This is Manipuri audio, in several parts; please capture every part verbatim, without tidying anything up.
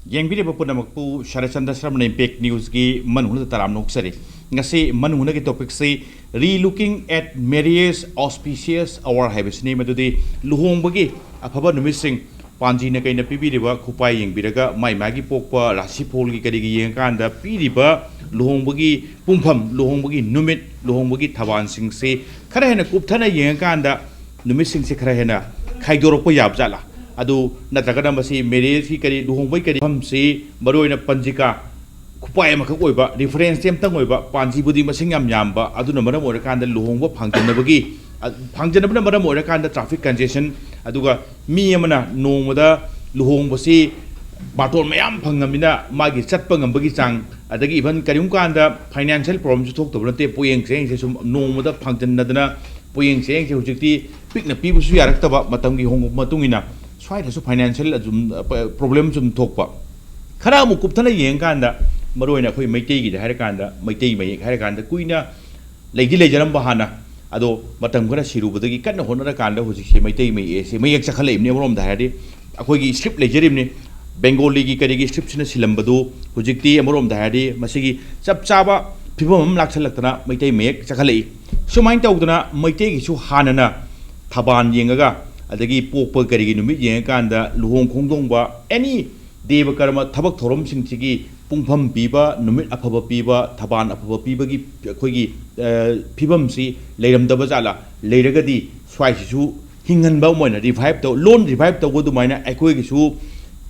ꯌꯦꯡꯕꯤꯔꯤꯕ ꯄꯨꯝꯅꯃꯛꯄꯨ ꯁꯔꯠꯆꯟꯗ꯭ꯔ ꯁꯔꯃꯅ Impact Newsꯀꯤ ꯃꯅꯨꯡꯗ ꯇꯔꯥꯝꯅ ꯑꯣꯛꯆꯔꯤ꯫ ꯉꯁꯤ ꯃꯅꯨꯡꯗꯒꯤ topicꯁꯤ Relooking at Marriage Auspicious Hour ꯍꯥꯏꯕꯁꯤꯅꯤ꯫ ꯃꯗꯨꯗꯤ ꯂꯨꯍꯣꯡꯕꯒꯤ ꯑꯐꯕ ꯅꯨꯃꯤꯠꯁꯤꯡ, ꯄꯥꯟꯖꯤꯅ ꯀꯩꯅ ꯄꯤꯕꯤꯔꯤꯕ ꯈꯨꯄꯥꯏ ꯌꯦꯡꯕꯤꯔꯒ, ꯃꯥꯏ ꯃꯥꯒꯤ ꯄꯣꯛꯄ ꯔꯥꯁꯤꯐꯣꯜꯒꯤ ꯀꯔꯤꯒꯤ ꯌꯦꯡꯉꯀꯥꯟꯗ ꯄꯤꯔꯤꯕ ꯂꯨꯍꯣꯡꯕꯒꯤ ꯄꯨꯡꯐꯝ, ꯂꯨꯍꯣꯡꯕꯒꯤ ꯅꯨꯃꯤꯠ, ꯂꯨꯍꯣꯡꯕꯒꯤ ꯊꯕꯥꯟꯁꯤꯡꯁꯤ ꯈꯔ ꯍꯦꯟꯅ ꯀꯨꯞꯊꯅ ꯌꯦꯡꯉꯀꯥꯟꯗ ꯅꯨꯃꯤꯠꯁꯤꯡꯁꯦ ꯈꯔ ꯍꯦꯟꯅ ꯈꯥꯏꯗꯣꯔꯛꯄ ꯌꯥꯕ ꯖꯥꯠꯂꯥ? ꯑꯗꯨ ꯅꯠꯇ꯭ꯔꯒꯅ ꯃꯁꯤ marriageꯀꯤ ꯀꯔꯤ, ꯂꯨꯍꯣꯡꯕꯒꯤ ꯀꯔꯤ ꯃꯐꯝꯁꯤ ꯃꯔꯨꯑꯣꯏꯅ ꯄꯟꯖꯤꯀꯥ ꯈꯨꯄꯥꯏ ꯑꯃꯈꯛ ꯑꯣꯏꯕ, referenceꯇꯤ ꯑꯝꯇꯪ ꯑꯣꯏꯕ, ꯄꯥꯟꯖꯤꯕꯨꯗꯤ ꯃꯁꯤꯡ ꯌꯥꯝ ꯌꯥꯝꯕ, ꯑꯗꯨꯅ ꯃꯔꯝ ꯑꯣꯏꯔꯀꯥꯟꯗ ꯂꯨꯍꯣꯡꯕ ꯐꯥꯡꯖꯟꯅꯕꯒꯤ, ꯑ, ꯐꯥꯡꯖꯟꯅꯕꯅ ꯃꯔꯝ ꯑꯣꯏꯔꯀꯥꯟꯗ traffic congestion, ꯑꯗꯨꯒ ꯃꯤ ꯑꯃꯅ ꯅꯣꯡꯃꯗ ꯂꯨꯍꯣꯡꯕꯁꯤ ꯕꯥꯔꯇꯣꯟ ꯃꯌꯥꯝ ꯐꯪꯉꯃꯤꯅ ꯃꯥꯒꯤ ꯆꯠꯄ ꯉꯝꯕꯒꯤ ꯆꯥꯡ, ꯑꯗꯒꯤ even ꯀꯔꯤꯒꯨꯝꯕ ꯀꯥꯟꯗ financial problemꯁꯨ ꯊꯣꯛꯇꯕ ꯅꯠꯇꯦ꯫ ꯄꯣꯌꯦꯡ ꯆꯌꯦꯡꯁꯦ ꯁꯨꯝ ꯅꯣꯡꯃꯗ ꯐꯥꯡꯖꯟꯅꯗꯅ ꯄꯣꯌꯦꯡ ꯆꯌꯦꯡꯁꯦ ꯍꯧꯖꯤꯛꯇꯤ ꯄꯤꯛꯅ ꯄꯤꯕꯁꯨ ꯌꯥꯔꯛꯇꯕ, ꯃꯇꯝꯒꯤ ꯍꯣꯡꯕ ꯃꯇꯨꯡ ꯏꯟꯅ ꯁ꯭ꯋꯥꯏꯗꯁꯨ financial ꯑꯗꯨꯝ, ꯑ, problemꯁꯨ ꯑꯗꯨꯝ ꯊꯣꯛꯄ꯫ ꯈꯔ ꯑꯃꯨꯛ ꯀꯨꯞꯊꯅ ꯌꯦꯡꯉꯀꯥꯟꯗ, ꯃꯔꯨꯑꯣꯏꯅ ꯑꯩꯈꯣꯏ ꯃꯩꯇꯩꯒꯤꯗ ꯍꯥꯏꯔꯀꯥꯟꯗ, ꯃꯩꯇꯩ ꯃꯌꯦꯛ ꯍꯥꯏꯔꯀꯥꯟꯗ ꯀꯨꯏꯅ ꯂꯩꯗꯤ ꯂꯩꯖꯔꯝꯕ ꯍꯥꯟꯅ, ꯑꯗꯣ ꯃꯇꯝ ꯈꯔ ꯁꯤꯔꯨꯕꯗꯒꯤ ꯀꯟꯅ ꯍꯣꯠꯅꯔꯀꯥꯟꯗ ꯍꯧꯖꯤꯛꯁꯦ ꯃꯩꯇꯩ ꯃꯌꯦꯛꯁꯦ ꯃꯌꯦꯛ ꯆꯈꯠꯂꯛꯏꯕꯅꯤ꯫ ꯑꯃꯔꯣꯝꯗ ꯍꯥꯏꯔꯗꯤ ꯑꯩꯈꯣꯏꯒꯤ script ꯂꯩꯖꯔꯤꯕꯅꯤ, Bengaliꯒꯤ ꯀꯔꯤꯒꯤ scriptꯁꯤꯅ ꯁꯤꯜꯂꯝꯕꯗꯨ ꯍꯧꯖꯤꯛꯇꯤ ꯑꯃꯔꯣꯝꯗ ꯍꯥꯏꯔꯗꯤ ꯃꯁꯤꯒꯤ ꯆꯞ ꯆꯥꯕ ꯐꯤꯕꯝ ꯑꯃ ꯂꯥꯛꯁꯜꯂꯛꯇꯅ ꯃꯩꯇꯩ ꯃꯌꯦꯛ ꯆꯈꯠꯂꯛꯏ꯫ ꯁꯨꯃꯥꯏꯅ ꯇꯧꯗꯅ ꯃꯩꯇꯩꯒꯤꯁꯨ ꯍꯥꯟꯅꯅ ꯊꯕꯥꯟ ꯌꯦꯡꯉꯒ, ꯑꯗꯒꯤ ꯄꯣꯛꯄ ꯀꯔꯤꯒꯤ ꯅꯨꯃꯤꯠ ꯌꯦꯡꯉꯀꯥꯟꯗ, ꯂꯨꯍꯣꯡ ꯈꯣꯡꯗꯣꯡꯕ, any ꯗꯦꯕ ꯀꯔꯃ ꯊꯕꯛ ꯊꯧꯔꯝꯁꯤꯡꯁꯤꯒꯤ ꯄꯨꯡꯐꯝ ꯄꯤꯕ, ꯅꯨꯃꯤꯠ ꯑꯐꯕ ꯄꯤꯕ, ꯊꯕꯥꯟ ꯑꯐꯕ ꯄꯤꯕꯒꯤ ꯑꯩꯈꯣꯏꯒꯤ, ꯑ, ꯐꯤꯕꯝꯁꯤ ꯂꯩꯔꯝꯗꯕ ꯖꯥꯠꯂꯥ? ꯂꯩꯔꯒꯗꯤ ꯁ꯭ꯋꯥꯏꯁꯤꯁꯨ ꯍꯤꯡꯍꯟꯕ ꯑꯃ ꯑꯣꯏꯅ revive ꯇꯧ, ꯂꯣꯟ revive ꯇꯧꯕ ꯑꯗꯨꯃꯥꯏꯅ ꯑꯩꯈꯣꯏꯒꯤꯁꯨ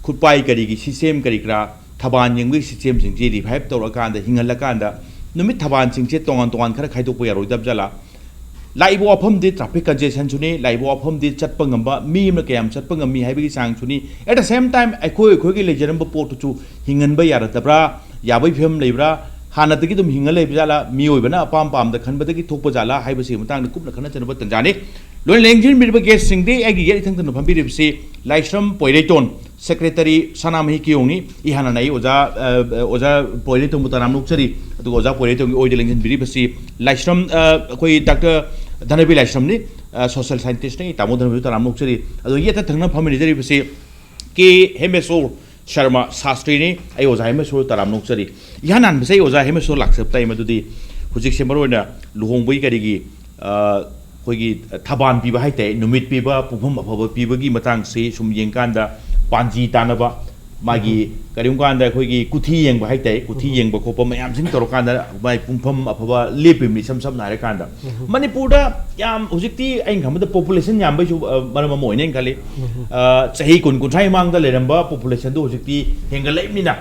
ꯈꯨꯠꯄꯥꯏ ꯀꯔꯤꯒꯤ system ꯀꯔꯤ ꯀꯔꯥ, ꯊꯕꯥꯟ ꯌꯦꯡꯕꯒꯤ systemꯁꯤꯡꯁꯤ revive ꯇꯧꯔꯀꯥꯟꯗ, ꯍꯤꯡꯍꯜꯂꯀꯥꯟꯗ, ꯅꯨꯃꯤꯠ ꯊꯕꯥꯟꯁꯤꯡꯁꯦ ꯇꯣꯉꯥꯟ ꯇꯣꯉꯥꯟ ꯈꯔ ꯈꯥꯏꯗꯣꯛꯄ ꯌꯥꯔꯣꯏꯗꯕ ꯖꯥꯠꯂꯥ? ꯂꯥꯛꯏꯕ ꯋꯥꯐꯝꯗꯤ traffic congestionꯁꯨꯅꯤ, ꯂꯥꯛꯏꯕ ꯋꯥꯐꯝꯗꯤ ꯆꯠꯄ ꯉꯝꯕ, ꯃꯤ ꯑꯃꯅ ꯀꯌꯥꯝ ꯆꯠꯄ ꯉꯝꯃꯤ ꯍꯥꯏꯕꯒꯤ ꯆꯥꯡꯁꯨꯅꯤ꯫ At the same time, ꯑꯩꯈꯣꯏ ꯑꯩꯈꯣꯏꯒꯤ ꯂꯩꯖꯔꯝꯕ ꯄꯣꯠꯇꯨꯁꯨ ꯍꯤꯡꯍꯟꯕ ꯌꯥꯔꯛꯇꯕ꯭ꯔꯥ, ꯌꯥꯕꯒꯤ ꯐꯤꯕꯝ ꯂꯩꯕ꯭ꯔꯥ, ꯍꯥꯟꯅꯗꯒꯤ ꯑꯗꯨꯝ ꯍꯤꯡꯉ ꯂꯩꯕ ꯖꯥꯠꯂꯥ, ꯃꯤꯑꯣꯏꯕꯅ ꯑꯄꯥꯝ ꯄꯥꯝꯗ ꯈꯟꯕꯗꯒꯤ ꯊꯣꯛꯄ ꯖꯥꯠꯂꯥ ꯍꯥꯏꯕꯁꯤꯒꯤ ꯃꯇꯥꯡꯗ ꯀꯨꯞꯅ ꯈꯟꯅ ꯆꯩꯅꯕ ꯇꯟꯖꯥꯅꯤ꯫ ꯂꯣꯏꯅ ꯂꯦꯡꯁꯤꯟꯕꯤꯔꯤꯕ guestꯁꯤꯡꯗꯤ ꯑꯩꯒꯤ ꯌꯦꯠ ꯏꯊꯪ ꯊꯪꯅ ꯐꯝꯕꯤꯔꯤꯕꯁꯤ ꯂꯥꯏꯁ꯭ꯔꯝ ꯄꯣꯏꯔꯩꯇꯣꯟ, Secretary ꯁꯅꯥꯃꯍꯤ ꯀꯤꯌꯣꯡꯅꯤ꯫ ꯏꯍꯥꯟ ꯍꯥꯟꯅ ꯑꯩ ꯑꯣꯖꯥ, ꯑ, ꯑꯣꯖꯥ ꯄꯣꯏꯔꯩꯇꯣꯟꯕꯨ ꯇꯔꯥꯝꯅ ꯑꯣꯛꯆꯔꯤ꯫ ꯑꯗꯨꯒ ꯑꯣꯖꯥ ꯄꯣꯏꯔꯩꯇꯣꯟꯒꯤ ꯑꯣꯏꯗ ꯂꯦꯡꯁꯤꯟꯕꯤꯔꯤꯕꯁꯤ ꯂꯥꯏꯁ꯭ꯔꯝ, ꯑ, ꯑꯩꯈꯣꯏ Doctor ꯙꯅꯕꯤꯔ ꯂꯥꯏꯁ꯭ꯔꯝꯅꯤ, ꯑ, social scientistꯅꯤ꯫ ꯇꯥꯃꯣ ꯙꯅꯕꯤꯔ ꯇꯔꯥꯝꯅ ꯑꯣꯛꯆꯔꯤ꯫ ꯑꯗꯨꯒ ꯌꯦꯠꯇ ꯊꯪꯅ ꯐꯝꯃꯤꯟꯅꯖꯔꯤꯕꯁꯤ ꯀꯦ ꯍꯦꯃꯦꯁꯣꯔ, ꯁꯔꯃ ꯁꯥꯁꯇ꯭ꯔꯤꯅꯤ꯫ ꯑꯩ ꯑꯣꯖꯥ ꯍꯦꯃꯦꯁꯣꯔ ꯇꯔꯥꯝ ꯅꯣꯛꯆꯔꯤ꯫ ꯏꯍꯥꯟ ꯍꯥꯟꯕꯁꯦ ꯑꯩ ꯑꯣꯖꯥ ꯍꯦꯃꯦꯁꯣꯔ ꯂꯥꯛꯆꯕ ꯇꯥꯏ꯫ ꯃꯗꯨꯗꯤ ꯍꯧꯖꯤꯛꯁꯦ ꯃꯔꯨꯑꯣꯏꯅ ꯂꯨꯍꯣꯡꯕꯒꯤ ꯀꯔꯤꯒꯤ, ꯑ, ꯑꯩꯈꯣꯏꯒꯤ ꯊꯕꯥꯟ ꯄꯤꯕ ꯍꯥꯏ ꯇꯥꯏ, ꯅꯨꯃꯤꯠ ꯄꯤꯕ, ꯄꯨꯡꯐꯝ ꯑꯐꯕ ꯄꯤꯕꯒꯤ ꯃꯇꯥꯡꯁꯤ ꯁꯨꯝ ꯌꯦꯡꯀꯥꯟꯗ ꯄꯥꯟꯖꯤ ꯇꯥꯅꯕ, ꯃꯥꯒꯤ ꯀꯔꯤꯒꯨꯝꯕ ꯀꯥꯟꯗ ꯑꯩꯈꯣꯏꯒꯤ ꯀꯨꯊꯤ ꯌꯦꯡꯕ ꯍꯥꯏ ꯇꯥꯏ, ꯀꯨꯊꯤ ꯌꯦꯡꯕ ꯈꯣꯠꯄ ꯃꯌꯥꯝꯁꯤꯡ ꯇꯧꯔꯀꯥꯟꯗ ꯃꯥꯏ ꯄꯨꯡꯐꯝ ꯑꯐꯕ ꯂꯦꯞꯄꯤꯕꯅꯤ꯫ ꯏꯁꯝ ꯁꯝꯅ ꯍꯥꯏꯔꯀꯥꯟꯗ ꯃꯅꯤꯄꯨꯔꯗ ꯌꯥꯝ ꯍꯧꯖꯤꯛꯇꯤ ꯑꯩꯅ ꯈꯟꯕꯗ ꯄꯣꯄꯨꯂꯦꯁꯟ ꯌꯥꯝꯕꯩꯁꯨ, ꯑ, ꯃꯔꯝ ꯑꯃ ꯑꯣꯏꯅ ꯑꯩꯅ ꯈꯜꯂꯤ꯫ ꯑ, ꯆꯍꯤ ꯀꯨꯟ ꯀꯨꯟꯊ꯭ꯔꯥꯒꯤ ꯃꯃꯥꯡꯗ ꯂꯩꯔꯝꯕ ꯄꯣꯄꯨꯂꯦꯁꯟꯗꯨ ꯍꯧꯖꯤꯛꯇꯤ ꯍꯦꯟꯒꯠꯂꯛꯏꯕꯅꯤꯅ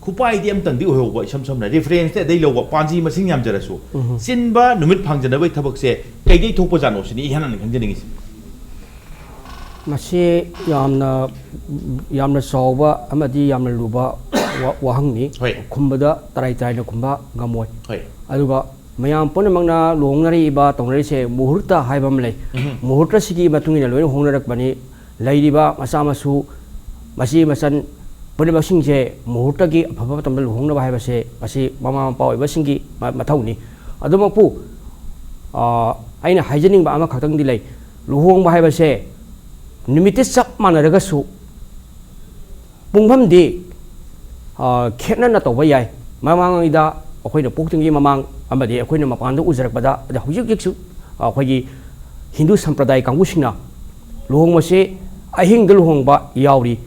ꯈꯨꯄꯥꯏꯗꯤ ꯑꯝꯇꯪꯗꯤ ꯑꯣꯏꯍꯧꯕ, ꯏꯁꯝ ꯁꯝꯅ ꯔꯤꯐꯔꯦꯟꯁꯇꯤ ꯑꯗꯩ ꯂꯧꯕ, ꯄꯥꯟꯖꯤ ꯃꯁꯤꯡ ꯌꯥꯝꯖꯔꯁꯨ꯫ ꯆꯤꯟꯕ ꯅꯨꯃꯤꯠ ꯐꯥꯡꯖꯅꯕꯒꯤ ꯊꯕꯛꯁꯦ ꯀꯩꯗꯩ ꯊꯣꯛꯄꯖꯥꯠꯅꯣ ꯁꯤꯅꯤ ꯏꯍꯥꯟ ꯍꯥꯟꯅ ꯈꯪꯖꯅꯤꯡꯉꯤꯁꯦ꯫ ꯃꯁꯤ ꯌꯥꯝꯅ, ꯌꯥꯝꯅ ꯆꯥꯎꯕ ꯑꯃꯗꯤ ꯌꯥꯝꯅ ꯂꯨꯕ ꯋꯥ-, ꯋꯥꯍꯪꯅꯤ꯫ ꯍꯣꯏ꯫ ꯈꯨꯝꯕꯗ ꯇꯔꯥꯏ ꯇꯔꯥꯏꯅ ꯈꯨꯝꯕ ꯉꯝꯃꯣꯏ꯫ ꯍꯣꯏ꯫ ꯑꯗꯨꯒ ꯃꯌꯥꯝ ꯄꯨꯝꯅꯃꯛꯅ ꯂꯨꯍꯣꯡꯅꯔꯤꯕ, ꯇꯧꯅꯔꯤꯁꯦ ꯃꯨꯍꯨꯔꯇ ꯍꯥꯏꯕ ꯑꯃ ꯂꯩ꯫ ꯎꯝ꯫ ꯃꯨꯍꯨꯔꯇꯁꯤꯒꯤ ꯃꯇꯨꯡ ꯏꯟꯅ ꯂꯣꯏꯅ ꯍꯣꯡꯅꯔꯛꯄꯅꯤ꯫ ꯂꯩꯔꯤꯕ ꯃꯆꯥ ꯃꯁꯨ, ꯃꯆꯦ ꯃꯆꯟ ꯄꯨꯝꯅꯃꯛꯁꯤꯡꯁꯦ ꯃꯨꯍꯨꯔꯇꯒꯤ ꯑꯐꯕ ꯃꯇꯝꯗ ꯂꯨꯍꯣꯡꯅꯕ ꯍꯥꯏꯕꯁꯦ ꯃꯁꯤ ꯃꯃꯥ ꯃꯄꯥ ꯑꯣꯏꯕꯁꯤꯡꯒꯤ ꯃ-, ꯃꯊꯧꯅꯤ꯫ ꯑꯗꯨꯃꯛꯄꯨ, ꯑ, ꯑꯩꯅ ꯍꯥꯏꯖꯅꯤꯡꯕ ꯑꯃꯈꯛꯇꯪꯗꯤ ꯂꯩ꯫ ꯂꯨꯍꯣꯡꯕ ꯍꯥꯏꯕꯁꯦ ꯅꯨꯃꯤꯠꯇꯤ ꯆꯞ ꯃꯥꯟꯅꯔꯒꯁꯨ ꯄꯨꯡꯐꯝꯗꯤ, ꯑ, ꯈꯦꯠꯅꯅ ꯇꯧꯕ ꯌꯥꯏ꯫ ꯃꯃꯥꯡꯉꯩꯗ ꯑꯩꯈꯣꯏꯅ ꯄꯣꯛꯇ꯭ꯔꯤꯉꯩ ꯃꯃꯥꯡ ꯑꯃꯗꯤ ꯑꯩꯈꯣꯏꯅ ꯃꯄꯥꯟꯗ ꯎꯖꯔꯛꯄꯗ, ꯑꯗ ꯍꯧꯖꯤꯛ ꯍꯧꯖꯤꯛꯁꯨ, ꯑ, ꯑꯩꯈꯣꯏꯒꯤ ꯍꯤꯟꯗꯨ ꯁꯝꯄ꯭ꯔꯗꯥꯌ ꯀꯥꯡꯕꯨꯁꯤꯡꯅ ꯂꯨꯍꯣꯡꯕꯁꯦ ꯑꯍꯤꯡꯗ ꯂꯨꯍꯣꯡꯕ ꯌꯥꯎꯔꯤ,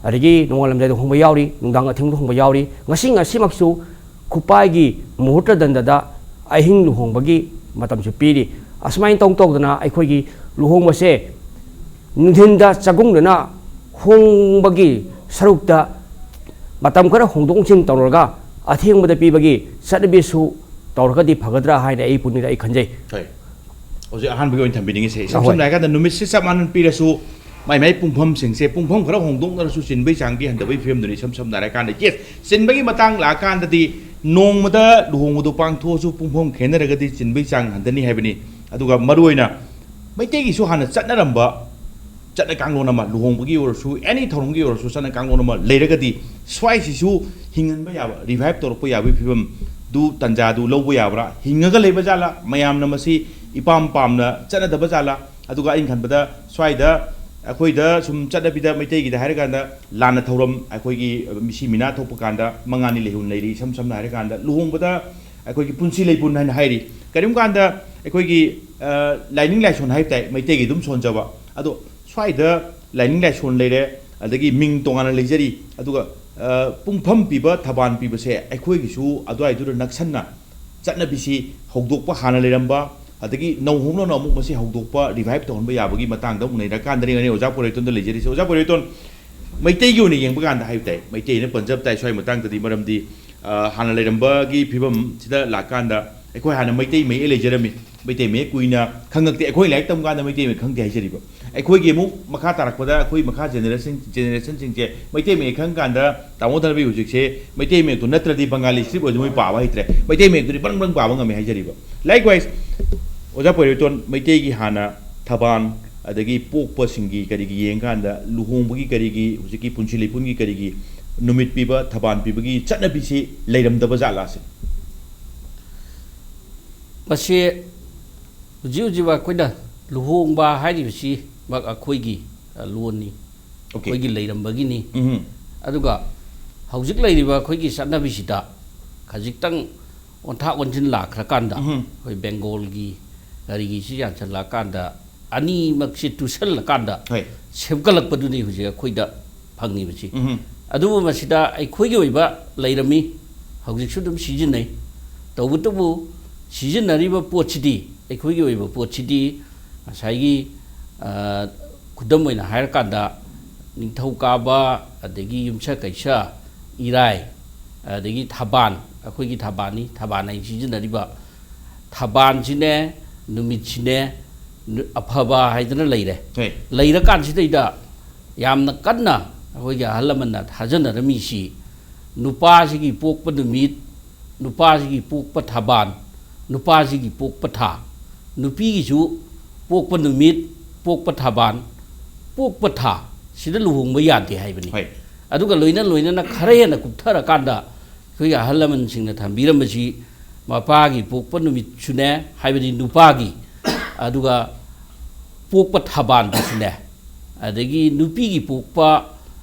ꯑꯗꯒꯤ ꯅꯣꯡꯉꯥꯜꯂꯝꯗꯥꯏꯗ ꯍꯣꯡꯕ ꯌꯥꯎꯔꯤ, ꯅꯨꯡꯗꯥꯡ ꯑꯊꯦꯡꯕꯗ ꯍꯣꯡꯕ ꯌꯥꯎꯔꯤ꯫ ꯉꯁꯤ, ꯉꯁꯤꯃꯛꯁꯨ ꯈꯨꯄꯥꯏꯒꯤ ꯃꯨꯍꯨꯔꯇ ꯗꯟꯗꯗ ꯑꯍꯤꯡ ꯂꯨꯍꯣꯡꯕꯒꯤ ꯃꯇꯝꯁꯨ ꯄꯤꯔꯤ꯫ ꯑꯁꯨꯃꯥꯏꯅ ꯇꯧ ꯇꯧꯗꯅ ꯑꯩꯈꯣꯏꯒꯤ ꯂꯨꯍꯣꯡꯕꯁꯦ ꯅꯨꯡꯊꯤꯟꯗ ꯆꯥꯛꯒꯨꯡꯗꯅ ꯍꯣꯡꯕꯒꯤ ꯁꯔꯨꯛꯇ ꯃꯇꯝ ꯈꯔ ꯍꯣꯡꯗꯣꯛ ꯍꯣꯡꯖꯤꯟ ꯇꯧꯔꯒ ꯑꯊꯦꯡꯕꯗ ꯄꯤꯕꯒꯤ ꯆꯠꯅꯕꯤꯁꯨ ꯇꯧꯔꯒꯗꯤ ꯐꯒꯗ꯭ꯔꯥ ꯍꯥꯏꯅ ꯑꯩ ꯄꯨꯛꯅꯤꯡꯗ ꯑꯩ ꯈꯟꯖꯩ꯫ ꯍꯣꯏ꯫ ꯍꯧꯖꯤꯛ ꯑꯍꯥꯟꯕꯒꯤ ꯑꯣꯏꯅ ꯊꯝꯕꯤꯅꯤꯡꯉꯤꯁꯦ, ꯏꯁꯝ ꯑꯍꯣꯏ꯫ ꯁꯝꯅ ꯍꯥꯏꯔꯀꯥꯟꯗ ꯅꯨꯃꯤꯠꯁꯦ ꯆꯞ ꯃꯥꯟꯅꯅ ꯄꯤꯔꯁꯨ ꯃꯥꯏ ꯃꯥꯏ ꯄꯨꯡꯐꯝꯁꯤꯡꯁꯦ ꯄꯨꯡꯐꯝ ꯈꯔ ꯍꯣꯡꯗꯣꯛꯅꯔꯁꯨ ꯆꯤꯟꯕꯩ ꯆꯥꯡꯗꯤ ꯍꯟꯊꯕꯒꯤ ꯐꯤꯕꯝꯗꯨꯅꯤ꯫ ꯏꯁꯝ ꯁꯝꯅ ꯍꯥꯏꯔꯀꯥꯟꯗ, ꯌꯦꯁ, ꯆꯤꯟꯕꯒꯤ ꯃꯇꯥꯡ ꯂꯥꯛꯑꯀꯥꯟꯗꯗꯤ ꯅꯣꯡꯃꯗ ꯂꯨꯍꯣꯡꯕꯗꯣ ꯄꯥꯡꯊꯣꯛꯑꯁꯨ ꯄꯨꯡꯐꯝ ꯈꯦꯠꯅꯔꯒꯗꯤ ꯆꯤꯟꯕꯒꯤ ꯆꯥꯡ ꯍꯟꯊꯅꯤ ꯍꯥꯏꯕꯅꯤ꯫ ꯑꯗꯨꯒ ꯃꯔꯨꯑꯣꯏꯅ ꯃꯩꯇꯩꯒꯤꯁꯨ ꯍꯥꯟꯅ ꯆꯠꯅꯔꯝꯕ ꯆꯠꯅ ꯀꯥꯡꯂꯣꯟ ꯑꯃ, ꯂꯨꯍꯣꯡꯕꯒꯤ ꯑꯣꯏꯔꯁꯨ, ꯑꯦꯅꯤ ꯊꯧꯔꯝꯒꯤ ꯑꯣꯏꯔꯁꯨ ꯆꯠꯅ ꯀꯥꯡꯂꯣꯟ ꯑꯃ ꯂꯩꯔꯒꯗꯤ ꯁ꯭ꯋꯥꯏꯁꯤꯁꯨ ꯍꯤꯡꯍꯟꯕ ꯌꯥꯕ, ꯔꯤꯚꯥꯏꯚ ꯇꯧꯔꯛꯄ ꯌꯥꯕꯒꯤ ꯐꯤꯕꯝꯗꯨ, ꯇꯟꯖꯥꯗꯨ ꯂꯧꯕ ꯌꯥꯕ꯭ꯔꯥ? ꯍꯤꯡꯉꯒ ꯂꯩꯕ ꯖꯥꯠꯂꯥ? ꯃꯌꯥꯝꯅ ꯃꯁꯤ ꯏꯄꯥꯝ ꯄꯥꯝꯅ ꯆꯠꯅꯗꯕ ꯖꯥꯠꯂꯥ? ꯑꯗꯨꯒ ꯑꯩꯅ ꯈꯟꯕꯗ ꯁ꯭ꯋꯥꯏꯗ, ꯑꯩꯈꯣꯏꯗ ꯁꯨꯝ ꯆꯠꯅꯕꯤꯗ ꯃꯩꯇꯩꯒꯤꯗ ꯍꯥꯏꯔꯀꯥꯟꯗ ꯂꯥꯟꯅ ꯊꯧꯔꯝ, ꯑꯩꯈꯣꯏꯒꯤ ꯃꯤꯁꯤ ꯃꯤꯅꯥ ꯊꯣꯛꯄ ꯀꯥꯟꯗ ꯃꯉꯥꯅꯤ ꯂꯩꯍꯨꯟ ꯂꯩꯔꯤ꯫ ꯏꯁꯝ ꯁꯝꯅ ꯍꯥꯏꯔꯀꯥꯟꯗ ꯂꯨꯍꯣꯡꯕꯗ ꯑꯩꯈꯣꯏꯒꯤ ꯄꯨꯟꯁꯤ ꯂꯩꯄꯨꯟ ꯍꯥꯏꯅ ꯍꯥꯏꯔꯤ꯫ ꯀꯔꯤꯒꯨꯝꯕ ꯀꯥꯟꯗ ꯑꯩꯈꯣꯏꯒꯤ, ꯑ, ꯂꯥꯏꯅꯤꯡ ꯂꯥꯏꯁꯣꯟ ꯍꯥꯏꯕ ꯇꯥꯏ, ꯃꯩꯇꯩꯒꯤ ꯑꯗꯨꯝ ꯁꯣꯟꯖꯕ꯫ ꯑꯗꯣ ꯁ꯭ꯋꯥꯏꯗ ꯂꯥꯏꯅꯤꯡ ꯂꯥꯏꯁꯣꯟ ꯂꯩꯔꯦ, ꯑꯗꯒꯤ ꯃꯤꯡ ꯇꯣꯉꯥꯟꯅ ꯂꯩꯖꯔꯤ, ꯑꯗꯨꯒ, ꯑ, ꯄꯨꯡꯐꯝ ꯄꯤꯕ, ꯊꯕꯥꯟ ꯄꯤꯕꯁꯦ ꯑꯩꯈꯣꯏꯒꯤꯁꯨ ꯑꯗꯨꯋꯥꯏꯗꯨꯗ ꯅꯛꯁꯟꯅ ꯆꯠꯅꯕꯤꯁꯤ ꯍꯧꯗꯣꯛꯄ ꯍꯥꯟꯅ ꯂꯩꯔꯝꯕ, ꯑꯗꯒꯤ ꯅꯧꯍꯧꯅꯅ ꯑꯃꯨꯛ ꯃꯁꯤ ꯍꯧꯗꯣꯛꯄ, revive ꯇꯧꯍꯟꯕ ꯌꯥꯕꯒꯤ ꯃꯇꯥꯡꯗ ꯑꯃꯨꯛ ꯅꯩꯅꯔꯀꯥꯟꯗꯅꯤ ꯑꯣꯖꯥ ꯄꯣꯏꯔꯩꯇꯣꯟꯗ ꯂꯩꯖꯔꯤꯁꯦ꯫ ꯑꯣꯖꯥ ꯄꯣꯏꯔꯩꯇꯣꯟ, ꯃꯩꯇꯩꯒꯤ ꯑꯣꯏꯅ ꯌꯦꯡꯕ ꯀꯥꯟꯗ ꯍꯥꯏꯕ ꯇꯥꯏ, ꯃꯩꯇꯩꯅ ꯄꯟꯖꯕ ꯇꯥꯏ ꯁ꯭ꯋꯥꯏ ꯃꯇꯥꯡꯗꯗꯤ, ꯃꯔꯝꯗꯤ, ꯑ, ꯍꯥꯟꯅ ꯂꯩꯔꯝꯕꯒꯤ ꯐꯤꯕꯝꯁꯤꯗ ꯂꯥꯛꯀꯥꯟꯗ ꯑꯩꯈꯣꯏ ꯍꯥꯟꯅ ꯃꯩꯇꯩ ꯃꯌꯦꯛ ꯂꯩꯖꯔꯝꯃꯤ, ꯃꯩꯇꯩ ꯃꯌꯦꯛ ꯀꯨꯏꯅ ꯈꯪꯉꯛꯇꯦ꯫ ꯑꯩꯈꯣꯏ ꯂꯥꯏꯔꯤꯛ ꯇꯝ ꯀꯥꯟꯗ ꯃꯩꯇꯩ ꯃꯌꯦꯛ ꯈꯪꯗꯦ ꯍꯥꯏꯖꯔꯤꯕ꯫ ꯑꯩꯈꯣꯏꯒꯤ ꯑꯃꯨꯛ ꯃꯈꯥ ꯇꯥꯔꯛꯄꯗ ꯑꯩꯈꯣꯏ ꯃꯈꯥ generation, generationꯁꯤꯡꯁꯦ ꯃꯩꯇꯩ ꯃꯌꯦꯛ ꯈꯪ ꯀꯥꯟꯗ ꯇꯥꯃꯣ ꯙꯅꯕꯤ ꯍꯧꯖꯤꯛꯁꯦ ꯃꯩꯇꯩ ꯃꯌꯦꯛꯇꯨ ꯅꯠꯇ꯭ꯔꯗꯤ ꯕꯪꯒꯥꯂꯤ script ꯑꯣꯏꯔꯁꯨ ꯃꯣꯏ ꯄꯥꯕ ꯍꯩꯇ꯭ꯔꯦ꯫ ꯃꯩꯇꯩ ꯃꯌꯦꯛꯇꯨꯗꯤ ꯕ꯭ꯔꯪ ꯕ꯭ꯔꯪ ꯄꯥꯕ ꯉꯝꯃꯦ ꯍꯥꯏꯖꯔꯤꯕ꯫ Likewise, ꯑꯣꯖꯥ ꯄꯣꯏꯔꯩꯇꯣꯟ, ꯃꯩꯇꯩꯒꯤ ꯍꯥꯟꯅ ꯊꯕꯥꯟ, ꯑꯗꯒꯤ ꯄꯣꯛꯄꯁꯤꯡꯒꯤ ꯀꯔꯤꯒꯤ ꯌꯦꯡꯀꯥꯟꯗ ꯂꯨꯍꯣꯡꯕꯒꯤ ꯀꯔꯤꯒꯤ, ꯍꯧꯖꯤꯛꯀꯤ ꯄꯨꯟꯁꯤ ꯂꯩꯄꯨꯟꯒꯤ ꯀꯔꯤꯒꯤ ꯅꯨꯃꯤꯠ ꯄꯤꯕ, ꯊꯕꯥꯟ ꯄꯤꯕꯒꯤ ꯆꯠꯅꯕꯤꯁꯤ ꯂꯩꯔꯝꯗꯕ ꯖꯥꯠꯂꯥ ꯁꯤꯅꯤ? ꯃꯁꯤ ꯍꯧꯖꯤꯛ ꯍꯧꯖꯤꯛ ꯑꯩꯈꯣꯏꯅ ꯂꯨꯍꯣꯡꯕ ꯍꯥꯏꯔꯤꯕꯁꯤꯃꯛ ꯑꯩꯈꯣꯏꯒꯤ, ꯑ, ꯂꯣꯟꯅꯤ, OK꯫ ꯑꯩꯈꯣꯏꯒꯤ ꯂꯩꯔꯝꯕꯒꯤꯅꯤ꯫ ꯎꯝ꯫ ꯑꯗꯨꯒ ꯍꯧꯖꯤꯛ ꯂꯩꯔꯤꯕ ꯑꯩꯈꯣꯏꯒꯤ ꯆꯠꯅꯕꯤꯁꯤꯗ ꯈꯖꯤꯛꯇꯪ ꯑꯣꯟꯊꯥ ꯑꯣꯟꯁꯤꯟ ꯂꯥꯛꯈ꯭ꯔꯀꯥꯟꯗ, ꯎꯝ꯫ ꯑꯩꯈꯣꯏ ꯕꯦꯡꯒꯣꯜꯒꯤ ꯀꯔꯤꯒꯤꯁꯤ ꯌꯥꯟꯁꯤꯜꯂꯛꯑꯀꯥꯟꯗ, ꯑꯅꯤꯃꯛꯁꯤ ꯇꯨꯁꯜꯂꯀꯥꯟꯗ ꯍꯣꯏ꯫ ꯁꯦꯝꯒꯠꯂꯛꯄꯗꯨꯅꯤ ꯍꯧꯖꯤꯛ ꯑꯩꯈꯣꯏꯗ ꯐꯪꯉꯤꯕꯁꯤ꯫ ꯎꯝ꯫ ꯑꯗꯨꯕꯨ ꯃꯁꯤꯗ ꯑꯩꯈꯣꯏꯒꯤ ꯑꯣꯏꯕ ꯂꯩꯔꯝꯃꯤ, ꯍꯧꯖꯤꯛꯁꯨ ꯑꯗꯨꯝ ꯁꯤꯖꯤꯟꯅꯩ꯫ ꯇꯧꯕꯇꯕꯨ ꯁꯤꯖꯤꯟꯅꯔꯤꯕ ꯄꯣꯠꯁꯤꯗꯤ, ꯑꯩꯈꯣꯏꯒꯤ ꯑꯣꯏꯕ ꯄꯣꯠꯁꯤꯗꯤ ꯉꯁꯥꯏꯒꯤ, ꯑ, ꯈꯨꯗꯝ ꯑꯣꯏꯅ ꯍꯥꯏꯔꯀꯥꯟꯗ ꯅꯤꯡꯊꯧꯀꯥꯕ, ꯑꯗꯒꯤ ꯌꯨꯝꯁꯀꯩꯁ, ꯏꯔꯥꯏ, ꯑꯗꯒꯤ ꯊꯕꯥꯟ, ꯑꯩꯈꯣꯏꯒꯤ ꯊꯕꯥꯟꯅꯤ, ꯊꯕꯥꯟ ꯍꯥꯏꯅ ꯁꯤꯖꯤꯟꯅꯔꯤꯕ ꯊꯕꯥꯟꯁꯤꯅꯦ, ꯅꯨꯃꯤꯠꯁꯤꯅꯦ, ꯅꯨ-, ꯑꯐꯕ ꯍꯥꯏꯗꯅ ꯂꯩꯔꯦ꯫ ꯍꯣꯏ꯫ ꯂꯩꯔꯀꯥꯟꯁꯤꯗꯩꯗ ꯌꯥꯝꯅ ꯀꯟꯅ ꯑꯩꯈꯣꯏꯒꯤ ꯑꯍꯜ ꯂꯃꯟꯅ ꯊꯥꯖꯅꯔꯝꯃꯤꯁꯤ ꯅꯨꯄꯥꯁꯤꯒꯤ ꯄꯣꯛꯄ ꯅꯨꯃꯤꯠ, ꯅꯨꯄꯥꯁꯤꯒꯤ ꯄꯣꯛꯄ ꯊꯕꯥꯟ, ꯅꯨꯄꯥꯁꯤꯒꯤ ꯄꯣꯛꯄ ꯊꯥ, ꯅꯨꯄꯤꯒꯤꯁꯨ ꯄꯣꯛꯄ ꯅꯨꯃꯤꯠ, ꯄꯣꯛꯄ ꯊꯕꯥꯟ, ꯄꯣꯛꯄ ꯊꯥ, ꯁꯤꯗ ꯂꯨꯍꯣꯡꯕ ꯌꯥꯗꯦ ꯍꯥꯏꯕꯅꯤ꯫ ꯍꯣꯏ꯫ ꯑꯗꯨꯒ ꯂꯣꯏꯅ ꯂꯣꯏꯅꯅ ꯈꯔ ꯍꯦꯟꯅ ꯀꯨꯞꯊꯔꯀꯥꯟꯗ ꯑꯩꯈꯣꯏꯒꯤ ꯑꯍꯜ ꯂꯃꯟꯁꯤꯡꯅ ꯊꯝꯕꯤꯔꯝꯕꯁꯤ ꯃꯄꯥꯒꯤ ꯄꯣꯛꯄ ꯅꯨꯃꯤꯠꯁꯨꯅꯦ, ꯍꯥꯏꯕꯗꯤ ꯅꯨꯄꯥꯒꯤ, ꯑꯗꯨꯒ ꯄꯣꯛꯄ ꯊꯕꯥꯟꯗꯨꯁꯨꯅꯦ, ꯑꯗꯒꯤ ꯅꯨꯄꯤꯒꯤ ꯄꯣꯛꯄ,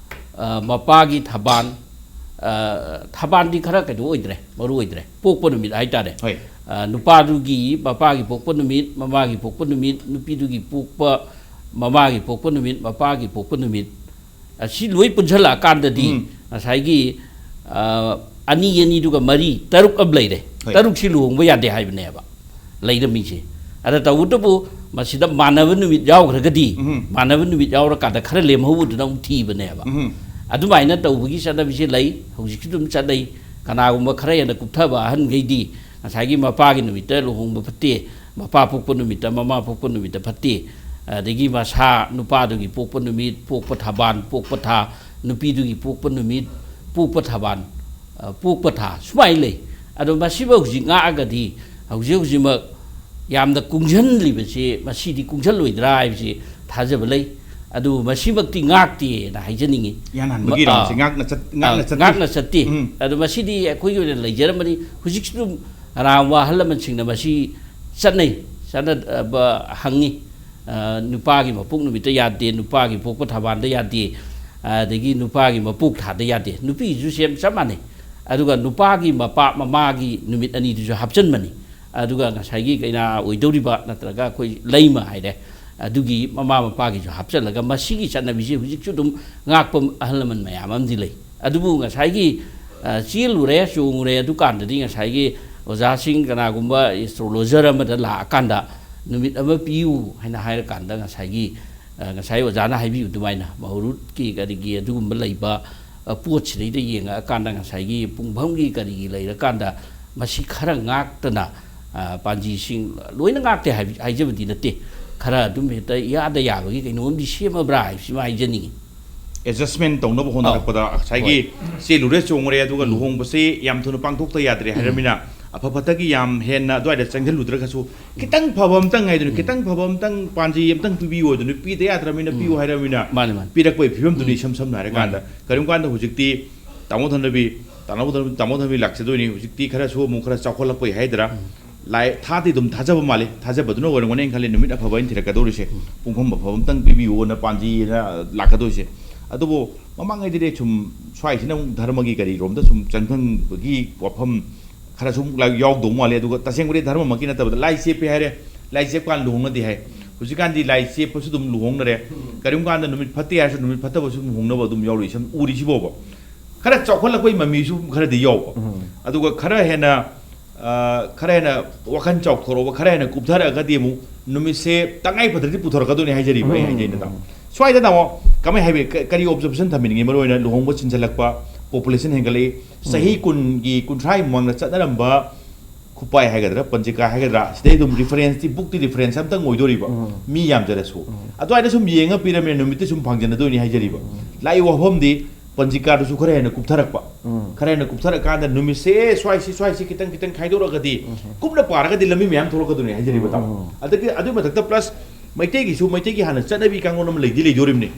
ꯑ, ꯃꯄꯥꯒꯤ ꯊꯕꯥꯟ, ꯑ, ꯊꯕꯥꯟꯗꯤ ꯈꯔ ꯀꯩꯅꯣ ꯑꯣꯏꯗ꯭ꯔꯦ, ꯃꯔꯨ ꯑꯣꯏꯗ꯭ꯔꯦ, ꯄꯣꯛꯄ ꯅꯨꯃꯤꯠ ꯍꯥꯏꯇꯥꯔꯦ꯫ ꯍꯣꯏ꯫ ꯑ, ꯅꯨꯄꯥꯗꯨꯒꯤ ꯃꯄꯥꯒꯤ ꯄꯣꯛꯄ ꯅꯨꯃꯤꯠ, ꯃꯃꯥꯒꯤ ꯄꯣꯛꯄ ꯅꯨꯃꯤꯠ, ꯅꯨꯄꯤꯗꯨꯒꯤ ꯄꯣꯛꯄ, ꯃꯃꯥꯒꯤ ꯄꯣꯛꯄ ꯅꯨꯃꯤꯠ, ꯃꯄꯥꯒꯤ ꯄꯣꯛꯄ ꯅꯨꯃꯤꯠ, ꯑꯁꯤ ꯂꯣꯏ ꯄꯨꯟꯁꯤꯜꯂꯛꯑꯀꯥꯟꯗꯗꯤ ꯎꯝ꯫ ꯉꯁꯥꯏꯒꯤ, ꯑ, ꯑꯅꯤ ꯑꯅꯤꯗꯨꯒ ꯃꯔꯤ, ꯇꯔꯨꯛ ꯑꯃ ꯂꯩꯔꯦ꯫ ꯍꯣꯏ꯫ ꯇꯔꯨꯛꯁꯤ ꯂꯨꯍꯣꯡꯕ ꯌꯥꯗꯦ ꯍꯥꯏꯕꯅꯦꯕ ꯂꯩꯔꯝꯃꯤꯁꯦ꯫ ꯑꯗ ꯇꯧꯕꯇꯕꯨ ꯃꯁꯤꯗ ꯃꯥꯟꯅꯕ ꯅꯨꯃꯤꯠ ꯌꯥꯎꯈ꯭ꯔꯒꯗꯤ, ꯎꯝ꯫ ꯃꯥꯟꯅꯕ ꯅꯨꯃꯤꯠ ꯌꯥꯎꯔꯀꯥꯟꯗ ꯈꯔ ꯂꯦꯝꯍꯧꯕꯗꯨꯅ ꯑꯃꯨꯛ ꯊꯤꯕꯅꯦꯕ꯫ ꯎꯝ꯫ ꯑꯗꯨꯃꯥꯏꯅ ꯇꯧꯕꯒꯤ ꯆꯠꯅꯕꯤꯁꯦ ꯂꯩ, ꯍꯧꯖꯤꯛꯁꯨ ꯑꯗꯨꯝ ꯆꯠꯅꯩ꯫ ꯀꯅꯥꯒꯨꯝꯕ ꯈꯔ ꯍꯦꯟꯅ ꯀꯨꯞꯊꯕ ꯑꯍꯟꯈꯩꯗꯤ ꯉꯁꯥꯏꯒꯤ ꯃꯄꯥꯒꯤ ꯅꯨꯃꯤꯠꯇ ꯂꯨꯍꯣꯡꯕ ꯐꯠꯇꯦ, ꯃꯄꯥ ꯄꯣꯛꯄ ꯅꯨꯃꯤꯠꯇ, ꯃꯃꯥ ꯄꯣꯛꯄ ꯅꯨꯃꯤꯠꯇ ꯐꯠꯇꯦ, ꯑꯗꯒꯤ ꯃꯁꯥ ꯅꯨꯄꯥꯗꯨꯒꯤ ꯄꯣꯛꯄ ꯅꯨꯃꯤꯠ, ꯄꯣꯛꯄ ꯊꯕꯥꯟ, ꯄꯣꯛꯄ ꯊꯥ, ꯅꯨꯄꯤꯗꯨꯒꯤ ꯄꯣꯛꯄ ꯅꯨꯃꯤꯠ, ꯄꯣꯛꯄ ꯊꯕꯥꯟ, ꯑ, ꯄꯣꯛꯄ ꯊꯥ, ꯁꯨꯃꯥꯏꯅ ꯂꯩ꯫ ꯑꯗꯣ ꯃꯁꯤꯐꯧ ꯍꯧꯖꯤꯛ ꯉꯥꯛꯑꯒꯗꯤ ꯍꯧꯖꯤꯛ ꯍꯧꯖꯤꯛꯃꯛ ꯌꯥꯝꯅ ꯀꯨꯡꯁꯤꯜꯂꯤꯕꯁꯤ, ꯃꯁꯤꯗꯤ ꯀꯨꯡꯁꯤꯜꯂꯣꯏꯗ꯭ꯔꯥ ꯍꯥꯏꯕꯁꯤ ꯊꯥꯖꯕ ꯂꯩ꯫ ꯑꯗꯨꯕꯨ ꯃꯁꯤꯃꯛꯇꯤ ꯉꯥꯛꯇꯦꯅ ꯍꯥꯏꯖꯅꯤꯡꯉꯤ꯫ ꯏꯍꯥꯟ ꯍꯥꯟꯕꯒꯤ ꯃ-, ꯏꯔꯥꯡꯁꯦ ꯑꯥ, ꯉꯥꯛꯅ ꯆꯠ-, ꯉꯥꯛꯅ ꯑꯥ, ꯆꯠꯇꯦ꯫ ꯉꯥꯛꯅ ꯆꯠꯇꯦ꯫ ꯎꯝ꯫ ꯑꯗꯣ ꯃꯁꯤꯗꯤ ꯑꯩꯈꯣꯏꯒꯤ ꯑꯣꯏꯅ ꯂꯩꯖꯔꯝꯕꯅꯤ꯫ ꯍꯧꯖꯤꯛꯁꯨ ꯑꯗꯨꯝ ꯑꯔꯥꯝꯕ ꯑꯍꯜ ꯂꯃꯟꯁꯤꯡꯅ ꯃꯁꯤ ꯆꯠꯅꯩ, ꯆꯠꯅꯕ ꯍꯪꯉꯤ꯫ ꯑ, ꯅꯨꯄꯥꯒꯤ ꯃꯄꯣꯛ ꯅꯨꯃꯤꯠꯇ ꯌꯥꯗꯦ, ꯅꯨꯄꯥꯒꯤ ꯄꯣꯛꯄ ꯊꯕꯥꯟꯗ ꯌꯥꯗꯦ, ꯑꯗꯒꯤ ꯅꯨꯄꯥꯒꯤ ꯃꯄꯣꯛ ꯊꯥꯗ ꯌꯥꯗꯦ, ꯅꯨꯄꯤꯒꯤꯁꯨ ꯁꯦꯝ ꯆꯞ ꯃꯥꯟꯅꯩ꯫ ꯑꯗꯨꯒ ꯅꯨꯄꯥꯒꯤ ꯃꯄꯥ ꯃꯃꯥꯒꯤ ꯅꯨꯃꯤꯠ ꯑꯅꯤꯗꯨꯁꯨ ꯍꯥꯞꯆꯤꯟꯕꯅꯤ꯫ ꯑꯗꯨꯒ ꯉꯁꯥꯏꯒꯤ ꯀꯩꯅꯥ ꯑꯣꯏꯗꯧꯔꯤꯕ ꯅꯠꯇ꯭ꯔꯒ ꯑꯩꯈꯣꯏ ꯂꯩꯃ ꯍꯥꯏꯔꯦ, ꯑꯗꯨꯒꯤ ꯃꯃꯥ ꯃꯄꯥꯒꯤꯁꯨ ꯍꯥꯞꯆꯤꯜꯂꯒ ꯃꯁꯤꯒꯤ ꯆꯠꯅꯕꯤꯁꯦ ꯍꯧꯖꯤꯛꯁꯨ ꯑꯗꯨꯝ ꯉꯥꯛꯄ ꯑꯍꯜ ꯂꯃꯟ ꯃꯌꯥꯝ ꯑꯃꯗꯤ ꯂꯩ꯫ ꯑꯗꯨꯕꯨ ꯉꯁꯥꯏꯒꯤ, ꯑ, ꯆꯦꯜꯂꯨꯔꯦ, ꯆꯣꯡꯉꯨꯔꯦ, ꯑꯗꯨꯀꯥꯟꯗꯗꯤ ꯉꯁꯥꯏꯒꯤ ꯑꯣꯖꯥꯁꯤꯡ, ꯀꯅꯥꯒꯨꯝꯕ ꯑꯦꯁꯇ꯭ꯔꯣꯂꯣꯖꯔ ꯑꯃꯗ ꯂꯥꯛꯑꯀꯥꯟꯗ ꯅꯨꯃꯤꯠ ꯑꯃ ꯄꯤꯌꯨ ꯍꯥꯏꯅ ꯍꯥꯏꯔꯀꯥꯟꯗ ꯉꯁꯥꯏꯒꯤ, ꯑ, ꯉꯁꯥꯏ ꯑꯣꯖꯥꯅ ꯍꯥꯏꯕꯤꯌꯨ ꯑꯗꯨꯃꯥꯏꯅ ꯃꯍꯨꯔꯨꯠꯀꯤ ꯀꯔꯤꯒꯤ ꯑꯗꯨꯒꯨꯝꯕ ꯂꯩꯕ, ꯑ, ꯄꯣꯠꯁꯤꯗꯩꯗ ꯌꯦꯡꯉꯛꯑꯀꯥꯟꯗ ꯉꯁꯥꯏꯒꯤ ꯄꯨꯡꯐꯝꯒꯤ ꯀꯔꯤꯒꯤ ꯂꯩꯔꯀꯥꯟꯗ ꯃꯁꯤ ꯈꯔ ꯉꯥꯛꯇꯅ, ꯑ, ꯄꯥꯟꯖꯤꯁꯤꯡ ꯂꯣꯏꯅ ꯉꯥꯛꯇꯦ ꯍꯥꯏꯕ, ꯍꯥꯏꯖꯕꯗꯤ ꯅꯠꯇꯦ, ꯈꯔ ꯑꯗꯨꯝ ꯍꯦꯛꯇ ꯏꯌꯥꯗ ꯌꯥꯕꯒꯤ ꯀꯩꯅꯣꯝꯗꯤ ꯁꯦꯝꯃꯕ꯭ꯔꯥ ꯍꯥꯏꯕꯁꯤꯃ ꯍꯥꯏꯖꯅꯤꯡꯉꯤ꯫ ꯑꯦꯗꯖꯁꯃꯦꯟ ꯇꯧꯅꯕ ꯍꯣꯠꯅꯔꯛꯄꯗ ꯉꯁꯥꯏꯒꯤ ꯍꯣꯏ꯫ ꯆꯦꯜꯂꯨꯔꯦ ꯆꯣꯡꯉꯨꯔꯦ ꯑꯗꯨꯒ ꯎꯝ꯫ ꯂꯨꯍꯣꯡꯕꯁꯤ ꯌꯥꯝ ꯊꯨꯅ ꯄꯥꯡꯊꯣꯛꯇ ꯌꯥꯗ꯭ꯔꯦ ꯎꯝ꯫ ꯍꯥꯏꯔꯃꯤꯅ, ꯑꯐ ꯐꯠꯇꯒꯤ ꯌꯥꯝ ꯍꯦꯟꯅ ꯑꯗꯨꯋꯥꯏꯗ ꯆꯪꯁꯤꯜꯂꯨꯗ꯭ꯔꯒꯁꯨ ꯈꯤꯇꯪ ꯐꯕ ꯑꯝꯇꯪ ꯍꯥꯏꯗꯨꯅ, ꯎꯝ꯫ ꯈꯤꯇꯪ ꯐꯕ ꯑꯝꯇꯪ ꯄꯥꯟꯖꯤ ꯑꯝꯇꯪ ꯄꯤꯕꯤꯌꯨ ꯍꯥꯏꯗꯨꯅ ꯄꯤꯗ ꯌꯥꯗ꯭ꯔꯃꯤꯅ ꯎꯝ꯫ ꯄꯤꯌꯨ ꯍꯥꯏꯔꯃꯤꯅ ꯃꯥꯅꯦ, ꯃꯥꯅꯦ꯫ ꯄꯤꯔꯛꯄꯒꯤ ꯐꯤꯕꯝꯗꯨꯗꯤ ꯎꯝ꯫ ꯏꯁꯝ ꯁꯝꯅ ꯍꯥꯏꯔꯀꯥꯟꯗ ꯃꯥꯅꯦ꯫ ꯀꯔꯤꯒꯨꯝꯕ ꯀꯥꯟꯗ ꯍꯧꯖꯤꯛꯇꯤ ꯇꯥꯃꯣ ꯊꯅꯕꯤ, ꯇꯥꯃꯣ ꯊꯅꯕꯤ, ꯇꯥꯃꯣ ꯊꯅꯕꯤ ꯂꯥꯛꯆꯗꯣꯏꯅꯤ꯫ ꯍꯧꯖꯤꯛꯇꯤ ꯈꯔꯁꯨ ꯑꯃꯨꯛ ꯈꯔ ꯆꯥꯎꯈꯠꯂꯛꯄꯒꯤ ꯍꯥꯏꯗ꯭ꯔꯥ, ꯎꯝ꯫ ꯂꯥꯏ ꯊꯥꯗꯤ ꯑꯗꯨꯝ ꯊꯥꯖꯕ ꯃꯥꯜꯂꯤ꯫ ꯊꯥꯖꯕꯗꯨꯅ ꯑꯣꯏꯔꯝꯒꯅꯤ ꯑꯩꯅ ꯈꯜꯂꯤ, ꯅꯨꯃꯤꯠ ꯑꯐꯕ ꯑꯩꯅ ꯊꯤꯔꯛꯀꯗꯧꯔꯤꯁꯦ꯫ ꯄꯨꯡꯐꯝ ꯑꯐꯕ ꯑꯝꯇꯪ ꯄꯤꯕꯤꯌꯨꯅ ꯄꯥꯟꯖꯤꯅ ꯂꯥꯛꯀꯗꯧꯔꯤꯁꯦ꯫ ꯑꯗꯨꯕꯨ ꯃꯃꯥꯡꯉꯩꯗꯗꯤ ꯁꯨꯝ ꯁ꯭ꯋꯥꯏꯁꯤꯅ ꯑꯃꯨꯛ ꯙꯔꯃꯒꯤ ꯀꯔꯤꯔꯣꯝꯗ ꯁꯨꯝ ꯆꯪꯐꯝꯒꯤ ꯋꯥꯐꯝ ꯈꯔ ꯁꯨꯝ ꯂꯥꯏ-, ꯌꯥꯎꯗꯧ ꯃꯥꯜꯂꯦ꯫ ꯑꯗꯨꯒ ꯇꯁꯦꯡꯕꯗꯤ ꯙꯔꯃꯃꯛꯀꯤ ꯅꯠꯇꯕꯗ ꯂꯥꯏ ꯆꯦꯞꯄꯦ ꯍꯥꯏꯔꯦ, ꯂꯥꯏ ꯆꯦꯞꯄ ꯀꯥꯟꯗ ꯂꯨꯍꯣꯡꯅꯗꯦ ꯍꯥꯏ꯫ ꯍꯧꯖꯤꯛꯀꯥꯟꯗꯤ ꯂꯥꯏ ꯆꯦꯞꯄꯁꯨ ꯑꯗꯨꯝ ꯂꯨꯍꯣꯡꯅꯔꯦ꯫ ꯀꯔꯤꯒꯨꯝꯕ ꯀꯥꯟꯗ ꯅꯨꯃꯤꯠ ꯐꯠꯇꯦ ꯍꯥꯏꯔꯁꯨ ꯅꯨꯃꯤꯠ ꯐꯠꯇꯕꯁꯨ ꯑꯗꯨꯝ ꯍꯣꯡꯅꯕ ꯑꯗꯨꯝ ꯌꯥꯎꯔꯤ꯫ ꯁꯨꯝ ꯎꯔꯤꯁꯤꯕꯣꯕ꯫ ꯈꯔ ꯆꯥꯎꯈꯠꯂꯛꯄꯒꯤ ꯃꯃꯤꯁꯨ ꯈꯔꯗꯤ ꯌꯥꯎꯕ꯫ ꯑꯗꯨꯒ ꯈꯔ ꯍꯦꯟꯅ, ꯑ, ꯈꯔ ꯍꯦꯟꯅ ꯋꯥꯈꯜ ꯆꯥꯎꯊꯣꯔꯛꯑꯕ, ꯈꯔ ꯍꯦꯟꯅ ꯀꯨꯞꯊꯔꯛꯑꯒꯗꯤ ꯑꯃꯨꯛ ꯅꯨꯃꯤꯠꯁꯦ ꯇꯉꯥꯏ ꯐꯗ꯭ꯔꯗꯤ ꯄꯨꯊꯣꯔꯛꯀꯗꯣꯏꯅꯦ ꯍꯥꯏꯖꯔꯤꯕ ꯑꯩ ꯍꯥꯏꯖꯩꯅ ꯇꯥꯃꯣ꯫ ꯁ꯭ꯋꯥꯏꯗ ꯇꯥꯃꯣ ꯀꯃꯥꯏ ꯍꯥꯏꯕꯤ-, ꯀ-, ꯀꯔꯤ observation ꯊꯝꯕꯤꯅꯤꯡꯉꯤ? ꯃꯔꯨ ꯑꯣꯏꯅ ꯂꯨꯍꯣꯡꯕ ꯆꯤꯟꯁꯤꯜꯂꯛꯄ, population ꯍꯦꯟꯒꯠꯂꯛꯏ, ꯆꯍꯤ ꯀꯨꯟꯒꯤ, ꯀꯨꯟꯊ꯭ꯔꯥꯒꯤ ꯃꯃꯥꯡꯗ ꯆꯠꯅꯔꯝꯕ ꯈꯨꯄꯥꯏ ꯍꯥꯏꯒꯗ꯭ꯔꯥ, ꯄꯟꯖꯤꯀꯥ ꯍꯥꯏꯒꯗ꯭ꯔꯥ, ꯁꯤꯗꯩ ꯑꯗꯨꯝ referenceꯇꯤ, bookꯇꯤ reference ꯑꯝꯇꯪ ꯑꯣꯏꯗꯣꯔꯤꯕ꯫ ꯃꯤ ꯌꯥꯝꯖꯔꯁꯨ꯫ ꯑꯗꯨꯃꯥꯏꯅ ꯁꯨꯝ ꯌꯦꯡꯉ ꯄꯤꯔꯝꯃꯦ, ꯅꯨꯃꯤꯠꯇꯤ ꯁꯨꯝ ꯐꯥꯡꯖꯟꯅꯗꯣꯏꯅꯤ ꯍꯥꯏꯖꯔꯤꯕ꯫ ꯂꯥꯛꯏ ꯋꯥꯐꯝꯗꯤ ꯄꯟꯖꯤꯀꯥꯗꯨꯁꯨ ꯈꯔ ꯍꯦꯟꯅ ꯀꯨꯞꯊꯔꯛꯄ꯫ ꯈꯔ ꯍꯦꯟꯅ ꯀꯨꯞꯊꯔꯀꯥꯟꯗ ꯅꯨꯃꯤꯠꯁꯦ ꯁ꯭ꯋꯥꯏꯁꯤ, ꯁ꯭ꯋꯥꯏꯁꯤ ꯈꯤꯇꯪ ꯈꯤꯇꯪ ꯈꯥꯏꯗꯣꯔꯛꯑꯒꯗꯤ, ꯀꯨꯞꯅ ꯄꯥꯔꯒꯗꯤ ꯂꯝꯕꯤ ꯃꯌꯥꯝ ꯊꯣꯛꯂꯛꯀꯗꯣꯏꯅꯤ ꯍꯥꯏꯖꯔꯤꯕ ꯇꯥꯃꯣ꯫ ꯑꯗꯒꯤ ꯑꯗꯨꯒꯤ ꯃꯊꯛꯇ plus ꯃꯩꯇꯩꯒꯤꯁꯨ, ꯃꯩꯇꯩꯒꯤ ꯍꯥꯟꯅ ꯆꯠꯅꯕꯤ ꯀꯥꯡꯂꯣꯟ ꯑꯃ ꯂꯩꯗꯤ ꯂꯩꯗꯣꯔꯤꯕꯅꯤ꯫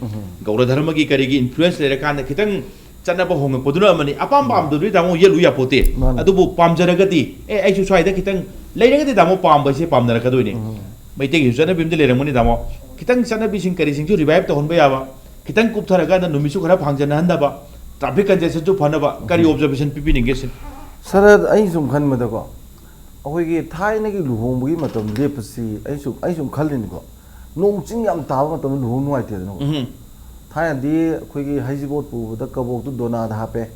ꯒꯧꯔ ꯙꯔꯃꯒꯤ ꯀꯔꯤꯒꯤ influence ꯂꯩꯔꯀꯥꯟꯗ ꯈꯤꯇꯪ ꯆꯠꯅꯕ ꯍꯣꯡꯉꯛꯄꯗꯨꯅ ꯑꯃꯅꯤ꯫ ꯑꯄꯥꯝ ꯄꯥꯝꯗꯕꯗꯨꯗꯤ ꯇꯥꯃꯣ ꯌꯦꯠꯂꯨ ꯌꯥꯄꯣꯠꯇꯦ꯫ ꯃꯥꯅꯤ꯫ ꯑꯗꯨꯕꯨ ꯄꯥꯝꯖꯔꯒꯗꯤ, ꯑꯦ, ꯑꯩꯁꯨ ꯁ꯭ꯋꯥꯏꯗ ꯈꯤꯇꯪ ꯂꯩꯔꯒꯗꯤ ꯇꯥꯃꯣ ꯄꯥꯝꯕ ꯍꯥꯏꯁꯦ ꯄꯥꯝꯅꯔꯛꯀꯗꯣꯏꯅꯤ꯫ ꯃꯩꯇꯩꯒꯤꯁꯨ ꯆꯠꯅꯕꯤ ꯑꯃꯗꯤ ꯂꯩꯔꯝꯒꯅꯤ ꯇꯥꯃꯣ꯫ ꯈꯤꯇꯪ ꯆꯠꯅꯕꯤꯁꯤꯡ ꯀꯔꯤꯁꯤꯡꯁꯨ revive ꯇꯧꯍꯟꯕ ꯌꯥꯕ, ꯈꯤꯇꯪ ꯀꯨꯞꯊꯔꯀꯥꯟꯗ ꯅꯨꯃꯤꯠꯁꯨ ꯈꯔ ꯐꯥꯡꯖꯟꯅꯍꯟꯗꯕ, traffic congestionꯁꯨ ꯐꯅꯕ ꯀꯔꯤ observation ꯄꯤꯕꯤꯅꯤꯡꯒꯦ ꯁꯤꯅꯤ? ꯁꯥꯔ, ꯑꯩ ꯁꯨꯝ ꯈꯟꯕꯗꯀꯣ, ꯑꯩꯈꯣꯏꯒꯤ ꯊꯥꯏꯅꯒꯤ ꯂꯨꯍꯣꯡꯕꯒꯤ ꯃꯇꯝ ꯂꯦꯞꯄꯁꯤ ꯑꯩ ꯁꯨꯝ, ꯑꯩ ꯁꯨꯝ ꯈꯜꯂꯤꯅꯤꯀꯣ, ꯅꯣꯡ ꯆꯤꯡ ꯌꯥꯝ ꯇꯥꯕ ꯃꯇꯝꯗ ꯂꯨꯍꯣꯡ ꯅꯨꯡꯉꯥꯏꯇꯦꯗꯅꯀꯣ꯫ ꯎꯝ꯫ ꯊꯥꯏꯅꯗꯤ ꯑꯩꯈꯣꯏꯒꯤ ꯍꯩꯖꯤꯡꯄꯣꯠ ꯄꯨꯕꯗ ꯀꯕꯣꯛꯇꯨ ꯗꯣꯅꯥꯗ ꯍꯥꯞꯄꯦ,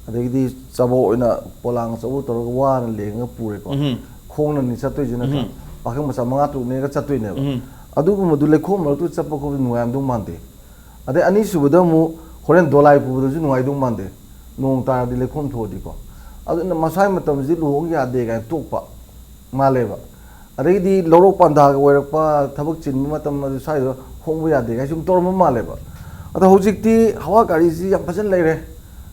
ꯑꯗꯒꯤꯗꯤ ꯆꯥꯕꯣꯛ ꯑꯣꯏꯅ ꯄꯣꯂꯥꯡ ꯑꯆꯧꯕ ꯇꯧꯔꯒ ꯋꯥꯅ ꯂꯦꯡꯉꯒ ꯄꯨꯔꯦꯀꯣ꯫ ꯎꯝ꯫ ꯈꯣꯡꯅꯅꯤ ꯆꯠꯇꯣꯏꯁꯤ ꯅꯠꯇ꯭ꯔꯥ? ꯎꯝ꯫ ꯄꯥꯈꯪ ꯃꯆꯥ ꯃꯉꯥ ꯇꯔꯨꯛ ꯅꯦꯛꯑꯒ ꯆꯠꯇꯣꯏꯅꯦꯕ꯫ ꯎꯝ꯫ ꯑꯗꯨꯒꯨꯝꯕꯗꯨ ꯂꯩꯈꯣꯝ ꯃꯔꯛꯇꯨ ꯆꯠꯄ ꯈꯣꯠꯄ ꯅꯨꯡꯉꯥꯏꯔꯝꯗꯧ ꯃꯥꯟꯗꯦ꯫ ꯑꯗꯩ ꯑꯅꯤꯁꯨꯕꯗ ꯑꯃꯨꯛ ꯍꯣꯔꯦꯟ ꯗꯣꯂꯥꯏ ꯄꯨꯕꯗꯁꯨ ꯅꯨꯡꯉꯥꯏꯗꯧ ꯃꯥꯟꯗꯦ, ꯅꯣꯡ ꯇꯥꯔꯗꯤ ꯂꯩꯈꯣꯝ ꯊꯣꯛꯑꯗꯤꯀꯣ꯫ ꯑꯗꯨꯅ ꯃꯁꯥꯏ ꯃꯇꯝꯁꯤꯗꯤ ꯂꯨꯍꯣꯡ ꯌꯥꯗꯦ ꯀꯥꯏꯅ ꯇꯣꯛꯄ ꯃꯥꯜꯂꯦꯕ꯫ ꯑꯗꯒꯤꯗꯤ ꯂꯧꯔꯣꯛ ꯄꯥꯟꯊꯥꯒ ꯑꯣꯏꯔꯛꯄ, ꯊꯕꯛ ꯆꯤꯟꯕ ꯃꯇꯝ ꯑꯗꯨ ꯁ꯭ꯋꯥꯏꯗ ꯍꯣꯡꯕ ꯌꯥꯗꯦ ꯀꯥꯏꯅ ꯁꯨꯝ ꯇꯧꯔꯝꯕ ꯃꯥꯜꯂꯦꯕ꯫ ꯑꯗꯣ ꯍꯧꯖꯤꯛꯇꯤ ꯍꯋꯥ ꯒꯥꯔꯤꯁꯤ ꯌꯥꯝ ꯐꯖꯅ ꯂꯩꯔꯦ,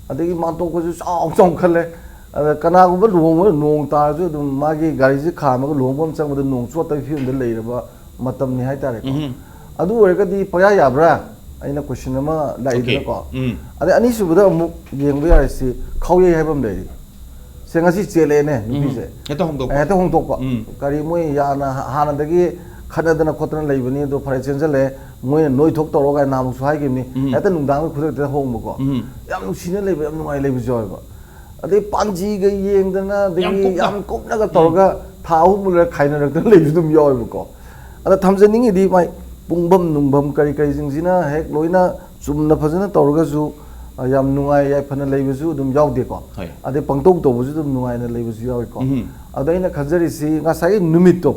ꯑꯗꯒꯤ ꯃꯥꯟꯇꯣꯞꯀꯁꯨ ꯆꯥꯎ ꯆꯥꯎ ꯈꯜꯂꯦ꯫ ꯑꯗ ꯀꯅꯥꯒꯨꯝꯕ ꯂꯨꯍꯣꯡꯕ ꯅꯣꯡ ꯇꯥꯔꯁꯨ ꯑꯗꯨꯝ ꯃꯥꯒꯤ ꯒꯥꯔꯤꯁꯤ ꯈꯥꯝꯃꯒ ꯂꯨꯍꯣꯡꯕ ꯑꯃ ꯆꯪꯕꯗ ꯅꯣꯡ ꯆꯣꯠꯇꯕꯒꯤ ꯐꯤꯕꯝꯗ ꯂꯩꯔꯕ ꯃꯇꯝꯅꯤ ꯍꯥꯏꯇꯥꯔꯦꯀꯣ꯫ ꯎꯝ꯫ ꯑꯗꯨ ꯑꯣꯏꯔꯒꯗꯤ ꯄꯪꯌꯥ ꯌꯥꯕ꯭ꯔꯥ? ꯑꯩꯅ question ꯑꯃ ꯂꯥꯛꯏꯗꯅꯀꯣ꯫ Okay. ꯎꯝ꯫ ꯑꯗꯩ ꯑꯅꯤꯁꯨꯕꯗ ꯑꯃꯨꯛ ꯌꯦꯡꯕ ꯌꯥꯔꯤꯁꯤ ꯈꯥꯎꯌꯩ ꯍꯥꯏꯕ ꯑꯃ ꯂꯩꯔꯤ꯫ ꯁꯦ ꯉꯁꯤ ꯆꯦꯜꯂꯛꯑꯦꯅꯦ ꯅꯨꯄꯤꯁꯦ꯫ ꯍꯦꯛꯇ ꯍꯣꯡꯗꯣꯛꯄ꯫ ꯍꯦꯛꯇ ꯍꯣꯡꯗꯣꯛꯄ꯫ ꯎꯝ꯫ ꯀꯔꯤ ꯃꯣꯏ ꯌꯥꯅ ꯍꯥꯟꯅꯗꯒꯤ ꯈꯠꯅꯗꯅ ꯈꯣꯠꯇꯅ ꯂꯩꯕꯅꯤ, ꯑꯗꯣ ꯐꯔꯦ ꯆꯦꯟꯁꯤꯜꯂꯦ, ꯃꯣꯏꯅ ꯅꯣꯏ ꯊꯣꯛ ꯇꯧꯔꯣ ꯀꯥꯏꯅ ꯅꯍꯥꯟꯃꯨꯛꯁꯨ ꯍꯥꯏꯈꯤꯕꯅꯤ꯫ ꯎꯝ꯫ ꯍꯦꯛꯇ ꯅꯨꯡꯗꯥꯡꯗ ꯈꯨꯗꯛꯇ ꯍꯣꯡꯕꯀꯣ꯫ ꯎꯝ꯫ ꯌꯥꯝ ꯅꯨꯡꯁꯤꯅ ꯂꯩꯕ, ꯌꯥꯝ ꯅꯨꯡꯉꯥꯏ ꯂꯩꯕꯁꯨ ꯌꯥꯎꯋꯦꯕ꯫ ꯑꯗꯩ ꯄꯥꯟꯖꯤꯒ ꯌꯦꯡꯗꯅ, ꯌꯥꯝ ꯑꯗꯒꯤ ꯀꯨꯞꯅ꯫ ꯌꯥꯝ ꯀꯨꯞꯅꯒ ꯇꯧꯔꯒ ꯊꯥ ꯑꯍꯨꯝ ꯂꯩꯔ ꯈꯥꯏꯅꯔꯛꯇꯅ ꯂꯩꯕꯁꯨ ꯑꯗꯨꯝ ꯌꯥꯎꯋꯦꯕꯀꯣ꯫ ꯑꯗ ꯊꯝꯖꯅꯤꯡꯉꯤꯗꯤ ꯃꯥꯏ ꯄꯨꯡꯐꯝ ꯅꯨꯡꯐꯝ ꯀꯔꯤ ꯀꯔꯤꯁꯤꯡꯁꯤꯅ ꯍꯦꯛ ꯂꯣꯏꯅ ꯆꯨꯝꯅ ꯐꯖꯅ ꯇꯧꯔꯒꯁꯨ, ꯑ, ꯌꯥꯝ ꯅꯨꯡꯉꯥꯏ ꯌꯥꯏꯐꯅ ꯂꯩꯕꯁꯨ ꯑꯗꯨꯝ ꯌꯥꯎꯗꯦꯀꯣ꯫ ꯍꯣꯏ꯫ ꯑꯗꯩ ꯄꯪꯇꯧ ꯇꯧꯕꯁꯨ ꯑꯗꯨꯝ ꯅꯨꯡꯉꯥꯏꯅ ꯂꯩꯕꯁꯨ ꯌꯥꯎꯏꯀꯣ꯫ ꯎꯝ꯫ ꯑꯗ ꯑꯩꯅ ꯈꯟꯖꯔꯤꯁꯤ ꯉꯁꯥꯏꯒꯤ ꯅꯨꯃꯤꯠꯇꯣ,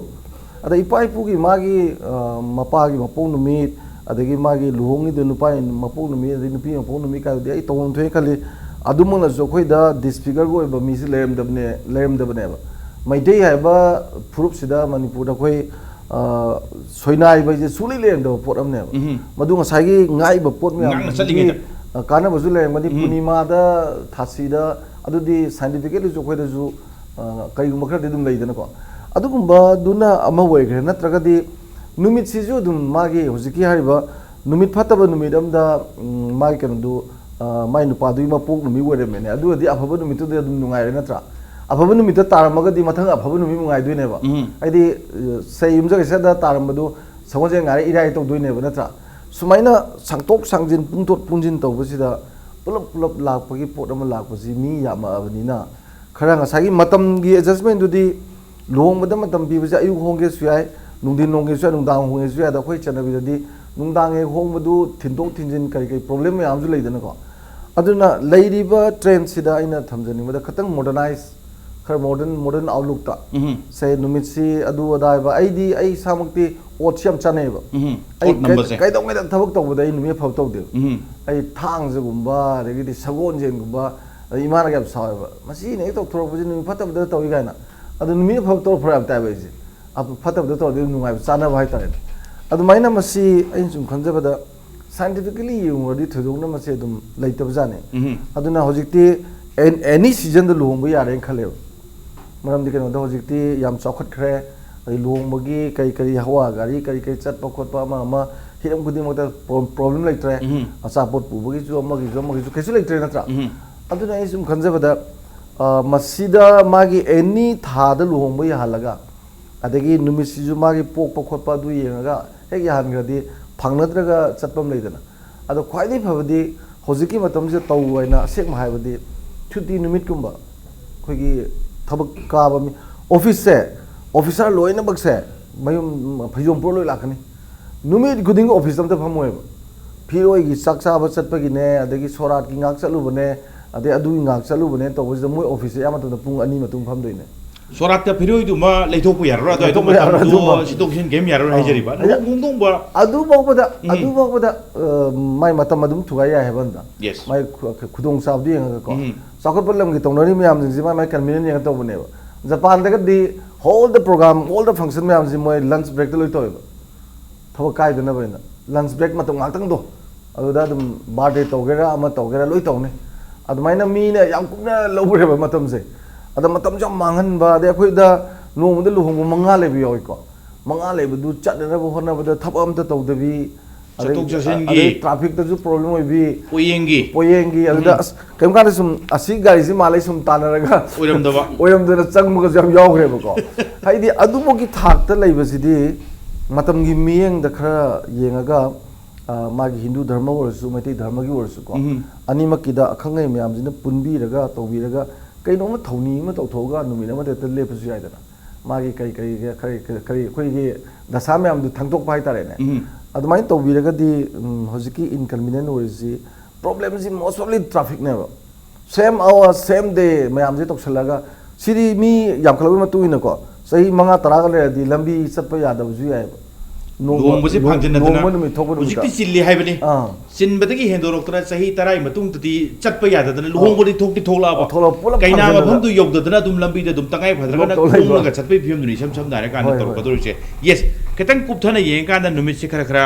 ꯑꯗ ꯏꯄꯥ ꯏꯄꯨꯒꯤ ꯃꯥꯒꯤ, ꯑ, ꯃꯄꯥꯒꯤ ꯃꯄꯣꯛ ꯅꯨꯃꯤꯠ, ꯑꯗꯒꯤ ꯃꯥꯒꯤ ꯂꯨꯍꯣꯡꯉꯤꯗꯨ ꯅꯨꯄꯥꯒꯤ ꯃꯄꯣꯛ ꯅꯨꯃꯤꯠ, ꯑꯗꯩ ꯅꯨꯄꯤ ꯃꯄꯣꯛ ꯅꯨꯃꯤꯠ ꯀꯥꯏꯗꯨꯗꯤ ꯑꯩ ꯇꯧꯐꯝ ꯊꯣꯛꯑꯦ ꯈꯜꯂꯤ꯫ ꯑꯗꯨꯃꯛꯅꯁꯨ ꯑꯩꯈꯣꯏꯗ ꯗꯤꯁꯐꯤꯒꯔꯒ ꯑꯣꯏꯕ ꯃꯤꯁꯤ ꯂꯩꯔꯝꯗꯕꯅꯦ, ꯂꯩꯔꯝꯗꯕꯅꯦꯕ꯫ ꯃꯩꯇꯩ ꯍꯥꯏꯕ ꯐꯨꯔꯨꯞꯁꯤꯗ ꯃꯅꯤꯄꯨꯔꯗ ꯑꯩꯈꯣꯏ, ꯑ, ꯁꯣꯏꯅꯥꯏꯕ ꯍꯥꯏꯁꯦ ꯁꯨꯡꯂꯩ ꯂꯩꯔꯝꯗꯕ ꯄꯣꯠ ꯑꯃꯅꯦꯕ꯫ ꯎꯝ꯫ ꯃꯗꯨ ꯉꯁꯥꯏꯒꯤ ꯉꯥꯛꯏꯕ ꯄꯣꯠ ꯉꯥꯛꯅ ꯃꯌꯥꯝꯗꯨꯒꯤ, ꯆꯠꯂꯤꯉꯩꯗ꯫ ꯑ, ꯀꯥꯟꯅꯕꯁꯨ ꯂꯩꯔꯝꯒꯅꯤ꯫ ꯎꯝ꯫ ꯄꯨꯔꯅꯤꯃꯥꯗ, ꯊꯥꯁꯤꯗ, ꯑꯗꯨꯗꯤ ꯁꯥꯏꯟꯇꯤꯐꯤꯀꯦꯜꯂꯤꯁꯨ ꯑꯩꯈꯣꯏꯗꯁꯨ, ꯑ, ꯀꯔꯤꯒꯨꯝꯕ ꯈꯔꯗꯤ ꯑꯗꯨꯝ ꯂꯩꯗꯅꯀꯣ꯫ ꯑꯗꯨꯒꯨꯝꯕꯗꯨꯅ ꯑꯃ ꯑꯣꯏꯈ꯭ꯔꯦ꯫ ꯅꯠꯇ꯭ꯔꯒꯗꯤ ꯅꯨꯃꯤꯠꯁꯤꯁꯨ ꯑꯗꯨꯝ ꯃꯥꯒꯤ ꯍꯧꯖꯤꯛꯀꯤ ꯍꯥꯏꯔꯤꯕ ꯅꯨꯃꯤꯠ ꯐꯠꯇꯕ ꯅꯨꯃꯤꯠ ꯑꯝꯗ, ꯎꯝ, ꯃꯥꯒꯤ ꯀꯩꯅꯣꯗꯨ, ꯑ, ꯃꯥꯏ ꯅꯨꯄꯥꯗꯨꯒꯤ ꯃꯄꯣꯛ ꯅꯨꯃꯤꯠ ꯑꯣꯏꯔꯝꯃꯦꯅꯦ꯫ ꯑꯗꯨ ꯑꯣꯏꯔꯗꯤ ꯑꯐꯕ ꯅꯨꯃꯤꯠꯇꯨꯗ ꯑꯗꯨꯝ ꯅꯨꯡꯉꯥꯏꯔꯦ ꯅꯠꯇ꯭ꯔꯥ? ꯑꯐꯕ ꯅꯨꯃꯤꯠꯇ ꯇꯥꯔꯝꯃꯒꯗꯤ ꯃꯊꯪ ꯑꯐꯕ ꯅꯨꯃꯤꯠ ꯅꯨꯡꯉꯥꯏꯗꯣꯏꯅꯦꯕ꯫ ꯎꯝ꯫ ꯍꯥꯏꯗꯤ, ꯑ, ꯁꯦ ꯌꯨꯝꯖꯀꯩꯁꯗ ꯇꯥꯔꯝꯕꯗꯨ ꯁꯒꯣꯜꯁꯦꯟ ꯉꯥꯏꯔꯦ ꯏꯔꯥꯏ ꯇꯧꯗꯣꯏꯅꯦꯕ ꯅꯠꯇ꯭ꯔꯥ? ꯁꯨꯃꯥꯏꯅ ꯁꯥꯡꯇꯣꯛ ꯁꯥꯡꯖꯤꯟ ꯄꯨꯡꯊꯣꯠ ꯄꯨꯡꯖꯤꯟ ꯇꯧꯕꯁꯤꯗ ꯄꯨꯂꯞ ꯄꯨꯂꯞ ꯂꯥꯛꯄꯒꯤ ꯄꯣꯠ ꯑꯃ ꯂꯥꯛꯄꯁꯤ ꯃꯤ ꯌꯥꯝꯃꯛꯑꯕꯅꯤꯅ ꯈꯔ ꯉꯁꯥꯏꯒꯤ ꯃꯇꯝꯒꯤ ꯑꯦꯗꯖꯁꯃꯦꯟꯗꯨꯗꯤ ꯂꯨꯍꯣꯡꯕꯗ ꯃꯇꯝ ꯄꯤꯕꯁꯦ ꯑꯌꯨꯛ ꯍꯣꯡꯒꯦꯁꯨ ꯌꯥꯏ, ꯅꯨꯡꯊꯤꯟ ꯍꯣꯡꯒꯦꯁꯨ ꯌꯥꯏ, ꯅꯨꯡꯗꯥꯡ ꯍꯣꯡꯒꯦꯁꯨ ꯌꯥꯏ꯫ ꯑꯗ ꯑꯩꯈꯣꯏ ꯆꯠꯅꯕꯤꯗꯗꯤ ꯅꯨꯡꯗꯥꯡ ꯍꯦꯛ ꯍꯣꯡꯕꯗꯨ ꯊꯤꯟꯗꯣꯛ ꯊꯤꯟꯖꯤꯟ ꯀꯔꯤ ꯀꯔꯤ ꯄ꯭ꯔꯣꯕ꯭ꯂꯦꯝ ꯃꯌꯥꯝꯁꯨ ꯂꯩꯗꯅꯀꯣ꯫ ꯑꯗꯨꯅ ꯂꯩꯔꯤꯕ ꯇ꯭ꯔꯦꯟꯁꯤꯗ ꯑꯩꯅ ꯊꯝꯖꯅꯤꯡꯕꯗ ꯈꯤꯇꯪ ꯃꯣꯗꯔꯅꯥꯏꯁ, ꯈꯔ ꯃꯣꯗꯔꯟ, ꯃꯣꯗꯔꯟ ꯑꯥꯎꯠꯂꯨꯛꯇ ꯎꯝ꯫ ꯁꯦ ꯅꯨꯃꯤꯠꯁꯤ ꯑꯗꯨ ꯑꯗꯥ ꯍꯥꯏꯕ ꯑꯩꯗꯤ ꯑꯩ ꯏꯁꯥꯃꯛꯇꯤ ꯑꯣꯠꯁꯤ ꯌꯥꯝ ꯆꯥꯅꯩꯑꯕ꯫ ꯎꯝ꯫ ꯑꯩ ꯑꯣꯠ ꯅꯝꯕꯁꯦ꯫ ꯀꯩ-, ꯀꯩꯗꯧꯉꯩꯗ ꯊꯕꯛ ꯇꯧꯕꯗ ꯑꯩ ꯅꯨꯃꯤꯠ ꯑꯐꯕ ꯇꯧꯗꯦꯕ꯫ ꯎꯝ꯫ ꯑꯩ ꯊꯥꯡꯖꯒꯨꯝꯕ ꯑꯗꯒꯤꯗꯤ ꯁꯒꯣꯜꯁꯦꯟꯒꯨꯝꯕ, ꯑꯗꯩ ꯏꯃꯥꯅꯒ ꯌꯥꯝ ꯁꯥꯎꯋꯦꯕ, "ꯃꯁꯤꯅ ꯍꯦꯛ ꯇꯧꯊꯣꯔꯛꯄꯁꯤ ꯅꯨꯃꯤꯠ ꯐꯠꯇꯕꯗ ꯇꯧꯏ" ꯀꯥꯏꯅ꯫ ꯑꯗꯨ ꯅꯨꯃꯤꯠ ꯑꯐꯕ ꯇꯧꯔꯛꯄ ꯌꯥꯝ ꯇꯥꯏꯕ ꯑꯩꯁꯦ꯫ ꯑꯐ-, ꯐꯠꯇꯕꯗ ꯇꯧꯔꯗꯤ ꯑꯗꯨꯝ ꯅꯨꯡꯉꯥꯏꯕ, ꯆꯥꯅꯕ ꯍꯥꯏꯇꯥꯔꯦꯅꯦ꯫ ꯑꯗꯨꯃꯥꯏꯅ ꯃꯁꯤ ꯑꯩꯅ ꯁꯨꯝ ꯈꯟꯖꯕꯗ ꯁꯥꯏꯟꯇꯤꯐꯤꯀꯦꯂꯤ ꯌꯦꯡꯉꯨꯔꯗꯤ ꯊꯣꯏꯗꯣꯛꯅ ꯃꯁꯤ ꯑꯗꯨꯝ ꯂꯩꯇꯕꯖꯥꯠꯅꯤ꯫ ꯎꯝ꯫ ꯑꯗꯨꯅ ꯍꯧꯖꯤꯛꯇꯤ ꯑꯦꯟ-, ꯑꯦꯅꯤ ꯁꯤꯖꯟꯗ ꯂꯨꯍꯣꯡꯕ ꯌꯥꯔꯦꯅ ꯈꯜꯂꯦꯕ꯫ ꯃꯔꯝꯗꯤ ꯀꯩꯅꯣꯗ ꯍꯧꯖꯤꯛꯇꯤ ꯌꯥꯝ ꯆꯥꯎꯈꯠꯈ꯭ꯔꯦ꯫ ꯑꯗꯩ ꯂꯨꯍꯣꯡꯕꯒꯤ ꯀꯔꯤ ꯀꯔꯤ ꯍꯋꯥ ꯒꯥꯔꯤ ꯀꯔꯤ ꯀꯔꯤ ꯆꯠꯄ ꯈꯣꯠꯄ ꯑꯃ ꯑꯃ ꯍꯤꯔꯝ ꯈꯨꯗꯤꯡꯃꯛꯇ ꯄ꯭ꯔꯣ-, ꯄ꯭ꯔꯣꯕ꯭ꯂꯦꯝ ꯂꯩꯇ꯭ꯔꯦ꯫ ꯎꯝ꯫ ꯑꯆꯥꯄꯣꯠ ꯄꯨꯕꯒꯤꯁꯨ ꯑꯃꯒꯤꯁꯨ ꯑꯃꯒꯤꯁꯨ ꯀꯩꯁꯨ ꯂꯩꯇ꯭ꯔꯦ ꯅꯠꯇ꯭ꯔꯥ? ꯎꯝ꯫ ꯑꯗꯨꯅ ꯑꯩ ꯁꯨꯝ ꯈꯟꯖꯕꯗ ꯑ, ꯃꯁꯤꯗ ꯃꯥꯒꯤ ꯑꯦꯅꯤ ꯊꯥꯗ ꯂꯨꯍꯣꯡꯕ ꯌꯥꯍꯜꯂꯒ, ꯑꯗꯒꯤ ꯅꯨꯃꯤꯠꯁꯤꯁꯨ ꯃꯥꯒꯤ ꯄꯣꯛꯄ ꯈꯣꯠꯄ ꯑꯗꯨ ꯌꯦꯡꯉꯒ ꯍꯦꯛ ꯌꯥꯍꯟꯈ꯭ꯔꯗꯤ, ꯐꯪꯅꯗ꯭ꯔꯒ ꯆꯠꯄ ꯑꯃ ꯂꯩꯗꯅ, ꯑꯗꯣ ꯈ꯭ꯋꯥꯏꯗꯒꯤ ꯐꯕꯗꯤ ꯍꯧꯖꯤꯛꯀꯤ ꯃꯇꯝꯁꯤꯗ ꯇꯧ ꯍꯥꯏꯅ ꯑꯁꯦꯡꯕ ꯍꯥꯏꯕꯗꯤ ꯁꯨꯇꯤ ꯅꯨꯃꯤꯠꯀꯨꯝꯕ, ꯑꯩꯈꯣꯏꯒꯤ ꯊꯕꯛ ꯀꯥꯕ ꯃꯤ, ꯑꯣꯐꯤꯁꯁꯦ, ꯑꯣꯐꯤꯁꯥꯔ ꯂꯣꯏꯅꯃꯛꯁꯦ ꯃꯌꯨꯝ ꯐꯩꯖꯣꯝ ꯄꯨꯔ ꯂꯣꯏ ꯂꯥꯛꯀꯅꯤ꯫ ꯅꯨꯃꯤꯠ ꯈꯨꯗꯤꯡꯒꯤ ꯑꯣꯐꯤꯁ ꯑꯝꯇ ꯐꯝꯃꯣꯏꯕ꯫ ꯐꯤꯔꯣꯏꯒꯤ ꯆꯥꯛ ꯆꯥꯕ ꯆꯠꯄꯒꯤꯅꯦ, ꯑꯗꯒꯤ ꯁꯣꯔꯥꯠꯀꯤ ꯉꯥꯏꯍꯥꯛ ꯆꯠꯂꯨꯕꯅꯦ, ꯑꯗꯩ ꯑꯗꯨꯒꯤ ꯉꯥꯏꯍꯥꯛ ꯆꯠꯂꯨꯕꯅꯦ ꯇꯧꯕꯁꯤꯗ ꯃꯣꯏ ꯑꯣꯐꯤꯁꯁꯦ ꯑꯌꯥꯝꯕ ꯃꯇꯝꯗ ꯄꯨꯡ ꯑꯅꯤ ꯃꯇꯨꯡ ꯐꯝꯗꯣꯏꯅꯦ꯫ ꯁꯣꯔꯥꯠꯇ ꯐꯤꯔꯣꯏꯗꯨꯃ ꯂꯩꯊꯣꯛꯄ ꯌꯥꯔꯔꯣꯏ, ꯑꯗꯨꯋꯥꯏꯗꯣ ꯂꯩꯊꯣꯛꯄ ꯌꯥꯔꯔꯣꯏ, ꯃꯇꯝꯗꯣ ꯑꯗꯨꯃ꯫ ꯁꯤꯠꯇꯣꯛ ꯁꯤꯟ ꯀꯩꯝ ꯌꯥꯔꯔꯣꯏ ꯑꯥ꯫ ꯍꯥꯏꯖꯔꯤꯕ꯫ ꯑꯗ-, ꯂꯨꯍꯣꯡ ꯈꯣꯡꯗꯣꯡꯕ ꯑꯗꯨꯐꯥꯎꯕꯗ, ꯎꯝ꯫ ꯑꯗꯨꯐꯥꯎꯕꯗ, ꯑ, ꯃꯥꯏ ꯃꯇꯝ ꯑꯗꯨꯝ ꯊꯨꯒꯥꯏ ꯌꯥꯏ ꯍꯥꯏꯕ ꯑꯝꯗ꯫ Yes. ꯃꯥꯏ ꯈꯨ-, ꯈꯨꯗꯣꯡꯆꯥꯕꯗꯨ ꯌꯦꯡꯉꯒꯀꯣ꯫ ꯎꯝ꯫ ꯆꯥꯎꯈꯠꯄ ꯂꯝꯒꯤ ꯇꯧꯅꯔꯤ ꯃꯌꯥꯝꯁꯤꯡꯁꯤ ꯃꯥꯏ ꯃꯥꯏ convenient ꯌꯦꯡꯉ ꯇꯧꯕꯅꯦꯕ꯫ ꯖꯄꯥꯟꯗꯒꯗꯤ all the program, all the function ꯃꯌꯥꯝꯁꯤ ꯃꯣꯏ lunch breakꯇ ꯂꯣꯏ ꯇꯧꯋꯦꯕ꯫ ꯊꯕꯛ ꯀꯥꯏꯗꯅꯕ ꯍꯥꯏꯅ꯫ Lunch break ꯃꯇꯝ ꯉꯥꯛꯇꯪꯗꯣ, ꯑꯗꯨꯗ ꯑꯗꯨꯝ birthday ꯇꯧꯒꯦꯔꯥ ꯑꯃ ꯇꯧꯒꯦꯔꯥ ꯂꯣꯏ ꯇꯧꯅꯤ꯫ ꯑꯗꯨꯃꯥꯏꯅ ꯃꯤꯅ ꯌꯥꯝ ꯀꯨꯞꯅ ꯂꯧꯈ꯭ꯔꯦꯕ ꯃꯇꯝꯁꯦ꯫ ꯑꯗ ꯃꯇꯝꯁꯨ ꯌꯥꯝ ꯃꯥꯡꯍꯟꯕ, ꯑꯗꯩ ꯑꯩꯈꯣꯏꯗ ꯅꯣꯡꯃꯗ ꯂꯨꯍꯣꯡꯕ ꯃꯉꯥ ꯂꯩꯕ ꯌꯥꯎꯏꯀꯣ꯫ ꯃꯉꯥ ꯂꯩꯕꯗꯨ ꯆꯠꯅꯅꯕ ꯍꯣꯠꯅꯕꯗ ꯊꯕꯛ ꯑꯝꯇ ꯇꯧꯗꯕꯤ, ꯑꯗꯩ, ꯆꯠꯊꯣꯛ ꯆꯠꯁꯤꯟꯒꯤ꯫ ꯑꯗꯩ trafficꯇꯁꯨ problem ꯑꯣꯏꯕꯤ, ꯄꯣꯌꯦꯡꯒꯤ꯫ ꯄꯣꯌꯦꯡꯒꯤ, ꯑꯗꯨꯗ ꯎꯝ꯫ ꯑꯁ, ꯀꯩꯝ ꯀꯥꯟꯗ ꯁꯨꯝ ꯑꯁꯤ ꯒꯥꯔꯤꯁꯤ ꯃꯥꯜꯂꯦ ꯁꯨꯝ ꯇꯥꯟꯅꯔꯒ ꯑꯣꯏꯔꯝꯗꯕ꯫ ꯑꯣꯏꯔꯝꯗꯅ ꯆꯪꯕꯒꯁꯨ ꯌꯥꯝ ꯌꯥꯎꯈ꯭ꯔꯦꯕꯀꯣ꯫ ꯍꯥꯏꯗꯤ ꯑꯗꯨꯃꯛꯀꯤ ꯊꯥꯛꯇ ꯂꯩꯕꯁꯤꯗꯤ ꯃꯇꯝꯒꯤ ꯃꯤꯠꯌꯦꯡꯗ ꯈꯔ ꯌꯦꯡꯉꯒ, ꯑ, ꯃꯥꯒꯤ ꯍꯤꯟꯗꯨ ꯙꯔꯃ ꯑꯣꯏꯔꯁꯨ ꯃꯩꯇꯩ ꯙꯔꯃꯒꯤ ꯑꯣꯏꯔꯁꯨꯀꯣ, ꯎꯝ꯫ ꯑꯅꯤꯃꯛꯀꯤꯗ ꯑꯈꯪ ꯑꯍꯩ ꯃꯌꯥꯝꯁꯤꯅ ꯄꯨꯟꯕꯤꯔꯒ ꯇꯧꯕꯤꯔꯒ ꯀꯩꯅꯣꯝꯃ ꯊꯧꯅꯤ ꯑꯃ ꯇꯧꯊꯣꯛꯑꯒ ꯅꯨꯃꯤꯠ ꯑꯃꯗ ꯍꯦꯛꯇ ꯂꯦꯞꯄꯁꯨ ꯌꯥꯏꯗꯅ꯫ ꯃꯥꯒꯤ ꯀꯔꯤ ꯀꯔꯤ ꯀꯔꯤ ꯀꯔꯤ ꯀꯔꯤ ꯑꯩꯈꯣꯏꯒꯤ ꯗꯁꯥ ꯃꯌꯥꯝꯗꯨ ꯊꯥꯡꯗꯣꯛꯄ ꯍꯥꯏꯇꯥꯔꯦꯅꯦ꯫ ꯎꯝ꯫ ꯑꯗꯨꯃꯥꯏꯅ ꯇꯧꯕꯤꯔꯒꯗꯤ, ꯎꯝ, ꯍꯧꯖꯤꯛꯀꯤ inconvenient ꯑꯣꯏꯔꯤꯁꯤ problemꯁꯤ mostly trafficꯅꯦꯕ꯫ Same hour, same day ꯃꯌꯥꯝꯁꯦ ꯇꯧꯁꯜꯂꯒ, ꯁꯤꯗꯤ ꯃꯤ ꯌꯥꯝꯈꯠꯂꯛꯄꯒꯤ ꯃꯇꯨꯡ ꯏꯟꯅꯀꯣ, ꯆꯍꯤ ꯃꯉꯥ ꯇꯔꯥꯒ ꯂꯩꯔꯗꯤ ꯂꯝꯕꯤ ꯆꯠꯄ ꯌꯥꯗꯕꯁꯨ ꯌꯥꯏꯑꯕ꯫ ꯅꯣꯡꯃ-, ꯂꯨꯍꯣꯡꯕꯁꯦ ꯅꯣꯡ-, ꯐꯥꯡꯖꯟꯅꯗꯅ ꯅꯣꯡꯃ ꯅꯨꯃꯤꯠ ꯊꯣꯛꯄ ꯅꯨꯃꯤꯠꯇ꯫ ꯍꯧꯖꯤꯛꯇꯤ ꯆꯤꯜꯂꯤ ꯍꯥꯏꯕꯅꯤ꯫ ꯑꯥ꯫ ꯆꯤꯟꯕꯗꯒꯤ ꯍꯦꯟꯗꯣꯔꯛꯇꯅ ꯆꯍꯤ ꯇꯔꯥꯒꯤ ꯃꯇꯨꯡꯗꯗꯤ ꯆꯠꯄ ꯌꯥꯗꯗꯅ ꯂꯨꯍꯣꯡꯕꯗꯤ ꯊꯣꯛꯇꯤ ꯊꯣꯛꯂꯛꯑꯕ꯫ ꯊꯣꯛꯂꯛ-, ꯄꯨꯂꯞ ꯀꯩꯅꯥ ꯐꯥꯡꯖꯟꯅꯗꯅ꯫ ꯃꯐꯝꯗꯨ ꯌꯧꯗꯗꯅ ꯑꯗꯨꯝ ꯂꯝꯕꯤꯗ ꯑꯗꯨꯝ ꯇꯉꯥꯏ ꯐꯗ꯭ꯔꯒꯅ ꯊꯣꯛꯂꯛ-, ꯊꯣꯛꯂꯛꯏꯕ꯫ ꯈꯣꯡꯂꯒ ꯆꯠꯄꯒꯤ ꯐꯤꯕꯝꯗꯨꯅꯤ ꯏꯁꯝ ꯁꯝꯅ ꯍꯥꯏꯔꯀꯥꯟꯗ ꯍꯣꯏ, ꯍꯣꯏ꯫ ꯇꯧꯔꯛꯀꯗꯧꯔꯤꯁꯦ꯫ Yes, ꯈꯤꯇꯪ ꯀꯨꯞꯊꯅ ꯌꯦꯡꯉꯀꯥꯟꯗ ꯅꯨꯃꯤꯠꯁꯦ ꯈꯔ ꯈꯔ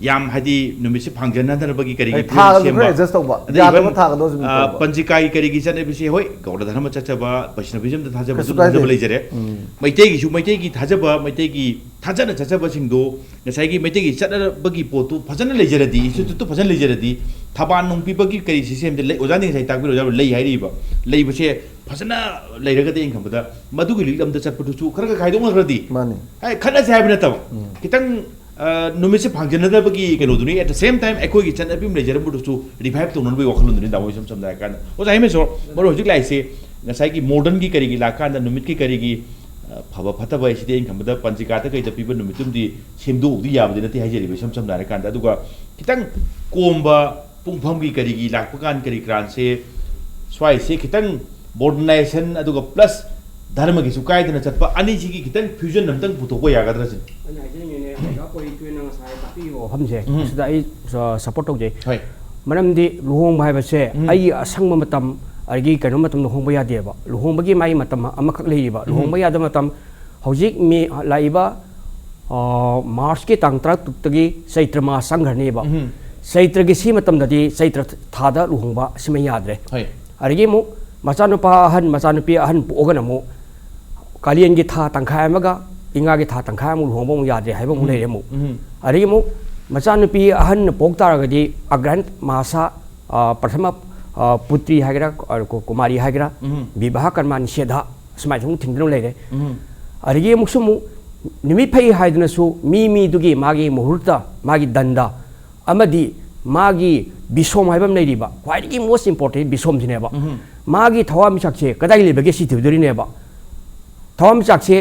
ꯌꯥꯝ ꯍꯥꯏꯗꯤ ꯅꯨꯃꯤꯠꯁꯦ ꯐꯥꯡꯖꯟꯅꯗꯅꯕꯒꯤ ꯀꯔꯤꯒꯤ ꯑꯩ ꯐꯤꯕꯝ ꯊꯥꯒꯁꯨ ꯁꯦꯝꯕ꯫ ꯈꯔ adjust ꯇꯧꯕ, ꯑꯗꯩ ꯌꯥꯗꯕ even, ꯊꯥꯒꯗꯣꯁꯨ ꯑꯗꯨꯝ ꯑ, ꯇꯧꯕ꯫ ꯄꯟꯖꯤꯀꯥꯒꯤ ꯀꯔꯤꯒꯤ ꯆꯠꯅꯕꯤꯁꯦ, ꯍꯣꯏ, ꯒꯧꯔ ꯙꯔꯃ ꯆꯠꯆꯕ, ꯀꯩꯁꯨ ꯑꯗꯨꯝ ꯀꯥꯏꯗꯦ꯫ ꯊꯥꯖꯕ ꯂꯩꯖꯔꯦ꯫ ꯎꯝ꯫ ꯃꯩꯇꯩꯒꯤꯁꯨ ꯃꯩꯇꯩꯒꯤ ꯊꯥꯖꯕ, ꯃꯩꯇꯩꯒꯤ ꯊꯥꯖꯅ ꯆꯠꯆꯕꯁꯤꯡꯗꯣ ꯉꯁꯥꯏꯒꯤ ꯃꯩꯇꯩꯒꯤ ꯆꯠꯅꯕꯒꯤ ꯄꯣꯠꯇꯨ ꯐꯖꯅ ꯂꯩꯖꯔꯗꯤ, instituteꯇꯨ ꯐꯖꯅ ꯂꯩꯖꯔꯗꯤ, ꯊꯕꯥꯟ ꯅꯨꯡ ꯄꯤꯕꯒꯤ ꯀꯔꯤ system ꯁꯦ ꯂꯩ, ꯑꯣꯖꯥꯅ ꯉꯁꯥꯏ ꯇꯥꯛꯄꯤꯔꯣ, ꯑꯣꯖꯥ ꯂꯩ ꯍꯥꯏꯔꯤꯕ꯫ ꯂꯩꯕꯁꯦ ꯐꯖꯅ ꯂꯩꯔꯒꯗꯤ ꯑꯩꯅ ꯈꯟꯕꯗ ꯃꯗꯨꯒꯤ ꯂꯤꯛꯂꯝꯗ ꯆꯠꯄꯗꯨꯁꯨ ꯈꯔ ꯈꯔ ꯈꯥꯏꯗꯣꯛꯅꯈ꯭ꯔꯗꯤ, ꯃꯥꯅꯤ꯫ ꯍꯥꯏ, ꯈꯠꯅꯁꯦ ꯍꯥꯏꯕ ꯅꯠꯇꯕ, ꯈꯤꯇꯪ, ꯑ, ꯅꯨꯃꯤꯠꯁꯦ ꯐꯥꯡꯖꯟꯅꯗꯕꯒꯤ ꯀꯩꯅꯣꯗꯨꯅꯤ꯫ At the same time ꯑꯩꯈꯣꯏꯒꯤ ꯆꯠꯅꯕꯤ ꯑꯃ ꯂꯩꯖꯔꯝꯕꯗꯨꯁꯨ revive ꯇꯧꯅꯅꯕꯒꯤ ꯋꯥꯈꯜꯂꯣꯟꯗꯨꯅꯤ, ꯇꯥꯃꯣ꯫ ꯏꯁꯝ ꯁꯝꯅ ꯍꯥꯏꯔ ꯀꯥꯟꯗ, ꯑꯣꯖꯥ ꯍꯦꯃꯦꯁꯣꯔ, ꯃꯔꯨ ꯍꯧꯖꯤꯛ ꯂꯥꯛꯏꯁꯦ ꯉꯁꯥꯏꯒꯤ modern ꯒꯤ ꯀꯔꯤꯒꯤ ꯂꯥꯛꯀꯥꯟꯗ ꯅꯨꯃꯤꯠꯀꯤ ꯀꯔꯤꯒꯤ, ꯑ, ꯐꯕ ꯐꯠꯇꯕ ꯍꯥꯏꯁꯤꯗꯤ ꯑꯩꯅ ꯈꯟꯕꯗ ꯄꯟꯖꯤꯀꯥꯗ ꯀꯩꯗ ꯄꯤꯕ ꯅꯨꯃꯤꯠꯇꯨꯝꯗꯤ ꯁꯦꯝꯗꯣꯛꯎꯕꯗꯤ ꯌꯥꯕꯗꯤ ꯅꯠꯇꯦ ꯍꯥꯏꯖꯔꯤꯕ, ꯏꯁꯝ ꯁꯝꯅ ꯍꯥꯏꯔ ꯀꯥꯟꯗ꯫ ꯑꯗꯨꯒ ꯈꯤꯇꯪ ꯀꯣꯝꯕ ꯄꯨꯡꯐꯝꯒꯤ ꯀꯔꯤꯒꯤ ꯂꯥꯛꯄ ꯀꯥꯟ ꯀꯔꯤ ꯀꯔꯥꯟꯁꯦ ꯁ꯭ꯋꯥꯏꯁꯦ ꯈꯤꯇꯪ modernization ꯑꯗꯨꯒ plus ꯙꯔꯃꯒꯤꯁꯨ ꯀꯥꯏꯗꯅ ꯆꯠꯄ ꯑꯅꯤꯁꯤꯒꯤ ꯈꯤꯇꯪ fusion ꯑꯝꯇꯪ ꯄꯨꯊꯣꯛꯄ ꯌꯥꯒꯗ꯭ꯔꯥ ꯁꯤꯅꯤ? ꯑꯩꯅ ꯍꯥꯏꯖꯅꯤꯡꯉꯤꯅꯦ, ꯑꯣꯖꯥ ꯄꯣꯏꯟꯇꯨꯅ ꯉꯁꯥꯏ ꯇꯥꯛꯄꯤꯈꯤꯕ ꯋꯥꯐꯝꯁꯦ, ꯎꯝ꯫ ꯁꯤꯗ ꯑꯩ ꯁꯄꯣꯔꯠ ꯇꯧꯖꯩ꯫ ꯍꯣꯏ꯫ ꯃꯔꯝꯗꯤ ꯂꯨꯍꯣꯡꯕ ꯍꯥꯏꯕꯁꯦ ꯎꯝ꯫ ꯑꯩꯒꯤ ꯑꯁꯪꯕ ꯃꯇꯝ ꯑꯗꯒꯤ ꯀꯩꯅꯣ ꯃꯇꯝꯗ ꯍꯣꯡꯕ ꯌꯥꯗꯦꯕ꯫ ꯂꯨꯍꯣꯡꯕꯒꯤ ꯃꯥꯒꯤ ꯃꯇꯝ ꯑꯃꯈꯛ ꯂꯩꯔꯤꯕ꯫ ꯂꯨꯍꯣꯡꯕ ꯌꯥꯗꯕ ꯃꯇꯝ ꯍꯧꯖꯤꯛ ꯃꯦ ꯂꯥꯛꯏꯕ, ꯑ, ꯃꯥꯔꯆꯀꯤ ꯇꯥꯡ ꯇꯔꯥꯇꯔꯨꯛꯇꯒꯤ ꯆꯩꯇ꯭ꯔ ꯃꯥꯁ ꯆꯪꯈ꯭ꯔꯅꯦꯕ꯫ ꯎꯝ꯫ ꯆꯩꯇ꯭ꯔꯒꯤ ꯁꯤ ꯃꯇꯝꯗꯗꯤ ꯆꯩꯇ꯭ꯔ ꯊꯥꯗ ꯂꯨꯍꯣꯡꯕ ꯁꯤꯃ ꯌꯥꯗ꯭ꯔꯦ꯫ ꯍꯣꯏ꯫ ꯑꯗꯒꯤ ꯑꯃꯨꯛ ꯃꯆꯥꯅꯨꯄꯥ ꯑꯍꯟ ꯃꯆꯥꯅꯨꯄꯤ ꯑꯍꯟ ꯄꯣꯛꯑꯒꯅ ꯑꯃꯨꯛ ꯀꯥꯂꯦꯟꯒꯤ ꯊꯥ ꯇꯪꯈꯥꯏ ꯑꯃꯒ ꯏꯉꯥꯒꯤ ꯊꯥ ꯇꯪꯈꯥꯏ ꯑꯃꯨꯛ ꯂꯨꯍꯣꯡꯕ ꯑꯃꯨꯛ ꯌꯥꯗ꯭ꯔꯦ ꯍꯥꯏꯕ ꯑꯃꯨꯛ ꯂꯩꯔꯦ ꯑꯃꯨꯛ꯫ ꯎꯝ꯫ ꯑꯗꯒꯤ ꯑꯃꯨꯛ ꯃꯆꯥꯅꯨꯄꯤ ꯑꯍꯟꯅ ꯄꯣꯛ ꯇꯥꯔꯒꯗꯤ ꯑꯒ꯭ꯔꯍꯟ ꯃꯥꯁꯥ, ꯑ, ꯄ꯭ꯔꯊꯃ, ꯑ, ꯄꯨꯇ꯭ꯔꯤ ꯍꯥꯏꯒꯦꯔꯥ, ꯑ, ꯀꯨ-, ꯀꯨꯃꯥꯔꯤ ꯍꯥꯏꯒꯦꯔꯥ, ꯎꯝ꯫ ꯕꯤꯕꯥꯍ ꯀꯔꯃ ꯅꯤꯁꯦꯙ ꯁꯨꯃꯥꯏꯅ ꯁꯨꯝ ꯊꯤꯡꯗꯨꯅ ꯂꯩꯔꯦ꯫ ꯎꯝ꯫ ꯑꯗꯒꯤ ꯑꯃꯨꯛꯁꯨ ꯑꯃꯨꯛ ꯅꯨꯃꯤꯠ ꯐꯩ ꯍꯥꯏꯗꯨꯅꯁꯨ ꯃꯤ ꯃꯤꯗꯨꯒꯤ ꯃꯥꯒꯤ ꯃꯨꯍꯨꯔꯇ, ꯃꯥꯒꯤ ꯗꯟꯗ ꯑꯃꯗꯤ ꯃꯥꯒꯤ ꯕꯤꯁꯣꯝ ꯍꯥꯏꯕ ꯑꯃ ꯂꯩꯔꯤꯕ, ꯈ꯭ꯋꯥꯏꯗꯒꯤ most important ꯕꯤꯁꯣꯝꯁꯤꯅꯦꯕ꯫ ꯎꯝ꯫ ꯃꯥꯒꯤ ꯊꯋꯥꯟꯃꯤꯆꯥꯛꯁꯦ ꯀꯗꯥꯏ ꯂꯩꯕꯒꯦ ꯁꯤ ꯊꯤꯗꯣꯔꯤꯅꯦꯕ꯫ ꯊꯋꯥꯟꯃꯤꯆꯥꯛꯁꯦ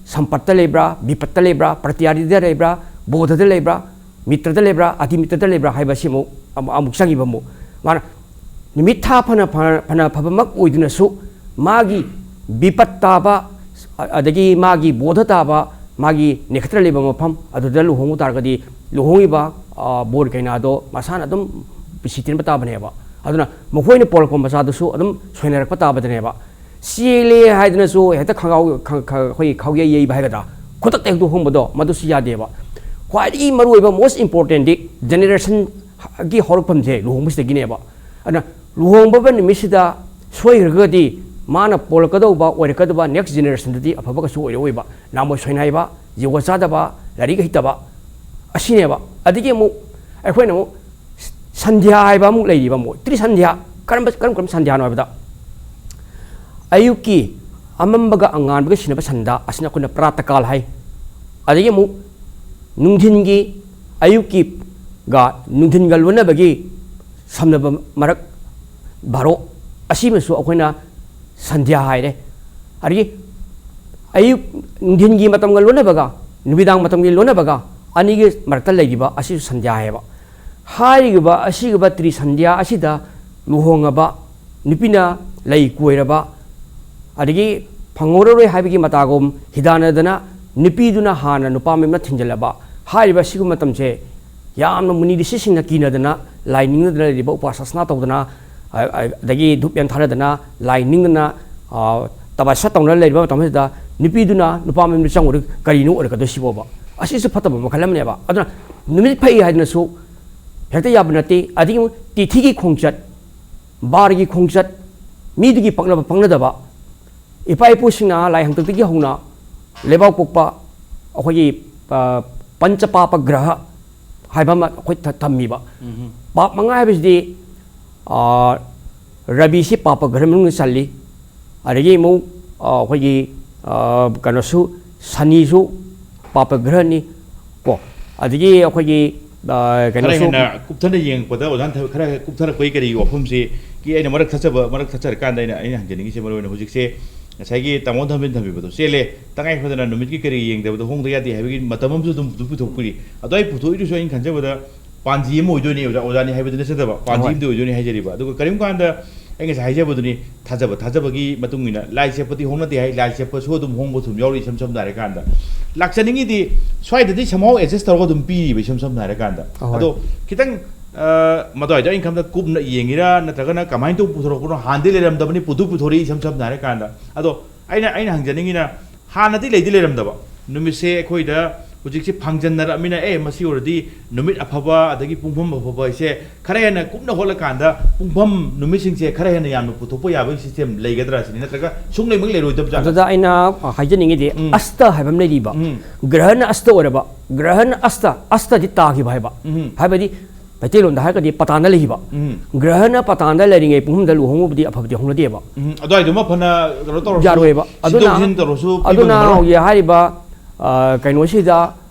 ꯁꯝꯄꯠꯇ ꯂꯩꯕ꯭ꯔꯥ, ꯕꯤꯄꯠꯇ ꯂꯩꯕ꯭ꯔꯥ, ꯄ꯭ꯔꯇꯤꯌꯥꯔꯤꯗ ꯂꯩꯕ꯭ꯔꯥ, ꯕꯣꯙꯗ ꯂꯩꯕ꯭ꯔꯥ, ꯃꯤꯇ꯭ꯔꯗ ꯂꯩꯕ꯭ꯔꯥ, ꯑꯇꯤꯃꯤꯇ꯭ꯔꯗ ꯂꯩꯕ꯭ꯔꯥ ꯍꯥꯏꯕꯁꯤ ꯑꯃꯨꯛ, ꯑꯃꯨꯛ, ꯑꯃꯨꯛ ꯆꯪꯉꯤꯕ ꯑꯃꯨꯛ꯫ ꯃꯥꯅ ꯅꯨꯃꯤꯠ ꯊꯥ ꯐꯅ, ꯐꯅ, ꯐꯅ ꯐꯕꯃꯛ ꯑꯣꯏꯗꯨꯅꯁꯨ ꯃꯥꯒꯤ ꯕꯤꯄꯠ ꯇꯥꯕ, ꯑ-, ꯑꯗꯒꯤ ꯃꯥꯒꯤ ꯕꯣꯙ ꯇꯥꯕ, ꯃꯥꯒꯤ ꯅꯦꯈꯇ꯭ꯔ ꯂꯩꯕ ꯃꯐꯝ ꯑꯗꯨꯗ ꯂꯨꯍꯣꯡꯕ ꯇꯥꯔꯒꯗꯤ ꯂꯨꯍꯣꯡꯉꯤꯕ, ꯑ, ꯕꯣꯔ ꯀꯩꯅꯥꯗꯣ ꯃꯁꯥꯅ ꯑꯗꯨꯝ ꯄꯤꯁꯤ ꯇꯤꯟꯕ ꯇꯥꯕꯅꯦꯕ꯫ ꯑꯗꯨꯅ ꯃꯈꯣꯏꯅ ꯄꯣꯛꯂꯛꯄ ꯃꯆꯥꯗꯨꯁꯨ ꯑꯗꯨꯝ ꯁꯣꯏꯅꯔꯛꯄ ꯇꯥꯕꯗꯅꯦꯕ꯫ ꯆꯦꯜꯂꯦ ꯍꯥꯏꯗꯅꯁꯨ ꯍꯦꯛꯇ ꯈꯪꯒꯥꯎ, ꯈ-, ꯈ-, ꯑꯩꯈꯣꯏꯒꯤ ꯈꯥꯎꯌꯩ ꯌꯩꯕ ꯍꯥꯏꯒꯗ꯭ꯔꯥ, ꯈꯨꯗꯛꯇ ꯍꯦꯛꯇ ꯍꯣꯡꯕꯗꯣ, ꯃꯗꯨꯁꯨ ꯌꯥꯗꯦꯕ꯫ ꯈ꯭ꯋꯥꯏꯗꯒꯤ ꯃꯔꯨꯑꯣꯏꯕ most important ꯗꯤ generation ꯒꯤ ꯍꯧꯔꯛꯐꯝꯁꯦ ꯂꯨꯍꯣꯡꯕꯁꯤꯗꯒꯤꯅꯦꯕ꯫ ꯑꯗꯨꯅ ꯂꯨꯍꯣꯡꯕ ꯅꯨꯃꯤꯠꯁꯤꯗ ꯁꯣꯏꯈ꯭ꯔꯒꯗꯤ ꯃꯥꯅ ꯄꯣꯜꯂꯛꯀꯗꯧꯕ, ꯑꯣꯏꯔꯛꯀꯗꯧꯕ next generation ꯗꯗꯤ ꯑꯐꯕ ꯀꯩꯁꯨ ꯑꯣꯏꯔꯛꯑꯣꯏꯕ꯫ ꯅꯥꯃꯣꯏ ꯁꯣꯏꯅꯥꯏꯕ, ꯖꯨꯒꯣꯠ ꯆꯥꯗꯕ, ꯂꯥꯏꯔꯤꯛ ꯍꯩꯇꯕ, ꯑꯁꯤꯅꯦꯕ꯫ ꯑꯗꯒꯤ ꯑꯃꯨꯛ ꯑꯩꯈꯣꯏꯅ ꯑꯃꯨꯛ ꯁꯟꯙ꯭ꯌꯥ ꯍꯥꯏꯕ ꯑꯃꯨꯛ ꯂꯩꯔꯤꯕ ꯑꯃꯨꯛ꯫ ꯇ꯭ꯔꯤꯁꯟꯙ꯭ꯌꯥ꯫ ꯀꯔꯝꯕ, ꯀꯔꯝ ꯀꯔꯝꯕ ꯁꯟꯙ꯭ꯌꯥꯅꯣ ꯍꯥꯏꯕꯗ, ꯑꯌꯨꯛꯀꯤ ꯑꯃꯝꯕꯒ ꯑꯉꯥꯟꯕꯒ ꯁꯤꯟꯅꯕ ꯁꯟꯙ꯭ꯌꯥ, ꯑꯁꯤꯅ ꯑꯩꯈꯣꯏꯅ ꯄ꯭ꯔꯥꯇꯀꯥꯜ ꯍꯥꯏ꯫ ꯑꯗꯒꯤ ꯑꯃꯨꯛ ꯅꯨꯡꯊꯤꯟꯒꯤ, ꯑꯌꯨꯛꯀꯤꯒ ꯅꯨꯡꯊꯤꯟꯒ ꯂꯣꯟꯅꯕꯒꯤ ꯁꯝꯅꯕ ꯃꯔꯛ ꯚꯥꯔꯣ, ꯑꯁꯤꯃꯁꯨ ꯑꯩꯈꯣꯏꯅ ꯁꯟꯙ꯭ꯌꯥ ꯍꯥꯏꯔꯦ꯫ ꯑꯗꯒꯤ ꯑꯌꯨꯛ, ꯅꯨꯡꯊꯤꯟꯒꯤ ꯃꯇꯝꯒ ꯂꯣꯟꯅꯕꯒ ꯅꯨꯃꯤꯗꯥꯡ ꯃꯇꯝꯒꯤ ꯂꯣꯟꯅꯕꯒ ꯑꯅꯤꯒꯤ ꯃꯔꯛꯇ ꯂꯩꯔꯤꯕ ꯑꯁꯤꯁꯨ ꯁꯟꯙ꯭ꯌꯥ ꯍꯥꯏꯌꯦꯕ꯫ ꯍꯥꯏꯔꯤꯕ ꯑꯁꯤꯒꯨꯝꯕ ꯇ꯭ꯔꯤꯁꯟꯙ꯭ꯌꯥ ꯑꯁꯤꯗ ꯂꯨꯍꯣꯡꯉꯕ, ꯅꯨꯄꯤꯅ ꯂꯩ ꯀꯣꯏꯔꯕ, ꯑꯗꯒꯤ ꯐꯪꯍꯧꯔꯔꯣꯏ ꯍꯥꯏꯕꯒꯤ ꯃꯇꯥꯒꯨꯝ ꯍꯤꯗꯥꯟꯅꯗꯅ ꯅꯨꯄꯤꯗꯨꯅ ꯍꯥꯟꯅ ꯅꯨꯄꯥ ꯃꯌꯨꯝꯗ ꯊꯤꯟꯖꯤꯜꯂꯕ, ꯍꯥꯏꯔꯤꯕ ꯑꯁꯤꯒꯨꯝꯕ ꯃꯇꯝꯁꯦ ꯌꯥꯝꯅ ꯃꯨꯅꯤ ꯔꯤꯁꯤꯁꯤꯡꯅ ꯀꯤꯅꯗꯅ, ꯂꯥꯏ ꯅꯤꯡꯅꯗꯅ ꯂꯩꯔꯤꯕ, ꯎꯄꯥꯁ ꯁꯥꯁꯅꯥ ꯇꯧꯗꯅ, ꯑ-, ꯑ-, ꯑꯗꯒꯤ ꯙꯨꯞ ꯌꯥꯟ ꯊꯥꯅꯗꯅ, ꯂꯥꯏ ꯅꯤꯡꯗꯅ, ꯑ, ꯇꯄꯁ꯭ꯌꯥ ꯇꯧꯅ ꯂꯩꯔꯤꯕ ꯃꯇꯝ ꯑꯁꯤꯗ ꯅꯨꯄꯤꯗꯨꯅ ꯅꯨꯄꯥ ꯃꯌꯨꯝꯗ ꯆꯪꯉꯨꯔꯒ ꯀꯔꯤꯅꯣ ꯑꯣꯏꯔꯛꯀꯗꯣꯏꯁꯤꯕꯣꯕ? ꯑꯁꯤꯁꯨ ꯐꯠꯇꯕ ꯃꯈꯜ ꯑꯃꯅꯦꯕ꯫ ꯑꯗꯨꯅ ꯅꯨꯃꯤꯠ ꯐꯩ ꯍꯥꯏꯗꯅꯁꯨ ꯍꯦꯛꯇ ꯌꯥꯕ ꯅꯠꯇꯦ꯫ ꯑꯗꯒꯤ ꯑꯃꯨꯛ ꯇꯤꯊꯤꯒꯤ ꯈꯣꯡꯆꯠ, ꯕꯥꯔꯒꯤ ꯈꯣꯡꯆꯠ, ꯃꯤꯗꯨꯒꯤ ꯄꯛꯅꯕ ꯄꯛꯅꯗꯕ, ꯏꯄꯥ ꯏꯄꯨꯁꯤꯡꯅ ꯂꯥꯏ ꯍꯥꯛꯇꯛꯇꯒꯤ ꯍꯧꯅ ꯂꯩꯕꯥꯛ ꯄꯣꯛꯄ ꯑꯩꯈꯣꯏꯒꯤ, ꯑ, ꯄꯟꯆ ꯄꯥꯄ ꯒ꯭ꯔꯍ ꯍꯥꯏꯕ ꯑꯃ ꯑꯩꯈꯣꯏ ꯊ-, ꯊꯝꯃꯤꯕ꯫ ꯎꯝꯍꯨꯝ꯫ ꯄꯥꯞ ꯃꯉꯥ ꯍꯥꯏꯕꯁꯤꯗꯤ, ꯑ, ꯔꯕꯤꯁꯤ ꯄꯥꯄ ꯒ꯭ꯔꯍ ꯃꯅꯨꯡꯗ ꯆꯜꯂꯤ꯫ ꯑꯗꯒꯤ ꯑꯃꯨꯛ, ꯑ, ꯑꯩꯈꯣꯏꯒꯤ, ꯑ, ꯀꯩꯅꯣꯁꯨ, ꯁꯅꯤꯁꯨ ꯄꯥꯄ ꯒ꯭ꯔꯍꯅꯤ ꯀꯣ꯫ ꯑꯗꯒꯤ ꯑꯩꯈꯣꯏꯒꯤ, ꯑ, ꯈꯔ ꯀꯩꯅꯣꯁꯨ ꯍꯦꯟꯅ ꯀꯨꯞꯊꯅ ꯌꯦꯡꯉꯛꯄꯗ, ꯑꯣꯖꯥꯅ ꯊ-, ꯈꯔ ꯀꯨꯞꯊꯔꯛꯄꯒꯤ ꯀꯔꯤꯒꯤ ꯋꯥꯐꯝꯁꯤ ꯀꯤ ꯑꯩꯅ ꯃꯔꯛ ꯊꯠꯆꯕ, ꯃꯔꯛ ꯊꯠꯆꯔꯀꯥꯟꯗ ꯑꯩꯅ, ꯑꯩꯅ ꯍꯪꯖꯅꯤꯡꯉꯤꯁꯦ, ꯃꯔꯨ ꯑꯣꯏꯅ ꯍꯧꯖꯤꯛꯁꯦ ꯉꯁꯥꯏꯒꯤ ꯇꯥꯃꯣ ꯊꯝꯕꯤꯅ ꯊꯝꯕꯤꯕꯗꯣ ꯆꯦꯜꯂꯦ, ꯇꯉꯥꯏ ꯐꯗꯅ ꯅꯨꯃꯤꯠꯀꯤ ꯀꯔꯤ ꯌꯦꯡꯗꯕꯗ ꯍꯣꯡꯗ ꯌꯥꯗꯦ ꯍꯥꯏꯕꯒꯤ ꯃꯇꯝ ꯑꯃꯁꯨ ꯑꯗꯨꯝ ꯄꯨꯊꯣꯛ-, ꯄꯨꯊꯣꯛꯄꯤꯔꯤ꯫ ꯑꯗꯣ ꯑꯩ ꯄꯨꯊꯣꯛꯏꯗꯨꯁꯨ ꯑꯩꯅ ꯈꯟꯖꯕꯗ ꯄꯥꯟꯖꯤ ꯑꯃ ꯑꯣꯏꯗꯣꯏꯅꯤ, ꯑꯣꯖꯥ, ꯑꯣꯖꯥꯅꯤ ꯍꯥꯏꯕꯗꯤ ꯅꯠꯆꯗꯕ, ꯄꯥꯟꯖꯤ ꯍꯣꯏ꯫ ꯑꯃꯗꯤ ꯑꯣꯏꯗꯣꯏꯅꯤ ꯍꯥꯏꯖꯔꯤꯕ꯫ ꯑꯗꯨꯒ ꯀꯔꯤꯒꯨꯝꯕ ꯀꯥꯟꯗ ꯑꯩ ꯉꯁꯥꯏ ꯍꯥꯏꯖꯕꯗꯨꯅꯤ, ꯊꯥꯖꯕ ꯊꯥꯖꯕꯒꯤ ꯃꯇꯨꯡ ꯏꯟꯅ ꯂꯥꯏ ꯆꯦꯞꯄꯗꯤ ꯍꯣꯡꯅꯗꯦ ꯍꯥꯏ, ꯂꯥꯏ ꯆꯦꯞꯄꯁꯨ ꯑꯗꯨꯝ ꯍꯣꯡꯕ ꯑꯗꯨꯝ ꯌꯥꯎꯔꯤ, ꯏꯁꯝ ꯁꯝꯅ ꯍꯥꯏꯔꯀꯥꯟꯗ꯫ ꯂꯥꯛꯆꯅꯤꯡꯉꯤꯗꯤ ꯁ꯭ꯋꯥꯏꯗꯗꯤ somehow adjust ꯇꯧꯔꯒ ꯑꯗꯨꯝ ꯄꯤꯔꯤꯕ, ꯏꯁꯝ ꯁꯝꯅ ꯍꯥꯏꯔꯀꯥꯟꯗ꯫ ꯑꯍꯣꯏ꯫ ꯑꯗꯣ ꯈꯤꯇꯪ, ꯑ, ꯃꯗꯨꯋꯥꯏꯗ ꯑꯩꯅ ꯈꯟꯕꯗ ꯀꯨꯞꯅ ꯌꯦꯡꯉꯤꯔꯥ ꯅꯠꯇ꯭ꯔꯒꯅ ꯀꯃꯥꯏꯅ ꯇꯧꯕ ꯄꯨꯊꯣꯔꯛꯄꯅꯣ, ꯍꯥꯟꯅꯗꯤ ꯂꯩꯔꯝꯗꯕꯅꯤ, ꯄꯨꯊꯣꯛ ꯄꯨꯊꯣꯔꯛꯏ, ꯏꯁꯝ ꯁꯝꯅ ꯍꯥꯏꯔꯀꯥꯟꯗ꯫ ꯑꯗꯣ ꯑꯩꯅ, ꯑꯩꯅ ꯍꯪꯖꯅꯤꯡꯉꯤꯅ, ꯍꯥꯟꯅꯗꯤ ꯂꯩꯗꯤ ꯂꯩꯔꯝꯗꯕ ꯅꯨꯃꯤꯠꯁꯦ ꯑꯩꯈꯣꯏꯗ ꯍꯧꯖꯤꯛꯁꯦ ꯐꯪꯖꯟꯅꯔꯛꯑꯃꯤꯅ, ꯑꯦ, ꯃꯁꯤ ꯑꯣꯏꯔꯗꯤ ꯅꯨꯃꯤꯠ ꯑꯐꯕ ꯑꯗꯒꯤ ꯄꯨꯡꯐꯝ ꯑꯐꯕ ꯍꯥꯏꯁꯦ ꯈꯔ ꯍꯦꯟꯅ ꯀꯨꯞꯅ ꯍꯣꯠꯂꯀꯥꯟꯗ ꯄꯨꯡꯐꯝ ꯅꯨꯃꯤꯠꯁꯤꯡꯁꯦ ꯈꯔ ꯍꯦꯟꯅ ꯌꯥꯝꯅ ꯄꯨꯊꯣꯛꯄ ꯌꯥꯕꯒꯤ system ꯂꯩꯒꯗ꯭ꯔꯥ ꯁꯤꯅꯤ, ꯅꯠꯇ꯭ꯔꯒ ꯁꯨꯡꯂꯩꯃꯛ ꯂꯩꯔꯣꯏꯗꯕ ꯖꯥꯠꯂꯥ? ꯑꯗꯨꯗ ꯑꯩꯅ, ꯑ, ꯍꯥꯏꯖꯅꯤꯡꯉꯤꯗꯤ, ꯎꯝ꯫ ꯑꯁꯇ ꯍꯥꯏꯕ ꯑꯃ ꯂꯩꯔꯤꯕ꯫ ꯎꯝ꯫ ꯒ꯭ꯔꯍꯟ ꯑꯁꯇ ꯑꯣꯏꯔꯕ, ꯒ꯭ꯔꯍꯟ ꯑꯁꯇ, ꯑꯁꯇꯗꯤ ꯇꯥꯈꯤꯕ ꯍꯥꯏꯕ꯫ ꯎꯝ꯫ ꯍꯥꯏꯕꯗꯤ ꯃꯩꯇꯩꯂꯣꯟꯗ ꯍꯥꯏꯔꯒꯗꯤ ꯄꯇꯥꯟꯗ ꯂꯩꯈꯤꯕ꯫ ꯎꯝ꯫ ꯒ꯭ꯔꯍꯅ ꯄꯇꯥꯟꯗ ꯂꯩꯔꯤꯉꯩ ꯄꯨꯡꯐꯝꯗ ꯂꯨꯍꯣꯡꯕꯕꯨꯗꯤ ꯑꯐꯕꯗꯤ ꯍꯧꯅꯗꯦꯕ꯫ ꯎꯝ, ꯑꯗꯨꯋꯥꯏꯗꯨꯃ ꯐꯅ ꯀꯩꯅꯣ ꯇꯧꯔꯁꯨ, ꯌꯥꯔꯣꯏꯕ꯫ ꯁꯤꯟꯗꯣꯛ ꯑꯗꯨꯅ ꯁꯤꯟꯖꯤꯟ ꯇꯧꯔꯁꯨ ꯄꯤꯕ ꯑꯗꯨꯅ ꯉꯝꯃꯔꯣꯏ꯫ ꯍꯧꯖꯤꯛ ꯍꯥꯏꯔꯤꯕ, ꯑ, ꯀꯩꯅꯣꯁꯤꯗ,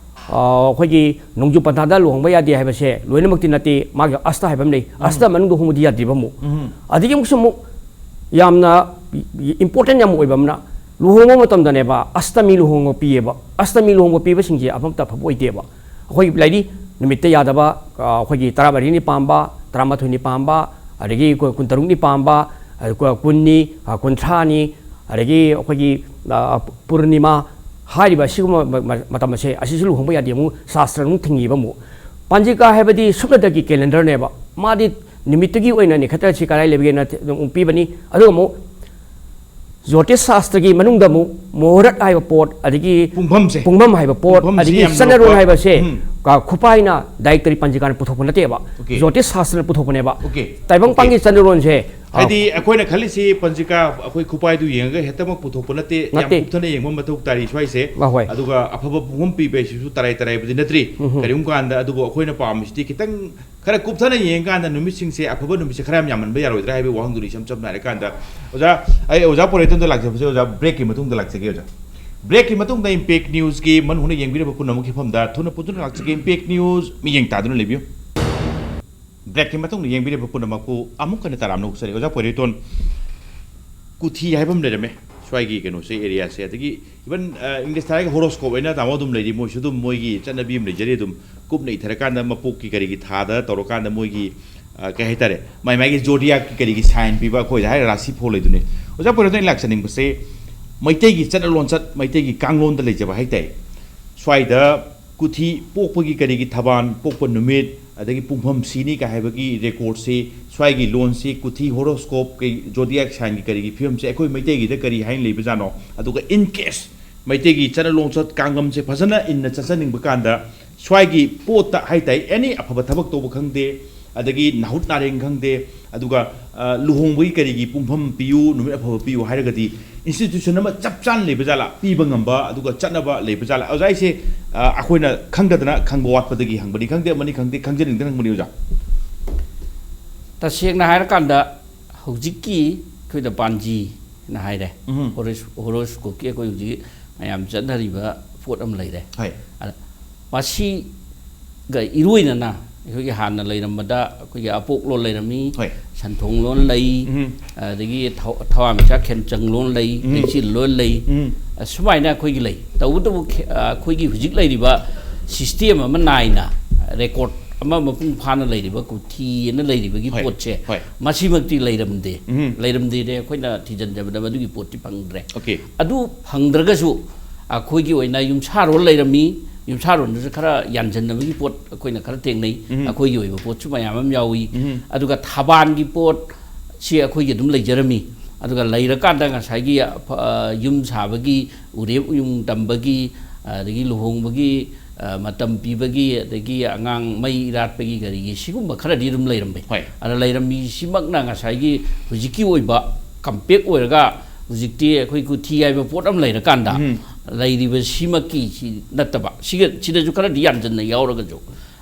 ꯑ, ꯑꯩꯈꯣꯏꯒꯤ ꯅꯣꯡꯖꯨ ꯄꯟꯊꯥꯗ ꯂꯨꯍꯣꯡꯕ ꯌꯥꯗꯦ ꯍꯥꯏꯕꯁꯦ ꯂꯣꯏꯅꯃꯛꯇꯤ ꯅꯠꯇꯦ꯫ ꯃꯥꯒꯤ ꯑꯁꯇ ꯍꯥꯏꯕ ꯑꯃ ꯂꯩ꯫ ꯑꯁꯇ ꯃꯅꯨꯡꯗ ꯍꯣꯡꯕꯗꯤ ꯌꯥꯗ꯭ꯔꯤꯕ ꯑꯃꯨꯛ꯫ ꯎꯝ꯫ ꯑꯗꯒꯤ ꯑꯃꯨꯛꯁꯨ ꯑꯃꯨꯛ ꯌꯥꯝꯅ important ꯌꯥꯝ ꯑꯣꯏꯕ ꯑꯃꯅ, ꯂꯨꯍꯣꯡꯕ ꯃꯇꯝꯗꯅꯦꯕ ꯑꯁꯇꯃꯤ ꯂꯨꯍꯣꯡꯕ ꯄꯤꯌꯦꯕ꯫ ꯑꯁꯇꯃꯤ ꯂꯨꯍꯣꯡꯕ ꯄꯤꯕꯁꯤꯡꯁꯦ ꯑꯃꯠꯇ ꯑꯐꯕ ꯑꯣꯏꯗꯦꯕ꯫ ꯑꯩꯈꯣꯏ ꯂꯩꯔꯤ, ꯅꯨꯃꯤꯠꯇ ꯌꯥꯗꯕ, ꯑ, ꯑꯩꯈꯣꯏꯒꯤ ꯇꯔꯥꯃꯔꯤꯅꯤ ꯄꯥꯝꯕ, ꯇꯔꯥꯃꯥꯊꯣꯏꯅꯤ ꯄꯥꯝꯕ, ꯑꯗꯒꯤ ꯀꯨ-, ꯀꯨꯟꯇꯔꯨꯛꯅꯤ ꯄꯥꯝꯕ, ꯑ, ꯀꯨ-, ꯀꯨꯟꯅꯤ, ꯑ, ꯀꯨꯟꯊ꯭ꯔꯥꯅꯤ, ꯑꯗꯒꯤ ꯑꯩꯈꯣꯏꯒꯤ, ꯑ, ꯄꯨꯔꯅꯤꯃꯥ ꯍꯥꯏꯔꯤꯕ ꯑꯁꯤꯒꯨꯝꯕ ꯃ-, ꯃ-, ꯃꯇꯝ ꯑꯁꯦ, ꯑꯁꯤꯁꯨ ꯂꯨꯍꯣꯡꯕ ꯌꯥꯗꯦ, ꯑꯃꯨꯛ ꯁꯥꯁꯇ꯭ꯔꯅ ꯑꯃꯨꯛ ꯊꯤꯡꯉꯤꯕ ꯑꯃꯨꯛ꯫ ꯄꯥꯟꯖꯤꯀꯥ ꯍꯥꯏꯕꯗꯤ ꯁꯨꯞꯅꯇꯒꯤ calendarꯅꯦꯕ꯫ ꯃꯥꯗꯤ ꯅꯨꯃꯤꯠꯇꯨꯒꯤ ꯑꯣꯏꯅ ꯅꯤꯈꯠꯇ ꯑꯁꯤ ꯀꯗꯥꯏ ꯂꯩꯕꯒꯦꯅ ꯊꯤ-, ꯑꯗꯨꯝ ꯄꯤꯕꯅꯤ꯫ ꯑꯗꯨꯒ ꯑꯃꯨꯛ ꯖꯣꯇꯤꯁ ꯁꯥꯁꯇ꯭ꯔꯒꯤ ꯃꯅꯨꯡꯗ ꯑꯃꯨꯛ ꯃꯨꯍꯨꯔꯠ ꯍꯥꯏꯕ ꯄꯣꯠ, ꯑꯗꯒꯤ ꯄꯨꯡꯐꯝꯁꯦ꯫ ꯄꯨꯡꯐꯝ ꯍꯥꯏꯕ ꯄꯣꯠ, ꯄꯨꯡꯐꯝꯁꯤ ꯑꯗꯒꯤ ꯌꯥꯝ ꯆꯠꯅꯔꯣꯟ ꯂꯨꯔꯛꯄ꯫ ꯍꯥꯏꯕꯁꯦ, ꯎꯝ꯫ ꯀ-, ꯈꯨꯄꯥꯏꯅ ꯗꯥꯏꯔꯦꯛꯇꯔꯤ ꯄꯟꯖꯤꯀꯥꯅ ꯄꯨꯊꯣꯛꯄ ꯅꯠꯇꯦꯕ꯫ Okay꯫ ꯖꯣꯇꯤꯁ ꯁꯥꯁꯇ꯭ꯔꯅ ꯄꯨꯊꯣꯛꯄꯅꯦꯕ꯫ Okay꯫ ꯇꯥꯏꯕꯪ Okay꯫ ꯄꯥꯟꯒꯤ ꯆꯠꯅꯔꯣꯟꯁꯦ, ꯑ, ꯍꯥꯏꯗꯤ ꯑꯩꯈꯣꯏꯅ ꯈꯜꯂꯤꯁꯤ ꯄꯟꯖꯤꯀꯥ ꯑꯩꯈꯣꯏ ꯈꯨꯄꯥꯏꯗꯨ ꯌꯦꯡꯉꯒ ꯍꯦꯛꯇꯃꯛ ꯄꯨꯊꯣꯛꯄ ꯅꯠꯇꯦ, ꯌꯥꯝ ꯅꯠꯇꯦ꯫ ꯀꯨꯞꯊꯅ ꯌꯦꯡꯕ ꯃꯊꯧ ꯇꯥꯔꯤ ꯁ꯭ꯋꯥꯏꯁꯦ꯫ ꯑ, ꯍꯣꯏ꯫ ꯑꯗꯨꯒ ꯑꯐꯕ ꯄꯨꯡꯐꯝ ꯄꯤꯕ ꯍꯥꯏꯁꯤꯁꯨ ꯇꯔꯥꯏ ꯇꯔꯥꯏꯕꯗꯤ ꯅꯠꯇ꯭ꯔꯤ꯫ ꯎꯝꯍꯨꯝ꯫ ꯀꯔꯤꯒꯨꯝꯕ ꯀꯥꯟꯗ, ꯑꯗꯨꯕꯨ ꯑꯩꯈꯣꯏꯅ ꯄꯥꯝꯃꯤꯁꯤꯗꯤ ꯈꯤꯇꯪ ꯈꯔ ꯀꯨꯞꯊꯅ ꯌꯦꯡꯉꯀꯥꯟꯗ ꯅꯨꯃꯤꯠꯁꯤꯡꯁꯦ ꯑꯐꯕ ꯅꯨꯃꯤꯠꯁꯦ ꯈꯔ ꯌꯥꯝ ꯌꯥꯝꯍꯟꯕ ꯌꯥꯔꯣꯏꯗ꯭ꯔꯥ ꯍꯥꯏꯕꯒꯤ ꯋꯥꯍꯪꯗꯨꯅꯤ ꯏꯁꯝ ꯁꯝꯅ ꯍꯥꯏꯔꯀꯥꯟꯗ꯫ ꯑꯣꯖꯥ, ꯑꯩ ꯑꯣꯖꯥ ꯄꯣꯔꯦꯇꯣꯟꯗ ꯂꯥꯛꯆꯕꯁꯦ ꯑꯣꯖꯥ breakꯀꯤ ꯃꯇꯨꯡꯗ ꯂꯥꯛꯆꯒꯦ ꯑꯣꯖꯥ꯫ Breakꯀꯤ ꯃꯇꯨꯡꯗ Impact Newsꯀꯤ ꯃꯅꯨꯡ ꯍꯨꯠꯅ ꯌꯦꯡꯕꯤꯔꯕ ꯄꯨꯝꯅꯃꯛꯀꯤ ꯃꯐꯝꯗ ꯊꯨꯅ ꯄꯨꯟꯗꯨꯅ ꯂꯥꯛꯆꯒꯦ꯫ Impact News ꯃꯤꯠꯌꯦꯡ ꯇꯥꯗꯨꯅ ꯂꯩꯕꯤꯌꯨ꯫ Breakꯀꯤ ꯃꯇꯨꯡꯗ ꯌꯦꯡꯕꯤꯔꯕ ꯄꯨꯝꯅꯃꯛꯄꯨ ꯑꯃꯨꯛ ꯍꯟꯅ ꯇꯔꯥꯝꯅ ꯑꯣꯛꯆꯔꯤ꯫ ꯑꯣꯖꯥ ꯄꯣꯏꯔꯩꯇꯣꯟ, ꯀꯨꯊꯤ ꯍꯥꯏꯕ ꯑꯃ ꯂꯩꯔꯝꯃꯦ ꯁ꯭ꯋꯥꯏꯒꯤ ꯀꯩꯅꯣꯁꯦ, areaꯁꯦ, ꯑꯗꯒꯤ even, ꯑ, Englishꯇ ꯍꯥꯏꯔꯒ horoscope ꯍꯥꯏꯅ ꯇꯥꯃꯣ ꯑꯗꯨꯝ ꯂꯩꯔꯤ, ꯃꯣꯏꯁꯨ ꯑꯗꯨꯝ ꯃꯣꯏꯒꯤ ꯆꯠꯅꯕꯤ ꯑꯃ ꯂꯩꯖꯔꯤ꯫ ꯑꯗꯨꯝ ꯀꯨꯞꯅ ꯏꯊꯔꯀꯥꯟꯗ ꯃꯄꯣꯛꯀꯤ ꯀꯔꯤꯒꯤ ꯊꯥꯗ ꯇꯧꯔꯀꯥꯟꯗ ꯃꯣꯏꯒꯤ, ꯑ, ꯀꯩ ꯍꯥꯏꯇꯥꯔꯦ, ꯃꯥꯏ ꯃꯥꯏꯒꯤ zodiacꯀꯤ ꯀꯔꯤꯒꯤ sign ꯄꯤꯕ ꯑꯩꯈꯣꯏꯗ ꯍꯥꯏꯔ ꯔꯥꯁꯤ ꯐꯣꯜ ꯂꯩꯗꯨꯅꯤ꯫ ꯑꯣꯖꯥ ꯄꯣꯏꯔꯩꯇꯣꯟ, ꯑꯩꯅ ꯂꯥꯛꯆꯅꯤꯡꯕꯁꯦ ꯃꯩꯇꯩꯒꯤ ꯆꯠꯅ ꯂꯣꯟꯆꯠ, ꯃꯩꯇꯩꯒꯤ ꯀꯥꯡꯂꯣꯟꯗ ꯂꯩꯖꯕ ꯍꯥꯏꯇꯥꯔꯦ꯫ ꯁ꯭ꯋꯥꯏꯗ ꯀꯨꯊꯤ ꯄꯣꯛꯄꯒꯤ ꯀꯔꯤꯒꯤ ꯊꯕꯥꯟ, ꯄꯣꯛꯄ ꯅꯨꯃꯤꯠ, ꯑꯗꯒꯤ ꯄꯨꯡꯐꯝ ꯁꯤꯅꯤ ꯀꯥꯏ ꯍꯥꯏꯕꯒꯤ recordꯁꯤ, ꯁ꯭ꯋꯥꯏꯒꯤ ꯂꯣꯟꯁꯤ, ꯀꯨꯊꯤ horoscope ꯀꯩ, zodiac signꯒꯤ ꯀꯔꯤꯒꯤ ꯐꯤꯕꯝꯁꯦ ꯑꯩꯈꯣꯏ ꯃꯩꯇꯩꯒꯤꯗ ꯀꯔꯤ ꯍꯥꯏꯅ ꯂꯩꯕꯖꯥꯠꯅꯣ? ꯑꯗꯨꯒ in case ꯃꯩꯇꯩꯒꯤ ꯆꯠꯅ ꯂꯣꯟꯆꯠ ꯀꯥꯡꯒꯝꯁꯦ ꯐꯖꯅ ꯏꯟꯅ ꯆꯠꯆꯅꯤꯡꯕ ꯀꯥꯟꯗ ꯁ꯭ꯋꯥꯏꯒꯤ ꯄꯣꯠꯇ ꯍꯥꯏꯇꯥꯔꯦ, any ꯑꯐꯕ ꯊꯕꯛ ꯇꯧꯕ ꯈꯪꯗꯦ, ꯑꯗꯒꯤ ꯅꯥꯍꯨꯠ ꯅꯥꯔꯦꯡ ꯈꯪꯗꯦ, ꯑꯗꯨꯒ, ꯑ, ꯂꯨꯍꯣꯡꯕꯒꯤ ꯀꯔꯤꯒꯤ ꯄꯨꯡꯐꯝ ꯄꯤꯌꯨ, ꯅꯨꯃꯤꯠ ꯑꯐꯕ ꯄꯤꯌꯨ ꯍꯥꯏꯔꯒꯗꯤ ꯏꯟꯁꯇꯤꯇ꯭ꯌꯨꯁꯟ ꯑꯃ ꯆꯞ ꯆꯥꯅ ꯂꯩꯕ ꯖꯥꯠꯂꯥ, ꯄꯤꯕ ꯉꯝꯕ ꯑꯗꯨꯒ ꯆꯠꯅꯕ ꯂꯩꯕ ꯖꯥꯠꯂꯥ? ꯑꯣꯖꯥ, ꯑꯩꯁꯦ, ꯑ, ꯑꯩꯈꯣꯏꯅ ꯈꯪꯗꯗꯅ ꯈꯪꯕ ꯋꯥꯠꯄꯗꯒꯤ ꯍꯪꯕꯅꯤ ꯈꯪꯗꯦ, ꯑꯃꯅꯤ ꯈꯪꯗꯦ, ꯈꯪꯖꯅꯤꯡꯗꯅ ꯍꯪꯕꯅꯤ, ꯑꯣꯖꯥ꯫ ꯇꯁꯦꯡꯅ ꯍꯥꯏꯔꯀꯥꯟꯗ, ꯍꯧꯖꯤꯛꯀꯤ ꯑꯩꯈꯣꯏꯅ ꯄꯥꯟꯖꯤꯅ ꯍꯥꯏꯔꯦ, ꯎꯝ꯫ ꯍꯣꯔꯣꯁ- ꯍꯣꯔꯣꯁꯀꯣꯞꯀꯤ ꯑꯩꯈꯣꯏ ꯍꯧꯖꯤꯛ ꯃꯌꯥꯝ ꯆꯠꯅꯔꯤꯕ ꯄꯣꯠ ꯑꯃ ꯂꯩꯔꯦ꯫ ꯍꯣꯏ꯫ ꯑꯗ ꯃꯁꯤꯒ ꯏꯔꯣꯏꯅꯅ ꯑꯩꯈꯣꯏꯒꯤ ꯍꯥꯟꯅ ꯂꯩꯔꯝꯕꯗ ꯑꯩꯈꯣꯏꯒꯤ ꯑꯄꯣꯛ ꯂꯣꯟ ꯂꯩꯔꯝꯃꯤ, ꯍꯣꯏ꯫ ꯁꯟꯊꯣꯡ ꯂꯣꯟ ꯂꯩ, ꯎꯝ꯫ ꯑꯗꯒꯤ ꯊꯧ- ꯊꯋꯥꯟꯃꯤꯆꯥꯛ ꯈꯦꯟꯆꯪ ꯂꯣꯟ ꯂꯩ, ꯎꯝ꯫ ꯂꯩꯆꯤꯜ ꯂꯣꯟ ꯂꯩ, ꯎꯝ꯫ ꯑꯁꯨꯃꯥꯏꯅ ꯑꯩꯈꯣꯏꯒꯤ ꯂꯩ꯫ ꯇꯧꯕꯇꯕꯨ ꯈꯦ- ꯑꯩꯈꯣꯏꯒꯤ ꯍꯧꯖꯤꯛ ꯂꯩꯔꯤꯕ ꯁꯤꯁꯇꯦꯝ ꯑꯃ ꯅꯥꯏꯅ, ꯔꯦꯀꯣꯔꯠ ꯑꯃ ꯃꯄꯨꯡ ꯐꯥꯅ ꯂꯩꯔꯤꯕ, ꯀꯨꯊꯤꯅ ꯂꯩꯔꯤꯕꯒꯤ ꯍꯣꯏ, ꯄꯣꯠꯁꯦ, ꯍꯣꯏ꯫ ꯃꯁꯤꯃꯛꯇꯤ ꯂꯩꯔꯝꯗꯦ꯫ ꯎꯝ꯫ ꯂꯩꯔꯝꯗꯦꯗꯤ ꯑꯩꯈꯣꯏꯅ ꯊꯤꯖꯤꯟꯖꯕꯗ ꯃꯗꯨꯒꯤ ꯄꯣꯠꯇꯤ ꯐꯪꯗ꯭ꯔꯦ꯫ ꯑꯣꯀꯦ꯫ ꯑꯗꯨ ꯐꯪꯗ꯭ꯔꯒꯁꯨ ꯑꯩꯈꯣꯏꯒꯤ ꯑꯣꯏꯅ ꯌꯨꯝꯁꯥꯔꯣꯜ ꯂꯩꯔꯝꯃꯤ, ꯌꯨꯝꯁꯥꯔꯣꯜꯗꯨꯁꯨ ꯈꯔ ꯌꯥꯟꯁꯤꯟꯅꯕꯒꯤ ꯄꯣꯠ ꯑꯩꯈꯣꯏꯅ ꯈꯔ ꯊꯦꯡꯅꯩ꯫ ꯎꯝ꯫ ꯑꯩꯈꯣꯏꯒꯤ ꯑꯣꯏꯕ ꯄꯣꯠꯁꯨ ꯃꯌꯥꯝ ꯑꯃ ꯌꯥꯎꯏ꯫ ꯎꯝ꯫ ꯑꯗꯨꯒ ꯊꯕꯥꯟꯒꯤ ꯄꯣꯠ ꯁꯤ ꯑꯩꯈꯣꯏꯒꯤ ꯑꯗꯨꯝ ꯂꯩꯖꯔꯝꯃꯤ꯫ ꯑꯗꯨꯒ ꯂꯩꯔꯀꯥꯟꯗ ꯉꯁꯥꯏꯒꯤ, ꯑ, ꯌꯨꯝ ꯁꯥꯕꯒꯤ, ꯎꯔꯦꯞ ꯎꯌꯨꯡ ꯇꯝꯕꯒꯤ, ꯑꯗꯒꯤ ꯂꯨꯍꯣꯡꯕꯒꯤ, ꯑ, ꯃꯇꯝ ꯄꯤꯕꯒꯤ, ꯑꯗꯒꯤ ꯑꯉꯥꯡ ꯃꯩ ꯏꯔꯥꯠꯄꯒꯤ, ꯀꯔꯤꯒꯤ, ꯁꯤꯒꯨꯝꯕ ꯈꯔꯗꯤ ꯑꯗꯨꯝ ꯂꯩꯔꯝꯃꯤ꯫ ꯍꯣꯏ꯫ ꯑꯗ ꯂꯩꯔꯝꯃꯤꯁꯤꯃꯛꯅ ꯉꯁꯥꯏꯒꯤ ꯍꯧꯖꯤꯛꯀꯤ ꯑꯣꯏꯕ ꯀꯝꯄꯦꯛ ꯑꯣꯏꯔꯒ, ꯍꯧꯖꯤꯛꯇꯤ ꯑꯩꯈꯣꯏ ꯀꯨꯊꯤ ꯍꯥꯏꯕ ꯄꯣꯠ ꯑꯃ ꯂꯩꯔꯀꯥꯟꯗ, ꯎꯝ꯫ ꯂꯩꯔꯤꯕ ꯁꯤꯃꯛꯀꯤ ꯁꯤ ꯅꯠꯇꯕ, ꯁꯤꯒ, ꯁꯤꯗꯁꯨ ꯈꯔꯗꯤ ꯌꯥꯟꯁꯤꯟꯅ ꯌꯥꯎꯔꯒꯁꯨ,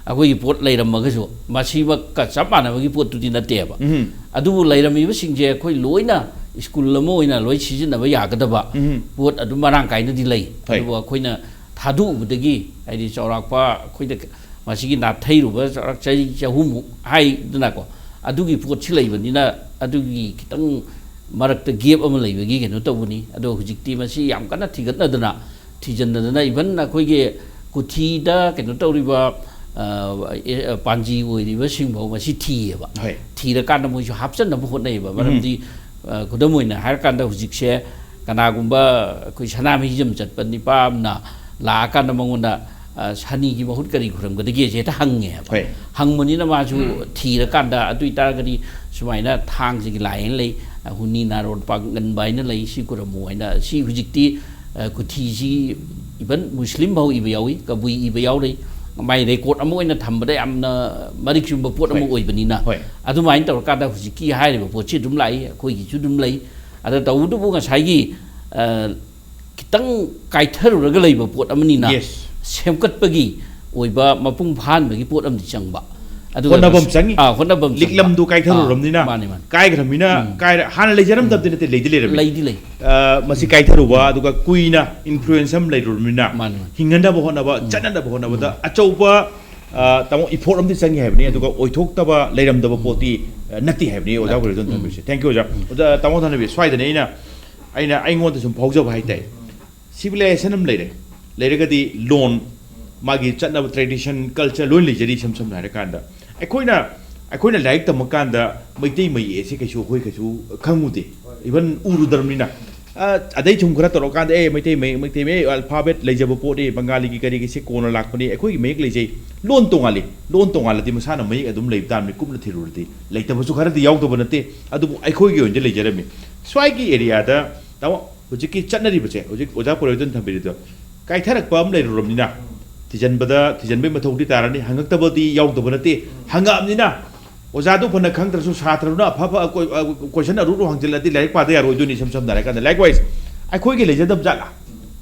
ꯑꯩꯈꯣꯏꯒꯤ ꯄꯣꯠ ꯂꯩꯔꯝꯃꯒꯁꯨ, ꯃꯁꯤꯃꯛꯀ ꯆꯞ ꯃꯥꯟꯅꯕꯒꯤ ꯄꯣꯠꯇꯨꯗꯤ ꯅꯠꯇꯦꯕ꯫ ꯎꯝ꯫ ꯑꯗꯨꯕꯨ ꯂꯩꯔꯝꯃꯤꯕꯁꯤꯡꯁꯦ ꯑꯩꯈꯣꯏ ꯂꯣꯏꯅ ꯁ꯭ꯀꯨꯜ ꯑꯃ ꯑꯣꯏꯅ ꯂꯣꯏ ꯁꯤꯖꯤꯟꯅꯕ ꯌꯥꯒꯗꯕ ꯎꯝ꯫ ꯄꯣꯠ ꯑꯗꯨꯝ ꯃꯔꯥꯡ ꯀꯥꯏꯅꯗꯤ ꯂꯩ꯫ ꯍꯣꯏ꯫ ꯑꯗꯨꯕꯨ ꯑꯩꯈꯣꯏꯅ ꯊꯥꯗꯣꯛꯎꯕꯗꯒꯤ, ꯍꯥꯏꯗꯤ, ꯆꯥꯎꯔꯥꯛꯄ ꯑꯩꯈꯣꯏꯗ ꯃꯁꯤꯒꯤ ꯅꯥꯊꯩꯔꯨꯕ ꯆꯥꯎꯔꯥꯛ ꯆꯍꯤ ꯆꯍꯨꯝꯃꯨꯛ ꯍꯥꯏꯗꯅꯀꯣ, ꯑꯗꯨꯒꯤ ꯄꯣꯠꯁꯤ ꯂꯩꯕꯅꯤꯅ, ꯑꯗꯨꯒꯤ ꯈꯤꯇꯪ ꯃꯔꯛꯇ ꯒꯦꯞ ꯑꯃ ꯂꯩꯕꯒꯤ ꯀꯩꯅꯣ ꯇꯧꯕꯅꯤ꯫ ꯑꯗꯣ ꯍꯧꯖꯤꯛꯇꯤ ꯃꯁꯤ ꯌꯥꯝ ꯀꯟꯅ ꯊꯤꯒꯠꯅꯗꯅ, ꯊꯤꯖꯤꯟꯅꯗꯅ, ꯏꯚꯟ ꯑꯩꯈꯣꯏꯒꯤ ꯀꯨꯊꯤꯗ ꯀꯩꯅꯣ ꯇꯧꯔꯤꯕ, ꯑ, ꯑꯦ, ꯄꯥꯟꯖꯤ ꯑꯣꯏꯔꯤꯕꯁꯤꯡꯐꯥꯎ ꯃꯁꯤ ꯊꯤꯌꯦꯕ꯫ ꯍꯣꯏ꯫ ꯊꯤꯔꯀꯥꯟꯗ ꯃꯣꯏꯁꯨ ꯍꯥꯞꯆꯟꯅꯕ ꯍꯣꯠꯅꯩꯌꯦꯕ꯫ ꯎꯝ꯫ ꯃꯔꯝꯗꯤ, ꯑ, ꯈꯨꯗꯝ ꯑꯣꯏꯅ ꯍꯥꯏꯔꯀꯥꯟꯗ, ꯍꯧꯖꯤꯛꯁꯦ ꯀꯅꯥꯒꯨꯝꯕ ꯑꯩꯈꯣꯏ ꯁꯅꯥꯃꯍꯤꯖꯝ ꯆꯠꯄ ꯅꯤꯄꯥ ꯑꯃꯅ ꯂꯥꯛꯑꯀꯥꯟꯗ ꯃꯉꯣꯟꯗ, ꯑ, ꯁꯅꯤꯒꯤ ꯃꯍꯨꯠ ꯀꯔꯤ ꯈꯨꯔꯝꯒꯗꯒꯦꯁꯦ ꯍꯦꯛꯇ ꯍꯪꯉꯦꯕ꯫ ꯍꯣꯏ꯫ ꯍꯪꯕꯅꯤꯅ ꯃꯥꯁꯨ ꯊꯤꯔꯀꯥꯟꯗ, ꯑꯗꯨ ꯑꯣꯏꯇꯥꯔꯒꯗꯤ ꯁꯨꯃꯥꯏꯅ ꯊꯥꯡꯖꯒꯤ ꯂꯥꯏ ꯍꯥꯏꯅ ꯂꯩ, ꯍꯨꯅꯤ ꯅꯥꯔꯣꯟ ꯄꯥꯡꯒꯟꯕ ꯍꯥꯏꯅ ꯂꯩ, ꯁꯤ ꯈꯨꯔꯝꯃꯨ ꯍꯥꯏꯅ, ꯁꯤ ꯍꯧꯖꯤꯛꯇꯤ, ꯑ, ꯀꯨꯊꯤꯁꯤ ꯏꯚꯟ ꯃꯨꯁꯂꯤꯝ ꯐꯥꯎ ꯏꯕ ꯌꯥꯎꯏ, ꯀꯕꯨꯏ ꯏꯕ ꯌꯥꯎꯔꯤ꯫ ꯃꯥꯏ ꯔꯦꯀꯣꯔꯠ ꯑꯃ ꯑꯣꯏꯅ ꯊꯝꯕꯗ ꯌꯥꯝꯅ ꯃꯔꯤꯛ ꯆꯨꯝꯕ ꯄꯣꯠ ꯑꯃ ꯍꯣꯏ꯫ ꯑꯣꯏꯕꯅꯤꯅ, ꯍꯣꯏ꯫ ꯑꯗꯨꯃꯥꯏꯅ ꯇꯧꯔꯀꯥꯟꯗ ꯍꯧꯖꯤꯛꯀꯤ ꯍꯥꯏꯔꯤꯕ ꯄꯣꯠꯁꯤ ꯑꯗꯨꯝ ꯂꯥꯛꯏ, ꯑꯩꯈꯣꯏꯒꯤꯁꯨ ꯑꯗꯨꯝ ꯂꯩ꯫ ꯑꯗ ꯇꯧꯕꯇꯕꯨ ꯉꯁꯥꯏꯒꯤ, ꯑ, ꯈꯤꯇꯪ ꯀꯥꯏꯊꯔꯨꯔꯒ ꯂꯩꯕ ꯄꯣꯠ ꯑꯃꯅꯤꯅ, Yes. ꯁꯦꯝꯒꯠꯄꯒꯤ ꯑꯣꯏꯕ ꯃꯄꯨꯡ ꯐꯥꯍꯟꯕꯒꯤ ꯄꯣꯠ ꯑꯃꯗꯤ ꯆꯪꯕ꯫ ꯑꯗꯨꯒ ꯍꯣꯠꯅꯐꯝ ꯉꯁ-, ꯆꯪꯉꯤ꯫ ꯑꯥ, ꯍꯣꯠꯅꯐꯝ ꯆꯪꯕ꯫ ꯂꯤꯛꯂꯝꯗꯨ ꯀꯥꯏꯊꯔꯨꯔꯕꯅꯤꯅ, ꯑꯥ, ꯃꯥꯅꯦ, ꯃꯥꯅꯦ꯫ ꯀꯥꯏꯈ꯭ꯔꯕꯅꯤꯅ, ꯎꯝ꯫ ꯀꯥꯏꯔ-, ꯍꯥꯟꯅ ꯂꯩꯖꯔꯝꯗꯕꯗꯤ ꯅꯠꯇꯦ, ꯂꯩꯗꯤ ꯂꯩꯔꯝꯃꯤ꯫ ꯂꯩꯗꯤ ꯂꯩ꯫ ꯑ, ꯃꯁꯤ ꯀꯥꯏꯊꯔꯨꯕ, ꯑꯗꯨꯒ ꯀꯨꯏꯅ ꯏꯟꯐ꯭ꯂꯨꯌꯦꯟꯁ ꯑꯃ ꯂꯩꯔꯨꯔꯕꯅꯤꯅ, ꯃꯥꯅꯦ, ꯃꯥꯅꯦ꯫ ꯍꯤꯡꯍꯟꯅꯕ ꯍꯣꯠꯅꯕ, ꯆꯠꯅꯅꯕ ꯍꯣꯠꯅꯕꯗ ꯑꯆꯧꯕ, ꯑ, ꯇꯥꯃꯣ, ꯏꯐꯣꯔꯠ ꯑꯃꯗꯤ ꯆꯪꯉꯤ ꯍꯥꯏꯕꯅꯤ, ꯑꯗꯨꯒ ꯑꯣꯏꯊꯣꯛꯇꯕ ꯂꯩꯔꯝꯗꯕ ꯄꯣꯠꯇꯤ, ꯑ, ꯅꯠꯇꯦ ꯍꯥꯏꯕꯅꯤ, ꯑꯣꯖꯥ ꯀꯣꯂꯦꯖꯇ ꯊꯝꯕꯤꯔꯤꯁꯦ꯫ Thank you, ꯑꯣꯖꯥ꯫ ꯑꯣꯖꯥ, ꯇꯥꯃꯣ ꯊꯥꯅꯕꯤ, ꯁ꯭ꯋꯥꯏꯗꯅꯦ ꯑꯩꯅ, ꯑꯩꯅ ꯑꯩꯉꯣꯟꯗ ꯁꯨꯝ ꯐꯥꯎꯖꯕ ꯍꯥꯏꯇꯥꯔꯦ꯫ ꯁꯤꯚꯤꯂꯥꯏꯖꯦꯁꯟ ꯑꯃ ꯂꯩꯔꯦ, ꯂꯩꯔꯒꯗꯤ ꯂꯣꯟ, ꯃꯥꯒꯤ ꯆꯠꯅꯕ ꯇ꯭ꯔꯦꯗꯤꯁꯟ, ꯀꯜꯆꯔ ꯂꯣꯏ ꯂꯩꯖꯔꯤ꯫ ꯏꯁꯝ ꯁꯝꯅ ꯍꯥꯏꯔꯀꯥꯟꯗ ꯑꯩꯈꯣꯏꯅ, ꯑꯩꯈꯣꯏꯅ ꯂꯥꯏꯔꯤꯛ ꯇꯝꯃꯀꯥꯟꯗ ꯃꯩꯇꯩ ꯃꯌꯦꯛ ꯑꯁꯤ ꯀꯩꯁꯨ, ꯑꯩꯈꯣꯏ ꯀꯩꯁꯨ ꯈꯪꯉꯨꯗꯦ, ꯏꯚꯟ ꯎꯔꯨꯗ꯭ꯔꯕꯅꯤꯅ꯫ ꯑ, ꯑꯗꯩ ꯁꯨꯝ ꯈꯔ ꯇꯧꯔꯀꯥꯟꯗ, "ꯑꯦ, ꯃꯩꯇꯩ ꯃꯌꯦꯛ, ꯃꯩꯇꯩ ꯃꯌꯦꯛ, ꯑꯜꯐꯥꯕꯦꯠ ꯂꯩꯖꯕ ꯄꯣꯠꯅꯤ, ꯕꯪꯒꯥꯂꯤꯒꯤ ꯀꯔꯤꯒꯤꯁꯦ ꯀꯣꯟꯅ ꯂꯥꯛꯄꯅꯤ, ꯑꯩꯈꯣꯏꯒꯤ ꯃꯌꯦꯛ ꯂꯩꯖꯩ, ꯂꯣꯟ ꯇꯣꯉꯥꯜꯂꯤ, ꯂꯣꯟ ꯇꯣꯉꯥꯜꯂꯗꯤ ꯃꯁꯥꯅ ꯃꯌꯦꯛ ꯑꯗꯨꯝ ꯂꯩꯕ ꯇꯥꯕꯅꯤ, ꯀꯨꯞꯅ ꯊꯤꯔꯨꯔꯗꯤ꯫ ꯂꯩꯇꯕꯁꯨ ꯈꯔꯗꯤ ꯌꯥꯎꯗꯕ ꯅꯠꯇꯦ, ꯑꯗꯨꯕꯨ ꯑꯩꯈꯣꯏꯒꯤ ꯑꯣꯏꯅꯗꯤ ꯂꯩꯖꯔꯝꯃꯤ꯫ ꯁ꯭ꯋꯥꯏꯒꯤ ꯑꯦꯔꯤꯌꯥꯗ ꯇꯥꯃꯣ, ꯍꯧꯖꯤꯛꯀꯤ ꯆꯠꯅꯔꯤꯕꯁꯦ, ꯍꯧꯖꯤꯛ ꯑꯣꯖꯥ ꯄꯨꯔꯣꯏꯗꯟ ꯊꯝꯕꯤꯔꯤꯗꯣ, ꯀꯥꯏꯊꯔꯛꯄ ꯑꯃ ꯂꯩꯔꯨꯔꯕꯅꯤꯅ, ꯊꯤꯖꯤꯟꯕꯗ, ꯊꯤꯖꯤꯟꯕꯩ ꯃꯊꯧꯗꯤ ꯇꯥꯔꯅꯤ, ꯍꯪꯉꯛꯇꯕꯗꯤ ꯌꯥꯎꯗꯕ ꯅꯠꯇꯦ, ꯍꯪꯉꯛꯑꯕꯅꯤꯅ꯫ ꯑꯣꯖꯥꯗꯨ ꯐꯅ ꯈꯪꯗ꯭ꯔꯁꯨ, ꯁꯥꯇ꯭ꯔꯗꯨꯅ ꯑꯐ ꯑꯐ ꯀꯣꯏ-, ꯑ, ꯀꯣꯏꯁꯟ ꯑꯔꯨ ꯑꯔꯨ ꯍꯪꯖꯤꯜꯂꯗꯤ ꯂꯥꯏꯔꯤꯛ ꯄꯥꯗ ꯌꯥꯔꯣꯏꯗꯣꯏꯅꯤ, ꯏꯁꯝ ꯁꯝꯅ ꯍꯥꯏꯔꯀꯥꯟꯗ꯫ Likewise, ꯑꯩꯈꯣꯏꯒꯤ ꯂꯩꯖꯗꯕ ꯖꯥꯠꯂꯥ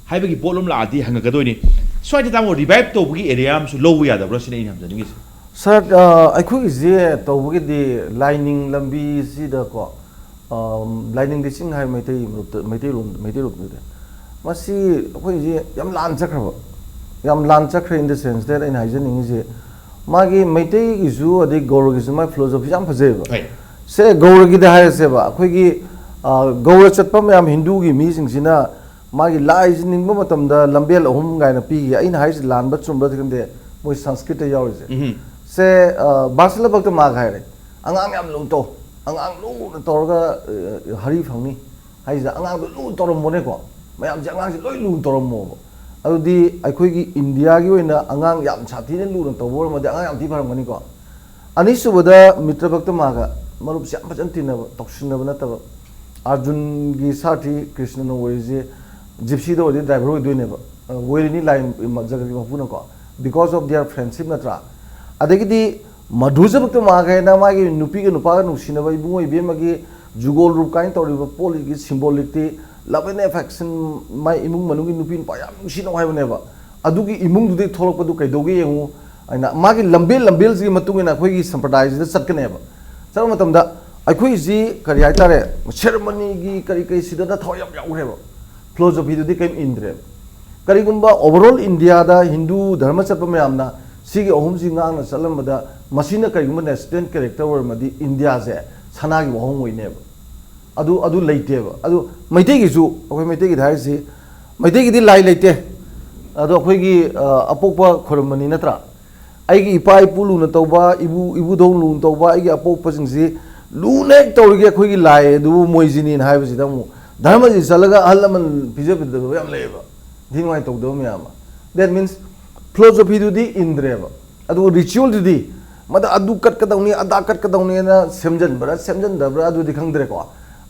ꯍꯥꯏꯕꯒꯤ ꯄꯣꯠ ꯑꯃ ꯂꯥꯛꯑꯗꯤ ꯍꯪꯉꯛꯀꯗꯣꯏꯅꯤ꯫ ꯁ꯭ꯋꯥꯏꯗ ꯇꯥꯃꯣ, ꯔꯤꯚꯥꯏꯚ ꯇꯧꯕꯒꯤ ꯑꯦꯔꯤꯌꯥ ꯑꯃꯁꯨ ꯂꯧꯕ ꯌꯥꯗꯕ꯭ꯔꯥ ꯁꯤꯅꯤ ꯑꯩꯅ ꯍꯪꯖꯅꯤꯡꯉꯤꯁꯦ꯫ ꯁꯥꯔ, ꯑ, ꯑꯩꯈꯣꯏꯒꯤꯁꯦ ꯇꯧꯕꯒꯤꯗꯤ ꯂꯥꯏꯅꯤꯡ ꯂꯝꯕꯤꯁꯤꯗꯀꯣ, ꯑ, ꯂꯥꯏꯅꯤꯡ ꯂꯤꯁꯤꯡ ꯍꯥꯏ ꯃꯩꯇꯩ ꯃꯔꯨꯞꯇ, ꯃꯩꯇꯩꯔꯣꯝ, ꯃꯩꯇꯩꯔꯣꯝꯗꯗꯤ ꯃꯁꯤ ꯑꯩꯈꯣꯏꯁꯦ ꯌꯥꯝ ꯂꯥꯟ ꯆꯠꯈ꯭ꯔꯕ, ꯌꯥꯝ ꯂꯥꯟ ꯆꯠꯈ꯭ꯔꯦ in the sense that ꯑꯩꯅ ꯍꯥꯏꯖꯅꯤꯡꯉꯤꯁꯦ, ꯃꯥꯒꯤ ꯃꯩꯇꯩꯒꯤꯁꯨ ꯑꯗꯩ ꯒꯧꯔꯒꯤꯁꯨ ꯃꯥꯒꯤ ꯐꯤꯂꯣꯁꯣꯐꯤꯁꯦ ꯌꯥꯝ ꯐꯖꯩꯌꯦꯕ꯫ ꯍꯣꯏ꯫ ꯁꯦ ꯒꯧꯔꯒꯤꯗ ꯍꯥꯏꯔꯁꯦꯕ, ꯑꯩꯈꯣꯏꯒꯤ, ꯑ, ꯒꯧꯔ ꯆꯠꯄ ꯃꯌꯥꯝ ꯍꯤꯟꯗꯨꯒꯤ ꯃꯤꯁꯤꯡꯁꯤꯅ ꯃꯥꯒꯤ ꯂꯥꯏꯁꯤ ꯅꯤꯡꯕ ꯃꯇꯝꯗ ꯂꯝꯕꯦꯜ ꯑꯍꯨꯝ ꯀꯥꯏꯅ ꯄꯤꯈꯤ꯫ ꯑꯩꯅ ꯍꯥꯏꯔꯤꯁꯤ ꯂꯥꯟꯕ ꯆꯨꯝꯕ꯭ꯔꯗꯤ ꯈꯪꯗꯦ, ꯃꯣꯏ ꯁꯪꯁꯀ꯭ꯔꯤꯠꯇ ꯌꯥꯎꯔꯤꯁꯦ꯫ ꯎꯝ꯫ ꯁꯦ, ꯑ, ꯕꯥꯁꯤꯂ ꯚꯛꯇ ꯃꯥꯒ ꯍꯥꯏꯔꯦ, "ꯑꯉꯥꯡ ꯌꯥꯝ ꯂꯨ ꯇꯧ, ꯑꯉꯥꯡ ꯂꯨꯅ ꯇꯧꯔꯒ, ꯑ, ꯍꯔꯤ ꯐꯪꯅꯤ" ꯍꯥꯏꯁꯤꯗ ꯑꯉꯥꯡꯗꯣ ꯂꯨꯅ ꯇꯧꯔꯝꯃꯣꯅꯦꯀꯣ, ꯃꯌꯥꯝꯁꯦ ꯑꯉꯥꯡꯁꯦ ꯂꯣꯏ ꯂꯨꯅ ꯇꯧꯔꯝꯃꯣꯕ꯫ ꯑꯗꯨꯗꯤ ꯑꯩꯈꯣꯏꯒꯤ ꯏꯟꯗꯤꯌꯥꯒꯤ ꯑꯣꯏꯅ ꯑꯉꯥꯡ ꯌꯥꯝ ꯁꯥꯊꯤꯅ ꯂꯨꯅ ꯇꯧꯕ ꯑꯣꯏꯔꯝꯃꯗꯤ ꯑꯉꯥꯡ ꯌꯥꯝ ꯊꯤ ꯐꯔꯝꯒꯅꯤꯀꯣ꯫ ꯑꯅꯤꯁꯨꯕꯗ ꯃꯤꯇ꯭ꯔ ꯚꯛꯇ ꯃꯥꯒ ꯃꯔꯨꯞꯁꯦ ꯌꯥꯝ ꯐꯖꯅ ꯇꯤꯟꯅꯕ, ꯇꯧꯁꯤꯟꯅꯕ ꯅꯠꯇꯕ꯫ ꯑꯥꯔꯖꯨꯟꯒꯤ ꯁꯥꯔꯊꯤ ꯀ꯭ꯔꯤꯁꯅꯅ ꯑꯣꯏꯔꯤꯁꯦ ꯖꯤꯞꯁꯤꯗ ꯑꯣꯏꯔꯗꯤ ꯗ꯭ꯔꯥꯏꯚꯔ ꯑꯣꯏꯗꯣꯏꯅꯦꯕ, ꯑ, ꯋꯦꯔꯤꯅꯤ ꯂꯥꯏ ꯖꯒꯠꯀꯤ ꯃꯄꯨꯅꯀꯣ, because of their friendship ꯅꯠꯇ꯭ꯔꯥ? ꯑꯗꯒꯤꯗꯤ ꯃꯙꯨꯖ ꯚꯛꯇ ꯃꯥꯒ ꯍꯥꯏꯅ ꯃꯥꯒꯤ ꯅꯨꯄꯤꯒ ꯅꯨꯄꯥꯒ ꯅꯨꯡꯁꯤꯅꯕ ꯏꯕꯨꯡꯉꯣ ꯏꯕꯦꯝꯃꯒꯤ ꯖꯨꯒꯣꯜ ꯔꯨꯞ ꯀꯥꯏꯅ ꯇꯧꯔꯤꯕ ꯄꯣꯠꯁꯤꯒꯤ ꯁꯤꯝꯕꯣꯂꯤꯛꯇꯤ ꯂꯞ ꯑꯦꯟ ꯑꯦꯐꯦꯛꯁꯟ, ꯃꯥꯏ ꯏꯃꯨꯡ ꯃꯅꯨꯡꯒꯤ ꯅꯨꯄꯤ ꯅꯨꯄꯥ ꯌꯥꯝ ꯅꯨꯡꯁꯤꯅꯧ ꯍꯥꯏꯕꯅꯦꯕ꯫ ꯑꯗꯨꯒꯤ ꯏꯃꯨꯡꯗꯨꯗꯩ ꯊꯣꯛꯂꯛꯄꯗꯨ ꯀꯩꯗꯧꯒꯦ ꯌꯦꯡꯉꯨ ꯍꯥꯏꯅ ꯃꯥꯒꯤ ꯂꯝꯕꯦꯜ ꯂꯝꯕꯦꯜꯁꯤꯒꯤ ꯃꯇꯨꯡ ꯏꯟꯅ ꯑꯩꯈꯣꯏꯒꯤ ꯁꯝꯄ꯭ꯔꯗꯥꯏꯁꯤꯗ ꯆꯠꯀꯅꯦꯕ꯫ ꯆꯠꯄ ꯃꯇꯝꯗ ꯑꯩꯈꯣꯏꯁꯤ ꯀꯔꯤ ꯍꯥꯏꯇꯥꯔꯦ, ꯁꯦꯔꯃꯅꯤꯒꯤ ꯀꯔꯤ ꯀꯔꯤ ꯁꯤꯗꯅ ꯊꯋꯥꯏ ꯌꯥꯝ ꯌꯥꯎꯈ꯭ꯔꯦꯕ꯫ ꯐꯤꯂꯣꯁꯣꯐꯤꯗꯨꯗꯤ ꯀꯔꯤꯝ ꯏꯟꯗ꯭ꯔꯦꯕ꯫ ꯀꯔꯤꯒꯨꯝꯕ ꯑꯣꯚꯔꯑꯣꯜ ꯏꯟꯗꯤꯌꯥꯗ ꯍꯤꯟꯗꯨ ꯙꯔꯃ ꯆꯠꯄ ꯃꯌꯥꯝꯅ ꯁꯤꯒꯤ ꯑꯍꯨꯝꯁꯤ ꯉꯥꯛꯅ ꯆꯠꯂꯝꯕꯗ ꯃꯁꯤꯅ ꯀꯔꯤꯒꯨꯝꯕ ꯅꯦꯁꯅꯦꯜ ꯀꯦꯔꯦꯛꯇꯔ ꯑꯣꯏꯔꯝꯃꯗꯤ ꯏꯟꯗꯤꯌꯥꯁꯦ ꯁꯅꯥꯒꯤ ꯋꯥꯍꯣꯡ ꯑꯣꯏꯅꯦꯕ꯫ ꯑꯗꯨ ꯑꯗꯨ ꯂꯩꯇꯦꯕ꯫ ꯑꯗꯨ ꯃꯩꯇꯩꯒꯤꯁꯨ, ꯑꯩꯈꯣꯏ ꯃꯩꯇꯩꯒꯤꯗ ꯍꯥꯏꯔꯤꯁꯤ, ꯃꯩꯇꯩꯒꯤꯗꯤ ꯂꯥꯏ ꯂꯩꯇꯦ꯫ ꯑꯗꯣ ꯑꯩꯈꯣꯏꯒꯤ ꯑ, ꯑꯄꯣꯛꯄ ꯈꯨꯔꯨꯝꯕꯅꯤ ꯅꯠꯇ꯭ꯔꯥ? ꯑꯩꯒꯤ ꯏꯄꯥ ꯏꯄꯨ ꯂꯨꯅ ꯇꯧꯕ, ꯏꯕꯨ ꯏꯕꯨꯙꯧ ꯂꯨꯅ ꯇꯧꯕ, ꯑꯩꯒꯤ ꯑꯄꯣꯛꯄꯁꯤꯡꯁꯤ ꯂꯨꯅ ꯍꯦꯛ ꯇꯧꯔꯤꯒꯦ ꯑꯩꯈꯣꯏꯒꯤ ꯂꯥꯏ ꯑꯗꯨꯕꯨ ꯃꯣꯏꯁꯤꯅꯤꯅ ꯍꯥꯏꯕꯁꯤꯗ ꯑꯃꯨꯛ ꯙꯔꯃꯁꯤ ꯆꯠꯂꯒ ꯑꯍꯜ ꯂꯃꯟ ꯄꯤꯖ ꯄꯤꯊꯕ ꯌꯥꯝ ꯂꯩꯌꯦꯕ꯫ ꯏꯟꯊꯤ ꯅꯨꯡꯉꯥꯏ ꯇꯧꯗꯕ ꯃꯌꯥꯝ ꯑꯃ꯫ That means ꯐꯤꯂꯣꯁꯣꯐꯤꯗꯨꯗꯤ ꯏꯟꯗ꯭ꯔꯦꯕ꯫ ꯑꯗꯨꯒ ꯔꯤꯆꯨꯋꯦꯜꯗꯨꯗꯤ ꯃꯗ ꯑꯗꯨ ꯀꯠꯀꯗꯧꯅꯤ, ꯑꯗꯥ ꯀꯠꯀꯗꯧꯅꯤꯅ ꯁꯦꯝꯖꯤꯟꯕ꯭ꯔꯥ ꯁꯦꯝꯖꯤꯟꯗꯕ꯭ꯔꯥ ꯑꯗꯨꯗꯤ ꯈꯪꯗ꯭ꯔꯦꯀꯣ꯫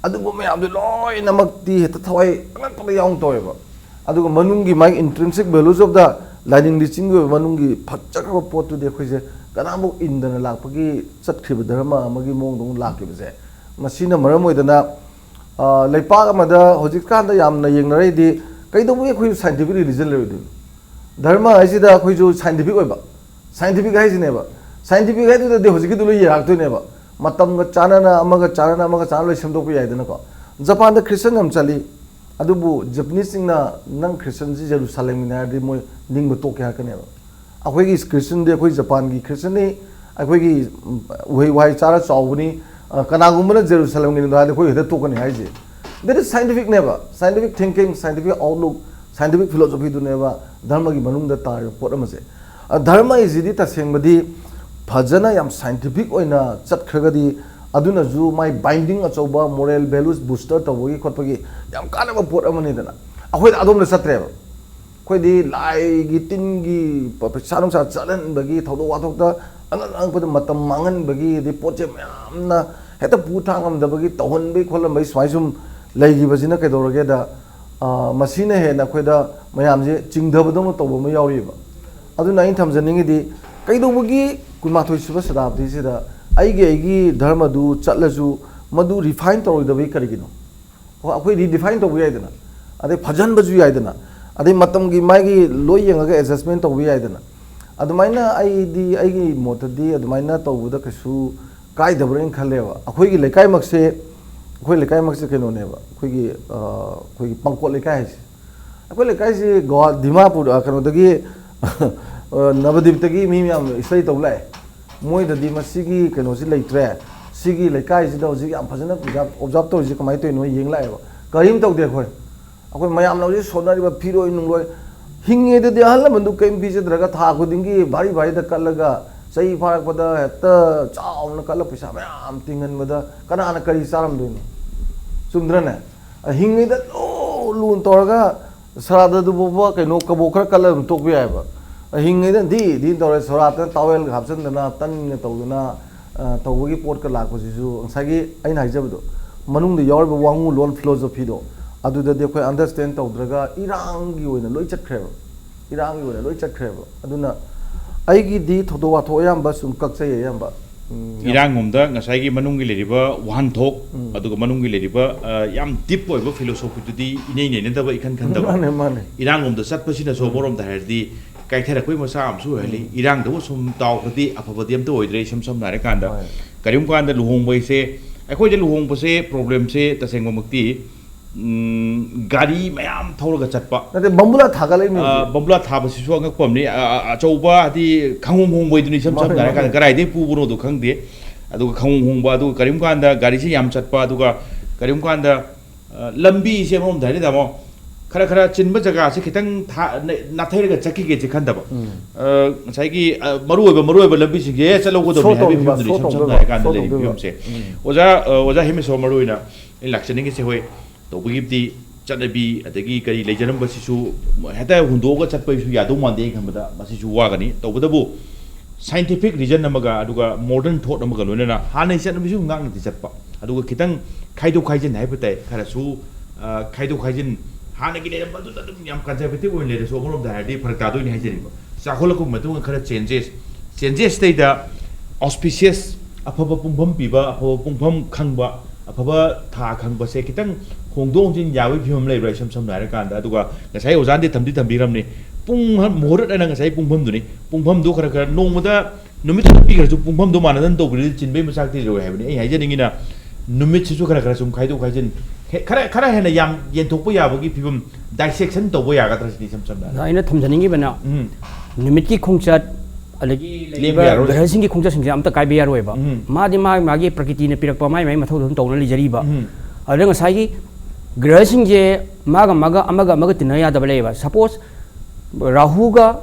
ꯑꯗꯨꯒꯨꯝꯕ ꯃꯌꯥꯝꯗꯨ ꯂꯣꯏꯅꯃꯛꯇꯤ ꯍꯦꯛꯇ ꯊꯋꯥꯏ ꯑꯉꯛꯄꯗ ꯌꯥꯎꯅ ꯇꯧꯋꯦꯕ꯫ ꯑꯗꯨꯒ ꯃꯅꯨꯡꯒꯤ ꯃꯥꯒꯤ intrinsic values of the ꯂꯥꯏꯅꯤꯡ ꯂꯤꯆꯤꯡꯒꯤ ꯑꯣꯏꯕ ꯃꯅꯨꯡꯒꯤ ꯐꯖꯈ꯭ꯔꯕ ꯄꯣꯠꯇꯨꯗꯤ ꯑꯩꯈꯣꯏꯁꯦ ꯀꯅꯥꯝꯐꯥꯎ ꯏꯟꯗꯅ ꯂꯥꯛꯄꯒꯤ, ꯆꯠꯈ꯭ꯔꯤꯕ ꯙꯔꯃ ꯑꯃꯒꯤ ꯃꯑꯣꯡꯗ ꯑꯃꯨꯛ ꯂꯥꯛꯈꯤꯕꯁꯦ, ꯃꯁꯤꯅ ꯃꯔꯝ ꯑꯣꯏꯗꯅ ꯑ, ꯂꯩꯄꯥꯛ ꯑꯃꯗ ꯍꯧꯖꯤꯛꯀꯥꯟꯗ ꯌꯥꯝꯅ ꯌꯦꯡꯅꯔꯛꯏꯗꯤ ꯀꯩꯗꯧꯕꯒꯤ ꯑꯩꯈꯣꯏꯁꯨ scientific religion ꯂꯩꯔꯣꯏꯗꯣꯏꯅꯣ? ꯙꯔꯃ ꯍꯥꯏꯁꯤꯗ ꯑꯩꯈꯣꯏꯁꯨ scientific ꯑꯣꯏꯕ, scientific ꯍꯥꯏꯁꯤꯅꯦꯕ꯫ Scientific ꯍꯥꯏꯗꯨꯗꯗꯤ ꯍꯧꯖꯤꯛꯀꯤꯗꯨ ꯂꯣꯏ ꯌꯥꯔꯛꯇꯣꯏꯅꯦꯕ꯫ ꯃꯇꯝꯒ ꯆꯥꯟꯅꯅ ꯑꯃꯒ ꯆꯥꯟꯅꯅ ꯑꯃꯒ ꯆꯥꯟꯅꯅ ꯂꯣꯏ ꯁꯦꯝꯗꯣꯛꯄ ꯌꯥꯏꯗꯅꯀꯣ꯫ ꯖꯄꯥꯟꯗ ꯈ꯭ꯔꯤꯁꯇꯟ ꯌꯥꯝ ꯆꯠꯂꯤ, ꯑꯗꯨꯕꯨ ꯖꯄꯅꯤꯁꯁꯤꯡꯅ ꯅꯪ ꯈ꯭ꯔꯤꯁꯇꯟꯁꯤ ꯖꯦꯔꯨꯁꯥꯂꯦꯝꯒꯤꯅꯦ ꯍꯥꯏꯔꯗꯤ ꯃꯣꯏ ꯅꯤꯡꯕ ꯇꯣꯛꯀꯦ ꯍꯥꯏꯔꯛꯀꯅꯦꯕ꯫ ꯑꯩꯈꯣꯏꯒꯤ ꯈ꯭ꯔꯤꯁꯇꯟꯗꯤ ꯑꯩꯈꯣꯏ ꯖꯄꯥꯟꯒꯤ ꯈ꯭ꯔꯤꯁꯇꯟꯅꯤ, ꯑꯩꯈꯣꯏꯒꯤ ꯎꯍꯩ ꯋꯥꯍꯩ ꯆꯥꯔ ꯆꯥꯎꯕꯅꯤ, ꯑ, ꯀꯅꯥꯒꯨꯝꯕꯅ ꯖꯦꯔꯨꯁꯥꯂꯦꯝꯒꯤꯅꯤꯗꯣ ꯍꯥꯏꯔꯗꯤ ꯑꯩꯈꯣꯏ ꯍꯦꯛꯇ ꯇꯣꯛꯀꯅꯤ ꯍꯥꯏꯁꯦ꯫ That is scientificꯅꯦꯕ, scientific thinking, scientific outlook, scientific philosophyꯗꯨꯅꯦꯕ ꯙꯔꯃꯒꯤ ꯃꯅꯨꯡꯗ ꯇꯥꯔꯤꯕ ꯄꯣꯠ ꯑꯃꯁꯦ꯫ ꯑ, ꯙꯔꯃ ꯍꯥꯏꯁꯤꯗꯤ ꯇꯁꯦꯡꯕꯗꯤ ꯐꯖꯅ ꯌꯥꯝ scientific ꯑꯣꯏꯅ ꯆꯠꯈ꯭ꯔꯒꯗꯤ ꯑꯗꯨꯅꯁꯨ ꯃꯥꯏ binding ꯑꯆꯧꯕ moral values booster ꯇꯧꯕꯒꯤ ꯈꯣꯠꯄꯒꯤ ꯌꯥꯝ ꯀꯥꯟꯅꯕ ꯄꯣꯠ ꯑꯃꯅꯤꯗꯅ꯫ ꯑꯩꯈꯣꯏꯗ ꯑꯗꯣꯝꯗ ꯆꯠꯇ꯭ꯔꯦꯕ꯫ ꯑꯩꯈꯣꯏꯗꯤ ꯂꯥꯏꯒꯤ ꯇꯤꯟꯒꯤ ꯄ-, ꯄꯩꯁꯥ ꯅꯨꯡꯁꯥ ꯆꯠꯍꯟꯕꯒꯤ ꯊꯧꯗꯣꯛ ꯋꯥꯊꯣꯛꯇ ꯑꯉꯛ ꯑꯉꯛꯄꯗ ꯃꯇꯝ ꯃꯥꯡꯍꯟꯕꯒꯤ, ꯑꯗꯩ ꯄꯣꯠ ꯆꯩ ꯃꯌꯥꯝꯅ ꯍꯦꯛꯇ ꯄꯨ ꯊꯥꯡ ꯉꯝꯗꯕꯒꯤ ꯇꯧꯍꯟꯕꯒꯤ ꯈꯣꯠꯍꯟꯕꯒꯤ ꯁꯨꯃꯥꯏ ꯁꯨꯝ ꯂꯩꯈꯤꯕꯁꯤꯅ ꯀꯩꯗꯧꯔꯒꯦꯗ, ꯑ, ꯃꯁꯤꯅ ꯍꯦꯟꯅ ꯑꯩꯈꯣꯏꯗ ꯃꯌꯥꯝꯁꯦ ꯆꯤꯡꯊꯕꯗꯧꯅ ꯇꯧꯕ ꯑꯃ ꯌꯥꯎꯔꯤꯕ꯫ ꯑꯗꯨꯅ ꯑꯩꯅ ꯊꯝꯖꯅꯤꯡꯉꯤꯗꯤ, ꯀꯩꯗꯧꯕꯒꯤ ꯀꯨꯟꯃꯥꯊꯣꯏ ꯁꯨꯕ ꯁꯇꯥꯕꯗꯤꯁꯤꯗ ꯑꯩꯒꯤ, ꯑꯩꯒꯤ ꯙꯔꯃꯗꯨ ꯆꯠꯂꯁꯨ ꯃꯗꯨ ꯔꯤꯐꯥꯏꯟ ꯇꯧꯔꯣꯏꯗꯕꯒꯤ ꯀꯔꯤꯒꯤꯅꯣ? ꯑꯩꯈꯣꯏ ꯔꯤꯗꯤꯐꯥꯏꯟ ꯇꯧꯕ ꯌꯥꯏꯗꯅ, ꯑꯗꯩ ꯐꯖꯍꯟꯕꯁꯨ ꯌꯥꯏꯗꯅ, ꯑꯗꯩ ꯃꯇꯝꯒꯤ ꯃꯥꯒꯤ ꯂꯣꯏ ꯌꯦꯡꯉꯒ ꯑꯦꯗꯖꯁꯃꯦꯟ ꯇꯧꯕ ꯌꯥꯏꯗꯅ꯫ ꯑꯗꯨꯃꯥꯏꯅ ꯑꯩꯗꯤ, ꯑꯩꯒꯤ ꯃꯣꯠꯇꯗꯤ ꯑꯗꯨꯃꯥꯏꯅ ꯇꯧꯕꯗ ꯀꯩꯁꯨ ꯀꯥꯏꯗꯕ꯭ꯔꯥꯅ ꯈꯜꯂꯦꯕ꯫ ꯑꯩꯈꯣꯏꯒꯤ ꯂꯩꯀꯥꯏꯃꯛꯁꯦ, ꯑꯩꯈꯣꯏ ꯂꯩꯀꯥꯏꯃꯛꯁꯦ ꯀꯩꯅꯣꯅꯦꯕ, ꯑꯩꯈꯣꯏꯒꯤ, ꯑ, ꯑꯩꯈꯣꯏꯒꯤ ꯄꯥꯡꯀꯣꯠ ꯂꯩꯀꯥꯏ ꯍꯥꯏꯁꯦ꯫ ꯑꯩꯈꯣꯏ ꯂꯩꯀꯥꯏꯁꯤ ꯒꯣꯋꯥ, ꯗꯤꯃꯥꯄꯨꯔ, ꯑ, ꯀꯩꯅꯣꯗꯒꯤ, ꯑ, ꯅꯕꯗꯤꯞꯇꯒꯤ ꯃꯤ ꯃꯌꯥꯝ ꯏꯁꯩ ꯇꯧ ꯂꯥꯛꯑꯦ꯫ ꯃꯣꯏꯗꯗꯤ ꯃꯁꯤꯒꯤ ꯀꯩꯅꯣꯁꯤ ꯂꯩꯇ꯭ꯔꯦ꯫ ꯁꯤꯒꯤ ꯂꯩꯀꯥꯏꯁꯤꯗ ꯍꯧꯖꯤꯛ ꯌꯥꯝ ꯐꯖꯅ ꯑꯣꯕꯖꯥꯔꯕ ꯇꯧꯔꯤꯁꯤ ꯀꯃꯥꯏꯅ ꯇꯧꯔꯤꯅꯣ ꯌꯦꯡ ꯂꯥꯛꯑꯦꯕ꯫ ꯀꯔꯤꯝ ꯇꯧꯗꯦ ꯑꯩꯈꯣꯏ꯫ ꯑꯩꯈꯣꯏ ꯃꯌꯥꯝꯅ ꯍꯧꯖꯤꯛ ꯁꯣꯟꯅꯔꯤꯕ ꯐꯤꯔꯣꯏ ꯅꯨꯡꯂꯣꯏ, ꯍꯤꯡꯉꯤꯗꯗꯤ ꯑꯍꯜ ꯂꯃꯟꯗꯨ ꯀꯔꯤꯝ ꯄꯤꯖꯗ꯭ꯔꯒ ꯊꯥ ꯈꯨꯗꯤꯡꯒꯤ ꯚꯥꯔꯤ ꯚꯥꯔꯤꯗ ꯀꯠꯂꯒ ꯆꯍꯤ ꯐꯥꯔꯛꯄꯗ ꯍꯦꯛꯇ ꯆꯥꯎꯅ ꯀꯠꯂ ꯄꯩꯁꯥ ꯃꯌꯥꯝ ꯇꯤꯡꯍꯟꯕꯗ ꯀꯅꯥꯅ ꯀꯔꯤ ꯆꯥꯔꯝꯗꯣꯏꯅꯣ? ꯆꯨꯝꯗ꯭ꯔꯅꯦ? ꯍꯤꯡꯉꯤꯗ ꯂꯨ ꯂꯨꯅ ꯇꯧꯔꯒ ꯁꯔꯥꯗꯗꯨ ꯐꯥꯎꯕ ꯀꯩꯅꯣ ꯀꯕꯣꯛ ꯈꯔ ꯀꯠꯂ ꯑꯗꯨꯝ ꯇꯣꯛꯄ ꯌꯥꯏꯑꯕ꯫ ꯍꯤꯡꯉꯤꯗ ꯗꯤ ꯗꯤ ꯇꯧꯔꯦ, ꯁꯣꯔꯥꯠꯇ ꯇꯥꯋꯦꯜꯒ ꯍꯥꯞꯆꯤꯟꯗꯅ, ꯇꯟꯒ ꯇꯧꯗꯅ, ꯑ, ꯇꯧꯕꯒꯤ ꯄꯣꯠꯀ ꯂꯥꯛꯄꯁꯤꯁꯨ ꯉꯁꯥꯏꯒꯤ ꯑꯩꯅ ꯍꯥꯏꯖꯕꯗꯣ, ꯃꯅꯨꯡꯗ ꯌꯥꯎꯔꯤꯕ ꯋꯥꯉꯨ ꯂꯣꯟ ꯐꯤꯂꯣꯁꯣꯐꯤꯗꯣ, ꯑꯗꯨꯗꯗꯤ ꯑꯩꯈꯣꯏ ꯑꯟꯗꯔꯁꯇꯦꯟ ꯇꯧꯗ꯭ꯔꯒ ꯏꯔꯥꯡꯒꯤ ꯑꯣꯏꯅ ꯂꯣꯏ ꯆꯠꯈ꯭ꯔꯦꯕ꯫ ꯏꯔꯥꯡꯒꯤ ꯑꯣꯏꯅ ꯂꯣꯏ ꯆꯠꯈ꯭ꯔꯦꯕ꯫ ꯑꯗꯨꯅ ꯑꯩꯒꯤꯗꯤ ꯊꯧꯗꯣꯛ ꯋꯥꯊꯣꯛ ꯑꯌꯥꯝꯕ ꯁꯨꯝ ꯀꯛꯆꯩ ꯑꯌꯥꯝꯕ꯫ ꯎꯝ, ꯌꯥꯝ ꯏꯔꯥꯡꯂꯣꯝꯗ ꯉꯁꯥꯏꯒꯤ ꯃꯅꯨꯡꯒꯤ ꯂꯩꯔꯤꯕ ꯋꯥꯍꯟꯊꯣꯛ, ꯎꯝ꯫ ꯑꯗꯨꯒ ꯃꯅꯨꯡꯒꯤ ꯂꯩꯔꯤꯕ, ꯑ, ꯌꯥꯝ ꯗꯤꯞ ꯑꯣꯏꯕ ꯐꯤꯂꯣꯁꯣꯐꯤꯗꯨꯗꯤ ꯏꯅꯩ ꯅꯩꯅꯗꯕ, ꯏꯈꯟ ꯈꯟꯗꯕ꯫ ꯃꯥꯅꯦ, ꯃꯥꯅꯦ꯫ ꯏꯔꯥꯡꯂꯣꯝꯗ ꯆꯠꯄꯁꯤꯅꯁꯨ ꯎꯝ꯫ ꯑꯃꯔꯣꯝꯗ ꯍꯥꯏꯔꯗꯤ ꯀꯥꯏꯊꯔꯛꯄꯒꯤ ꯃꯆꯥꯛ ꯑꯃꯁꯨ ꯑꯣꯏꯍꯜꯂꯤ꯫ ꯎꯝ꯫ ꯏꯔꯥꯡꯗꯕꯨ ꯁꯨꯝ ꯇꯥꯎꯈ꯭ꯔꯗꯤ ꯑꯐꯕꯗꯤ ꯑꯝꯇ ꯑꯣꯏꯗ꯭ꯔꯦ, ꯏꯁꯝ ꯁꯝꯅ ꯍꯥꯏꯔꯀꯥꯟꯗ꯫ ꯍꯣꯏ꯫ ꯀꯔꯤꯒꯨꯝꯕ ꯀꯥꯟꯗ ꯂꯨꯍꯣꯡꯕ ꯍꯥꯏꯁꯦ, ꯑꯩꯈꯣꯏꯗ ꯂꯨꯍꯣꯡꯕꯁꯦ ꯄ꯭ꯔꯣꯕ꯭ꯂꯦꯝꯁꯦ ꯇꯁꯦꯡꯕꯃꯛꯇꯤ, ꯎꯝ, ꯒꯥꯔꯤ ꯃꯌꯥꯝ ꯊꯧꯔꯒ ꯆꯠꯄ꯫ ꯅꯠꯇꯦ, ꯕꯝꯕꯨꯂꯥ ꯊꯥꯒꯠꯂꯛꯏꯅꯦ ꯑ, ꯍꯧꯖꯤꯛ꯫ ꯕꯝꯕꯨꯂꯥ ꯊꯥꯕꯁꯤꯁꯨ ꯑꯉꯛꯄ ꯑꯃꯅꯤ꯫ ꯑ, ꯑ, ꯑꯆꯧꯕ ꯍꯥꯏꯗꯤ ꯈꯪꯍꯣꯡ ꯍꯣꯡꯕꯩꯗꯨꯅꯤ, ꯏꯁꯝ ꯃꯥꯅꯦ, ꯁꯝꯅ ꯍꯥꯏꯔꯀꯥꯟꯗ ꯃꯥꯅꯦ꯫ ꯀꯗꯥꯏꯗꯒꯤ ꯄꯨꯕꯅꯣꯗꯣ ꯈꯪꯗꯦ꯫ ꯑꯗꯨꯒ ꯈꯪꯍꯣꯡ ꯍꯣꯡꯕ, ꯑꯗꯨꯒ ꯀꯔꯤꯒꯨꯝꯕ ꯀꯥꯟꯗ ꯒꯥꯔꯤꯁꯤ ꯌꯥꯝ ꯆꯠꯄ, ꯑꯗꯨꯒ ꯀꯔꯤꯒꯨꯝꯕ ꯀꯥꯟꯗ, ꯑ, ꯂꯝꯕꯤꯁꯦ ꯑꯃꯔꯣꯝꯗ ꯍꯥꯏꯔꯗꯤ ꯇꯥꯃꯣ, ꯈꯔ ꯈꯔ ꯆꯤꯟꯕ ꯖꯒꯥꯁꯦ ꯈꯤꯇꯪ ꯊꯥ-, ꯅ-, ꯅꯥꯊꯩꯔꯒ ꯆꯠꯈꯤꯒꯦꯁꯦ ꯈꯟꯗꯕ꯫ ꯎꯝ꯫ ꯑ, ꯉꯁꯥꯏꯒꯤ, ꯑ, ꯃꯔꯨ ꯑꯣꯏꯕ, ꯃꯔꯨ ꯑꯣꯏꯕ ꯂꯝꯕꯤꯁꯤꯡꯁꯦ ꯆꯠꯍꯧꯒꯗꯕꯅꯤ ꯁꯣ ꯍꯥꯏꯕꯒꯤ ꯇꯧꯅꯤꯡꯕ, ꯐꯤꯕꯝꯗꯨꯅꯤ, ꯁꯣ ꯏꯁꯝ ꯁꯝꯅ ꯇꯧꯅꯤꯡꯕ, ꯍꯥꯏꯔꯀꯥꯟꯗ ꯁꯣ ꯂꯩꯔꯤꯕ ꯇꯧꯅꯤꯡꯕ꯫ ꯐꯤꯕꯝꯁꯦ꯫ ꯎꯝ꯫ ꯑꯣꯖꯥ, ꯑ, ꯑꯣꯖꯥ ꯍꯦꯃꯦꯁꯣꯔ, ꯃꯔꯨ ꯑꯣꯏꯅ ꯑꯩꯅ ꯂꯥꯛꯆꯅꯤꯡꯉꯤꯁꯦ, ꯍꯣꯏ, ꯇꯧꯕꯒꯤꯕꯨꯗꯤ ꯆꯠꯅꯕꯤ ꯑꯗꯒꯤ ꯀꯔꯤ ꯂꯩꯖꯔꯝꯕꯁꯤꯁꯨ ꯍꯦꯛꯇ ꯍꯨꯟꯗꯣꯛꯑꯒ ꯆꯠꯄꯒꯤꯁꯨ ꯌꯥꯗꯧ ꯃꯥꯟꯗꯦ ꯑꯩꯅ ꯈꯟꯕꯗ꯫ ꯃꯁꯤꯁꯨ ꯋꯥꯒꯅꯤ꯫ ꯇꯧꯕꯇꯕꯨ scientific reason ꯑꯃꯒ ꯑꯗꯨꯒ modern thought ꯑꯃꯒ ꯂꯣꯏꯅꯅ ꯍꯥꯟꯅꯒꯤ ꯆꯠꯅꯕꯤꯁꯨ ꯉꯥꯛꯅꯗꯤ ꯆꯠꯄ, ꯑꯗꯨꯒ ꯈꯤꯇꯪ ꯈꯥꯏꯗꯣꯛ ꯈꯥꯏꯖꯤꯟ ꯍꯥꯏꯕ ꯇꯥꯏ, ꯈꯔꯁꯨ, ꯑ, ꯈꯥꯏꯗꯣꯛ ꯈꯥꯏꯖꯤꯟ, ꯍꯥꯟꯅꯒꯤ ꯂꯩꯔꯝꯕꯗꯨꯗ ꯑꯗꯨꯝ ꯌꯥꯝ conservative ꯑꯣꯏꯅ ꯂꯩꯔꯁꯨ ꯑꯃꯔꯣꯝꯗ ꯍꯥꯏꯔꯗꯤ ꯐꯔꯛ ꯇꯥꯗꯣꯏꯅꯤ ꯍꯥꯏꯖꯔꯤꯕ꯫ ꯆꯥꯎꯈꯠꯂꯛꯄꯒꯤ ꯃꯇꯨꯡ ꯏꯟꯅ ꯈꯔ changes, changes ꯇꯩꯗ auspicious ꯑꯐꯕ ꯄꯨꯡꯐꯝ ꯄꯤꯕ, ꯑꯐꯕ ꯄꯨꯡꯐꯝ ꯈꯪꯕ, ꯑꯐꯕ ꯊꯥ ꯈꯪꯕꯁꯦ ꯈꯤꯇꯪ ꯍꯣꯡꯗꯣꯛ ꯍꯣꯡꯖꯤꯟ ꯌꯥꯕꯒꯤ ꯐꯤꯕꯝ ꯂꯩꯕ꯭ꯔꯥ? ꯏꯁꯝ ꯁꯝꯅ ꯍꯥꯏꯔꯀꯥꯟꯗ, ꯑꯗꯨꯒ ꯉꯁꯥꯏ ꯑꯣꯖꯥꯅꯗꯤ ꯊꯝꯗꯤ ꯊꯝꯕꯤꯔꯝꯅꯤ, ꯄꯨꯡ ꯃꯨꯍꯨꯔꯠ ꯍꯥꯏꯅ ꯉꯁꯥꯏ ꯄꯨꯡꯐꯝꯗꯨꯅꯤ, ꯄꯨꯡꯐꯝꯗꯨ ꯈꯔ ꯈꯔ ꯅꯣꯡꯃꯗ ꯅꯨꯃꯤꯠꯇꯨꯗ ꯄꯤꯈ꯭ꯔꯁꯨ ꯄꯨꯡꯐꯝꯗꯣ ꯃꯥꯟꯅꯗꯅ ꯇꯧꯕꯤꯔꯗꯤ ꯆꯤꯟꯕꯒꯤ ꯃꯆꯥꯛꯇꯤ ꯂꯣꯏ ꯍꯥꯏꯕꯅꯤ꯫ ꯑꯩ ꯍꯥꯏꯖꯅꯤꯡꯉꯤꯅ, ꯅꯨꯃꯤꯠꯁꯤꯁꯨ ꯈꯔ ꯈꯔ ꯁꯨꯝ ꯈꯥꯏꯗꯣꯛ ꯈꯥꯏꯖꯤꯟ, ꯍꯦ-, ꯈꯔ, ꯈꯔ ꯍꯦꯟꯅ ꯌꯥꯝ ꯌꯦꯟꯊꯣꯛꯄ ꯌꯥꯕꯒꯤ ꯐꯤꯕꯝ, ꯗꯥꯏꯁꯦꯛꯁꯟ ꯇꯧꯕ ꯌꯥꯒꯗ꯭ꯔꯥ ꯁꯤꯅꯤ ꯏꯁꯝ ꯁꯝꯅ ꯍꯥꯏꯔꯕꯗ꯫ ꯑꯩꯅ ꯊꯝꯖꯅꯤꯡꯉꯤꯕꯅ, ꯎꯝ꯫ ꯅꯨꯃꯤꯠꯀꯤ ꯈꯣꯡꯆꯠ, ꯑꯗꯒꯤ ꯂꯦꯡꯕ ꯂꯩꯔꯤꯕ ꯌꯥꯔꯣꯏ꯫ ꯒ꯭ꯔꯍꯁꯤꯡꯒꯤ ꯈꯣꯡꯆꯠꯁꯤꯡꯁꯦ ꯑꯝꯇ ꯀꯥꯏꯕ ꯌꯥꯔꯣꯏꯕ꯫ ꯎꯝ꯫ ꯃꯥꯗꯤ ꯃꯥ, ꯃꯥꯒꯤ ꯄ꯭ꯔꯀꯤꯇꯤꯅ ꯄꯤꯔꯛꯄ ꯃꯥꯏ ꯃꯥꯏ ꯃꯊꯧꯗꯣ ꯑꯗꯨꯝ ꯇꯧꯅ ꯂꯩꯖꯔꯤꯕ꯫ ꯎꯝ꯫ ꯑꯗꯨꯅ ꯉꯁꯥꯏꯒꯤ ꯒ꯭ꯔꯍꯁꯤꯡꯁꯦ ꯃꯥꯒ ꯃꯥꯒ, ꯑꯃꯒ ꯑꯃꯒ ꯇꯤꯟꯅ ꯌꯥꯗꯕ ꯂꯩꯌꯦꯕ꯫ ꯁꯄꯣꯁ, ꯔꯥꯍꯨꯒ,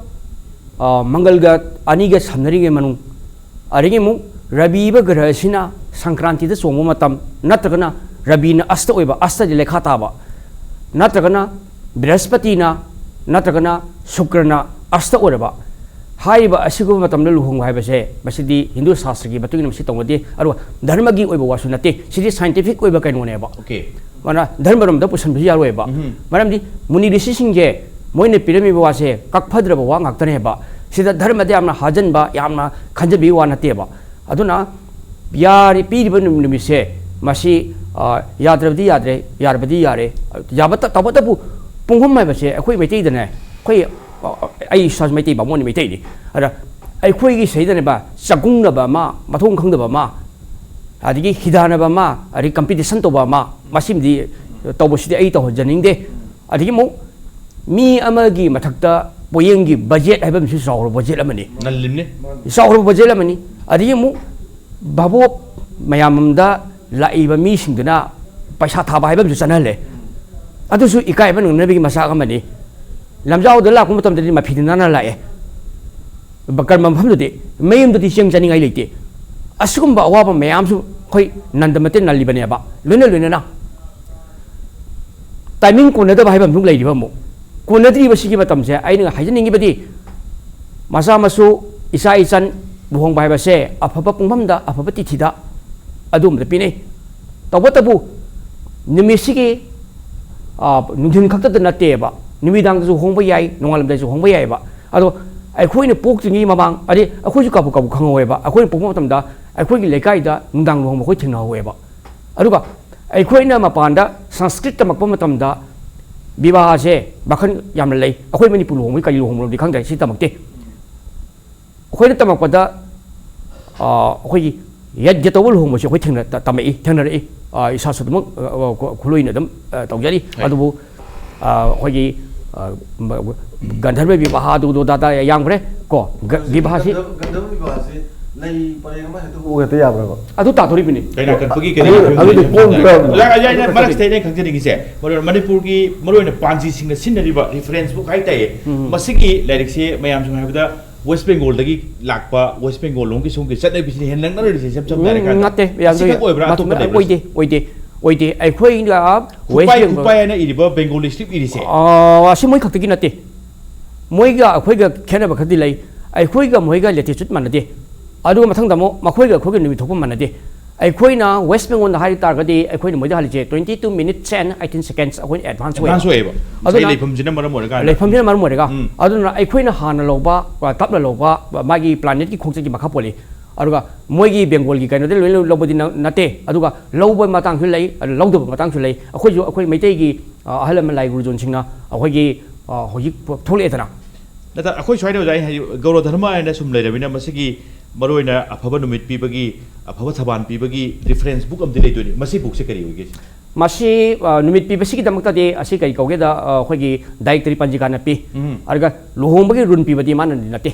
ꯑ, ꯃꯪꯒꯜꯒ ꯑꯅꯤꯒ ꯁꯝꯅꯔꯤꯉꯩ ꯃꯅꯨꯡ, ꯑꯗꯒꯤ ꯑꯃꯨꯛ ꯔꯕꯤ ꯍꯥꯏꯕ ꯒ꯭ꯔꯍ ꯑꯁꯤꯅ ꯁꯪꯀ꯭ꯔꯥꯟꯇꯤꯗ ꯆꯣꯡꯕ ꯃꯇꯝ, ꯅꯠꯇ꯭ꯔꯒꯅ ꯔꯕꯤꯅ ꯑꯁꯇ ꯑꯣꯏꯕ, ꯑꯁꯇꯗꯤ ꯂꯩꯈꯥ ꯇꯥꯕ, ꯅꯠꯇ꯭ꯔꯒꯅ ꯕ꯭ꯔꯍꯁꯄꯇꯤꯅ, ꯅꯠꯇ꯭ꯔꯒꯅ ꯁꯨꯀ꯭ꯔꯅ ꯑꯁꯇ ꯑꯣꯏꯔꯕ, ꯍꯥꯏꯔꯤꯕ ꯑꯁꯤꯒꯨꯝꯕ ꯃꯇꯝꯗ ꯂꯨꯍꯣꯡꯕ ꯍꯥꯏꯕꯁꯦ, ꯃꯁꯤꯗꯤ ꯍꯤꯟꯗꯨ ꯁꯥꯁꯇ꯭ꯔꯒꯤ ꯃꯇꯨꯡ ꯏꯟꯅ ꯃꯁꯤ ꯇꯧꯅꯗꯦ꯫ ꯑꯗꯨꯒ ꯙꯔꯃꯒꯤ ꯑꯣꯏꯕ ꯋꯥꯁꯨ ꯅꯠꯇꯦ, ꯁꯤꯗꯤ ꯁꯥꯏꯟꯇꯤꯐꯤꯛ ꯑꯣꯏꯕ ꯀꯩꯅꯣꯅꯦꯕ꯫ ꯑꯣꯀꯦ꯫ ꯃꯥꯅ ꯙꯔꯃꯔꯣꯝꯗ ꯄꯨꯁꯟꯕꯁꯨ ꯌꯥꯔꯣꯏꯕ꯫ ꯎꯝ꯫ ꯃꯔꯝꯗꯤ ꯃꯨꯅꯤ ꯔꯤꯁꯤꯁꯤꯡꯁꯦ ꯃꯣꯏꯅ ꯄꯤꯔꯝꯃꯤꯕ ꯋꯥꯁꯦ ꯀꯛꯐꯗ꯭ꯔꯕ ꯋꯥ ꯉꯥꯛꯇꯅꯦꯕ꯫ ꯁꯤꯗ ꯙꯔꯃꯗ ꯌꯥꯝꯅ ꯍꯥꯖꯟꯕ, ꯌꯥꯝꯅ ꯈꯟꯖꯕꯒꯤ ꯋꯥ ꯅꯠꯇꯦꯕ꯫ ꯑꯗꯨꯅ ꯌꯥꯔꯤ-, ꯄꯤꯔꯤꯕ ꯅꯨꯃꯤ-, ꯅꯨꯃꯤꯠꯁꯦ ꯃꯁꯤ, ꯑ, ꯌꯥꯗ꯭ꯔꯕꯗꯤ ꯌꯥꯗ꯭ꯔꯦ, ꯌꯥꯔꯕꯗꯤ ꯌꯥꯔꯦ꯫ ꯌꯥꯕ ꯇ-, ꯇꯧꯕꯇꯕꯨ ꯄꯨꯡꯐꯝ ꯍꯥꯏꯕꯁꯦ ꯑꯩꯈꯣꯏ ꯃꯩꯇꯩꯗꯅꯦ, ꯑꯩꯈꯣꯏ, ꯑ, ꯑꯩ ꯏꯁꯥꯁꯨ ꯃꯩꯇꯩ ꯕꯥꯃꯣꯟꯅꯤ, ꯃꯩꯇꯩꯅꯤ꯫ ꯑꯗ ꯑꯩꯈꯣꯏꯒꯤ ꯁꯤꯗꯅꯦꯕ ꯆꯒꯨꯡꯅꯕ ꯑꯃ, ꯃꯊꯣꯡ ꯈꯪꯗꯕ ꯑꯃ, ꯑꯗꯒꯤ ꯍꯤꯗꯥꯟꯅꯕ ꯑꯃ, ꯑꯗꯒꯤ ꯀꯝꯄꯤꯇꯤꯁꯟ ꯇꯧꯕ ꯑꯃ, ꯃꯁꯤꯃꯗꯤ ꯇꯧꯕꯁꯤꯗꯤ ꯑꯩ ꯇꯧꯍꯟꯖꯅꯤꯡꯗꯦ꯫ ꯑꯗꯒꯤ ꯑꯃꯨꯛ ꯃꯤ ꯑꯃꯒꯤ ꯃꯊꯛꯇ ꯄꯣꯌꯦꯡꯒꯤ ꯕꯖꯦꯠ ꯍꯥꯏꯕ ꯑꯃꯁꯨ ꯆꯥꯎꯔꯕ ꯕꯖꯦꯠ ꯑꯃꯅꯤ꯫ ꯉꯜꯂꯤꯕꯅꯤ꯫ ꯆꯥꯎꯔꯕ ꯕꯖꯦꯠ ꯑꯃꯅꯤ꯫ ꯑꯗꯒꯤ ꯑꯃꯨꯛ ꯚꯥꯕꯣꯛ ꯃꯌꯥꯝ ꯑꯃꯗ ꯂꯥꯛꯏꯕ ꯃꯤꯁꯤꯡꯗꯨꯅ ꯄꯩꯁꯥ ꯊꯥꯕ ꯍꯥꯏꯕ ꯑꯃꯁꯨ ꯆꯠꯅꯍꯜꯂꯦ꯫ ꯑꯗꯨꯁꯨ ꯏꯀꯥꯏꯕ ꯅꯪꯅꯕꯒꯤ ꯃꯆꯥꯛ ꯑꯃꯅꯤ꯫ ꯂꯝꯖꯥꯎꯗ ꯂꯥꯛꯄ ꯃꯇꯝꯗꯗꯤ ꯃꯐꯤꯗꯤ ꯅꯥꯟꯅ ꯂꯥꯛꯑꯦ꯫ ꯕ-, ꯀꯔꯝꯕ ꯃꯐꯝꯗꯨꯗꯤ ꯃꯌꯨꯝꯗꯗꯤ ꯆꯦꯡ ꯆꯥꯅꯤꯡꯉꯥꯏ ꯂꯩꯇꯦ꯫ ꯑꯁꯤꯒꯨꯝꯕ ꯑꯋꯥꯕ ꯃꯌꯥꯝꯁꯨ ꯑꯩꯈꯣꯏ ꯅꯟꯗ ꯃꯇꯦ ꯅꯜꯂꯤꯕꯅꯦꯕ꯫ ꯂꯣꯏꯅ ꯂꯣꯏꯅꯅ ꯇꯥꯏꯃꯤꯡ ꯀꯣꯟꯅꯗꯕ ꯍꯥꯏꯕ ꯑꯃꯁꯨ ꯂꯩꯔꯤꯕ ꯑꯃꯨꯛ꯫ ꯀꯣꯟꯅꯗ꯭ꯔꯤꯕꯁꯤꯒꯤ ꯃꯇꯝꯁꯦ ꯑꯩꯅ ꯍꯥꯏꯖꯅꯤꯡꯉꯤꯕꯗꯤ, ꯃꯆꯥ ꯃꯁꯨ, ꯏꯆꯥ ꯏꯆꯟ ꯂꯨꯍꯣꯡꯕ ꯍꯥꯏꯕꯁꯦ ꯑꯐꯕ ꯄꯨꯡꯐꯝꯗ, ꯑꯐꯕ ꯇꯤꯊꯤꯗ ꯑꯗꯨꯒꯨꯝꯕꯗ ꯄꯤꯅꯩ꯫ ꯇꯧꯕꯇꯕꯨ ꯅꯨꯃꯤꯠꯁꯤꯒꯤ, ꯑ, ꯅꯨꯡꯊꯤꯟ ꯈꯛꯇꯗ ꯅꯠꯇꯦꯕ, ꯅꯨꯃꯤꯗꯥꯡꯗꯁꯨ ꯍꯣꯡꯕ ꯌꯥꯏ, ꯅꯣꯡꯉꯥꯜꯂꯝꯗꯥꯏꯁꯨ ꯍꯣꯡꯕ ꯌꯥꯏꯑꯕ꯫ ꯑꯗꯣ ꯑꯩꯈꯣꯏꯅ ꯄꯣꯛꯇ꯭ꯔꯤꯉꯩ ꯃꯃꯥꯡ, ꯑꯗꯩ ꯑꯩꯈꯣꯏꯁꯨ ꯀꯥꯕꯨ ꯀꯥꯕꯨ ꯈꯪꯍꯧꯋꯦꯕ, ꯑꯩꯈꯣꯏꯅ ꯄꯣꯛꯄ ꯃꯇꯝꯗ ꯑꯩꯈꯣꯏꯒꯤ ꯂꯩꯀꯥꯏꯗ ꯅꯨꯡꯗꯥꯡ ꯂꯨꯍꯣꯡꯕ ꯑꯩꯈꯣꯏ ꯊꯦꯡꯅꯍꯧꯋꯦꯕ꯫ ꯑꯗꯨꯒ ꯑꯩꯈꯣꯏꯅ ꯃꯄꯥꯟꯗ ꯁꯪꯁꯀ꯭ꯔꯤꯠ ꯇꯝꯃꯛꯄ ꯃꯇꯝꯗ ꯕꯤꯕꯥꯍꯁꯦ ꯃꯈꯜ ꯌꯥꯝꯅ ꯂꯩ꯫ ꯑꯩꯈꯣꯏ ꯃꯅꯤꯄꯨꯔ ꯂꯨꯍꯣꯡꯕꯒꯤ ꯀꯔꯤ ꯂꯨꯍꯣꯡꯕꯅꯣꯗꯤ ꯈꯪꯗ꯭ꯔꯦ, ꯁꯤ ꯇꯝꯃꯛꯇꯦ꯫ ꯑꯩꯈꯣꯏꯅ ꯇꯝꯃꯛꯄꯗ, ꯑ, ꯑꯩꯈꯣꯏꯒꯤ ꯌꯠ ꯌꯠ ꯇꯧꯕ ꯂꯨꯍꯣꯡꯕꯁꯦ ꯑꯩꯈꯣꯏ ꯊꯦꯡꯅ-, ꯇ-, ꯇꯝꯃꯛꯏ, ꯊꯦꯡꯅꯔꯛꯏ꯫ ꯑ, ꯏꯁꯥꯁꯨ ꯑꯗꯨꯃꯛ, ꯑ, ꯑ, ꯈꯨ-, ꯈꯨꯂꯣꯏꯅ ꯑꯗꯨꯝ, ꯑ, ꯇꯧꯖꯔꯤ꯫ ꯍꯣꯏ꯫ ꯑꯗꯨꯕꯨ, ꯑ, ꯑꯩꯈꯣꯏꯒꯤ, ꯑ, ꯃ-, ꯒꯟꯙꯔꯕ ꯕꯤꯕꯥꯍ ꯑꯗꯨ ꯑꯗꯨ ꯑꯗꯥ ꯌꯥꯝꯈ꯭ꯔꯦ ꯀꯣ꯫ ꯒ-, ꯕꯤꯕꯥꯍꯁꯤ ꯒꯟꯙ-, ꯒꯟꯙꯔꯕ ꯕꯤꯕꯥꯍꯁꯤ ꯂꯩ ꯄꯔꯦꯡ ꯑꯃ ꯍꯦꯛꯇ ꯍꯣꯡ ꯍꯦꯛꯇ ꯌꯥꯕ꯭ꯔꯕ? ꯑꯗꯨ ꯇꯥꯗꯣꯔꯤꯕꯅꯤ꯫ ꯀꯩꯅꯥ ꯀꯠꯄꯒꯤ ꯑꯗꯨ, ꯀꯩꯅꯥ ꯑꯗꯨꯗꯤ ꯀꯠꯄꯒꯤ ꯄꯣꯝꯗ꯭ꯔꯕꯅꯤ꯫ ꯑꯣꯖꯥ, ꯑꯣꯖꯥ, ꯑꯩꯅ ꯃꯔꯛꯁꯤꯗ ꯑꯩꯅ ꯈꯪꯖꯅꯤꯡꯉꯤꯁꯦ, ꯃꯔꯨ-, ꯃꯅꯤꯄꯨꯔꯒꯤ ꯃꯔꯨꯑꯣꯏꯅ ꯄꯥꯟꯖꯤꯁꯤꯡꯅ ꯁꯤꯖꯤꯟꯅꯔꯤꯕ reference book ꯍꯥꯏꯇꯥꯔꯦ, ꯎꯝ꯫ ꯃꯁꯤꯒꯤ ꯂꯥꯏꯔꯤꯛꯁꯦ ꯃꯌꯥꯝ ꯁꯨꯝ ꯍꯥꯏꯕꯗ West Bengal ꯗꯒꯤ ꯂꯥꯛꯄ, West Bengal ꯂꯣꯝꯒꯤ ꯁꯣꯝꯒꯤ ꯆꯠꯅꯕꯤꯁꯤꯅ ꯍꯦꯟꯅ ꯅꯛꯅꯔꯤꯁꯦ, ꯏꯁꯝ ꯁꯝꯅ ꯎꯝ, ꯍꯥꯏꯔꯀꯥꯟꯗ꯫ ꯅꯠꯇꯦ, ꯌꯥꯝ ꯁꯤꯈꯛ ꯂꯨꯏ꯫ ꯑꯣꯏꯕ꯭ꯔꯥ? ꯃꯠ-, ꯑꯇꯣꯞꯄ ꯂꯩꯕ꯭ꯔꯥ? ꯑꯣꯏꯗꯦ, ꯑꯣꯏꯗꯦ, ꯑꯣꯏꯗꯦ꯫ ꯑꯩꯈꯣꯏꯅ ꯈꯨꯄꯥꯏ, West Bengal ꯈꯨꯄꯥꯏ ꯍꯥꯏꯅ ꯏꯔꯤꯕ Bengali script ꯏꯔꯤꯁꯦ? ꯑꯥ, ꯑꯁꯤ ꯃꯣꯏ ꯈꯛꯇꯒꯤ ꯅꯠꯇꯦ꯫ ꯃꯣꯏꯒ ꯑꯩꯈꯣꯏꯒ ꯈꯦꯠꯅꯕ ꯈꯔꯗꯤ ꯂꯩ꯫ ꯑꯩꯈꯣꯏꯒ ꯃꯣꯏꯒ latitude ꯃꯥꯟꯅꯗꯦ꯫ ꯑꯗꯨꯒ ꯃꯊꯪꯗ ꯑꯃꯨꯛ ꯃꯈꯣꯏꯒ ꯑꯩꯈꯣꯏꯒ ꯅꯨꯃꯤꯠ ꯊꯣꯛꯄ ꯃꯥꯟꯅꯗꯦ꯫ ꯑꯩꯈꯣꯏꯅ West Bengal ꯗ ꯍꯥꯏ ꯇꯥꯔꯒꯗꯤ ꯑꯩꯈꯣꯏꯅ ꯃꯣꯏꯗ ꯍꯜꯂꯤꯁꯦ twenty two minutes and eighteen seconds ꯑꯩꯈꯣꯏꯅ advance ꯑꯣꯏꯌꯦꯕ꯫ Advance ꯑꯣꯏꯌꯦꯕ꯫ ꯉꯁꯥꯏ ꯑꯗꯨꯅ ꯂꯩꯐꯝꯁꯤꯅ ꯃꯔꯝ ꯑꯣꯏꯔꯀꯥꯟꯗ꯫ ꯂꯩꯐꯝꯁꯤꯅ ꯃꯔꯝ ꯑꯣꯏꯔꯒ꯫ ꯎꯝ꯫ ꯑꯗꯨꯅ ꯑꯩꯈꯣꯏꯅ ꯍꯥꯟꯅ ꯂꯧꯕ, ꯑ, ꯇꯞꯅ ꯂꯧꯕ, ꯑ, ꯃꯥꯒꯤ planet ꯀꯤ ꯈꯣꯡꯆꯠꯀꯤ ꯃꯈꯥ ꯄꯣꯜꯂꯤ꯫ ꯑꯗꯨꯒ ꯃꯣꯏꯒꯤ Bengal ꯒꯤ ꯀꯩꯅꯣꯗ ꯂꯣꯏꯅ ꯂꯧꯕꯗꯤ ꯅ-, ꯅꯠꯇꯦ꯫ ꯑꯗꯨꯒ ꯂꯧꯕ ꯃꯇꯥꯡꯁꯨ ꯂꯩ, ꯑꯗꯨ ꯂꯧꯗꯕ ꯃꯇꯥꯡꯁꯨ ꯂꯩ꯫ ꯑꯩꯈꯣꯏꯁꯨ, ꯑꯩꯈꯣꯏ ꯃꯩꯇꯩꯒꯤ, ꯑ, ꯑꯍꯜ ꯂꯃꯟ ꯂꯥꯏ ꯒꯨꯔꯨꯖꯣꯟꯁꯤꯡꯅ ꯑꯩꯈꯣꯏꯒꯤ, ꯑ, ꯍꯧꯖꯤꯛ ꯊꯣꯛꯂꯛꯑꯦꯗꯅ꯫ ꯅꯠꯇ-, ꯑꯩꯈꯣꯏ ꯁ꯭ꯋꯥꯏꯗ ꯑꯣꯖꯥ, ꯑꯩꯅ ꯍꯥꯏꯗꯤ ꯒꯧꯔ ꯙꯔꯃ ꯍꯥꯏꯅ ꯁꯨꯝ ꯂꯩꯔꯕꯅꯤꯅ ꯃꯁꯤꯒꯤ ꯃꯔꯨꯑꯣꯏꯅ ꯑꯐꯕ ꯅꯨꯃꯤꯠ ꯄꯤꯕꯒꯤ, ꯑꯐꯕ ꯊꯕꯥꯟ ꯄꯤꯕꯒꯤ reference book ꯑꯃꯗꯤ ꯂꯩꯗꯣꯏꯅꯤ꯫ ꯃꯁꯤ book ꯁꯦ ꯀꯔꯤ ꯑꯣꯏꯒꯦ? ꯃꯁꯤ, ꯑ, ꯅꯨꯃꯤꯠ ꯄꯤꯕꯁꯤꯒꯤꯗꯃꯛꯇꯗꯤ ꯑꯁꯤ ꯀꯔꯤ ꯀꯧꯒꯦꯗ, ꯑ, ꯑꯩꯈꯣꯏꯒꯤ ꯗꯥꯏꯇꯔꯤ ꯄꯟꯖꯤꯀꯥꯅ ꯄꯤ꯫ ꯎꯝ꯫ ꯑꯗꯨꯒ ꯂꯨꯍꯣꯡꯕꯒꯤ ꯔꯨꯟ ꯄꯤꯕꯗꯤ ꯃꯥꯅꯗꯤ ꯅꯠꯇꯦ꯫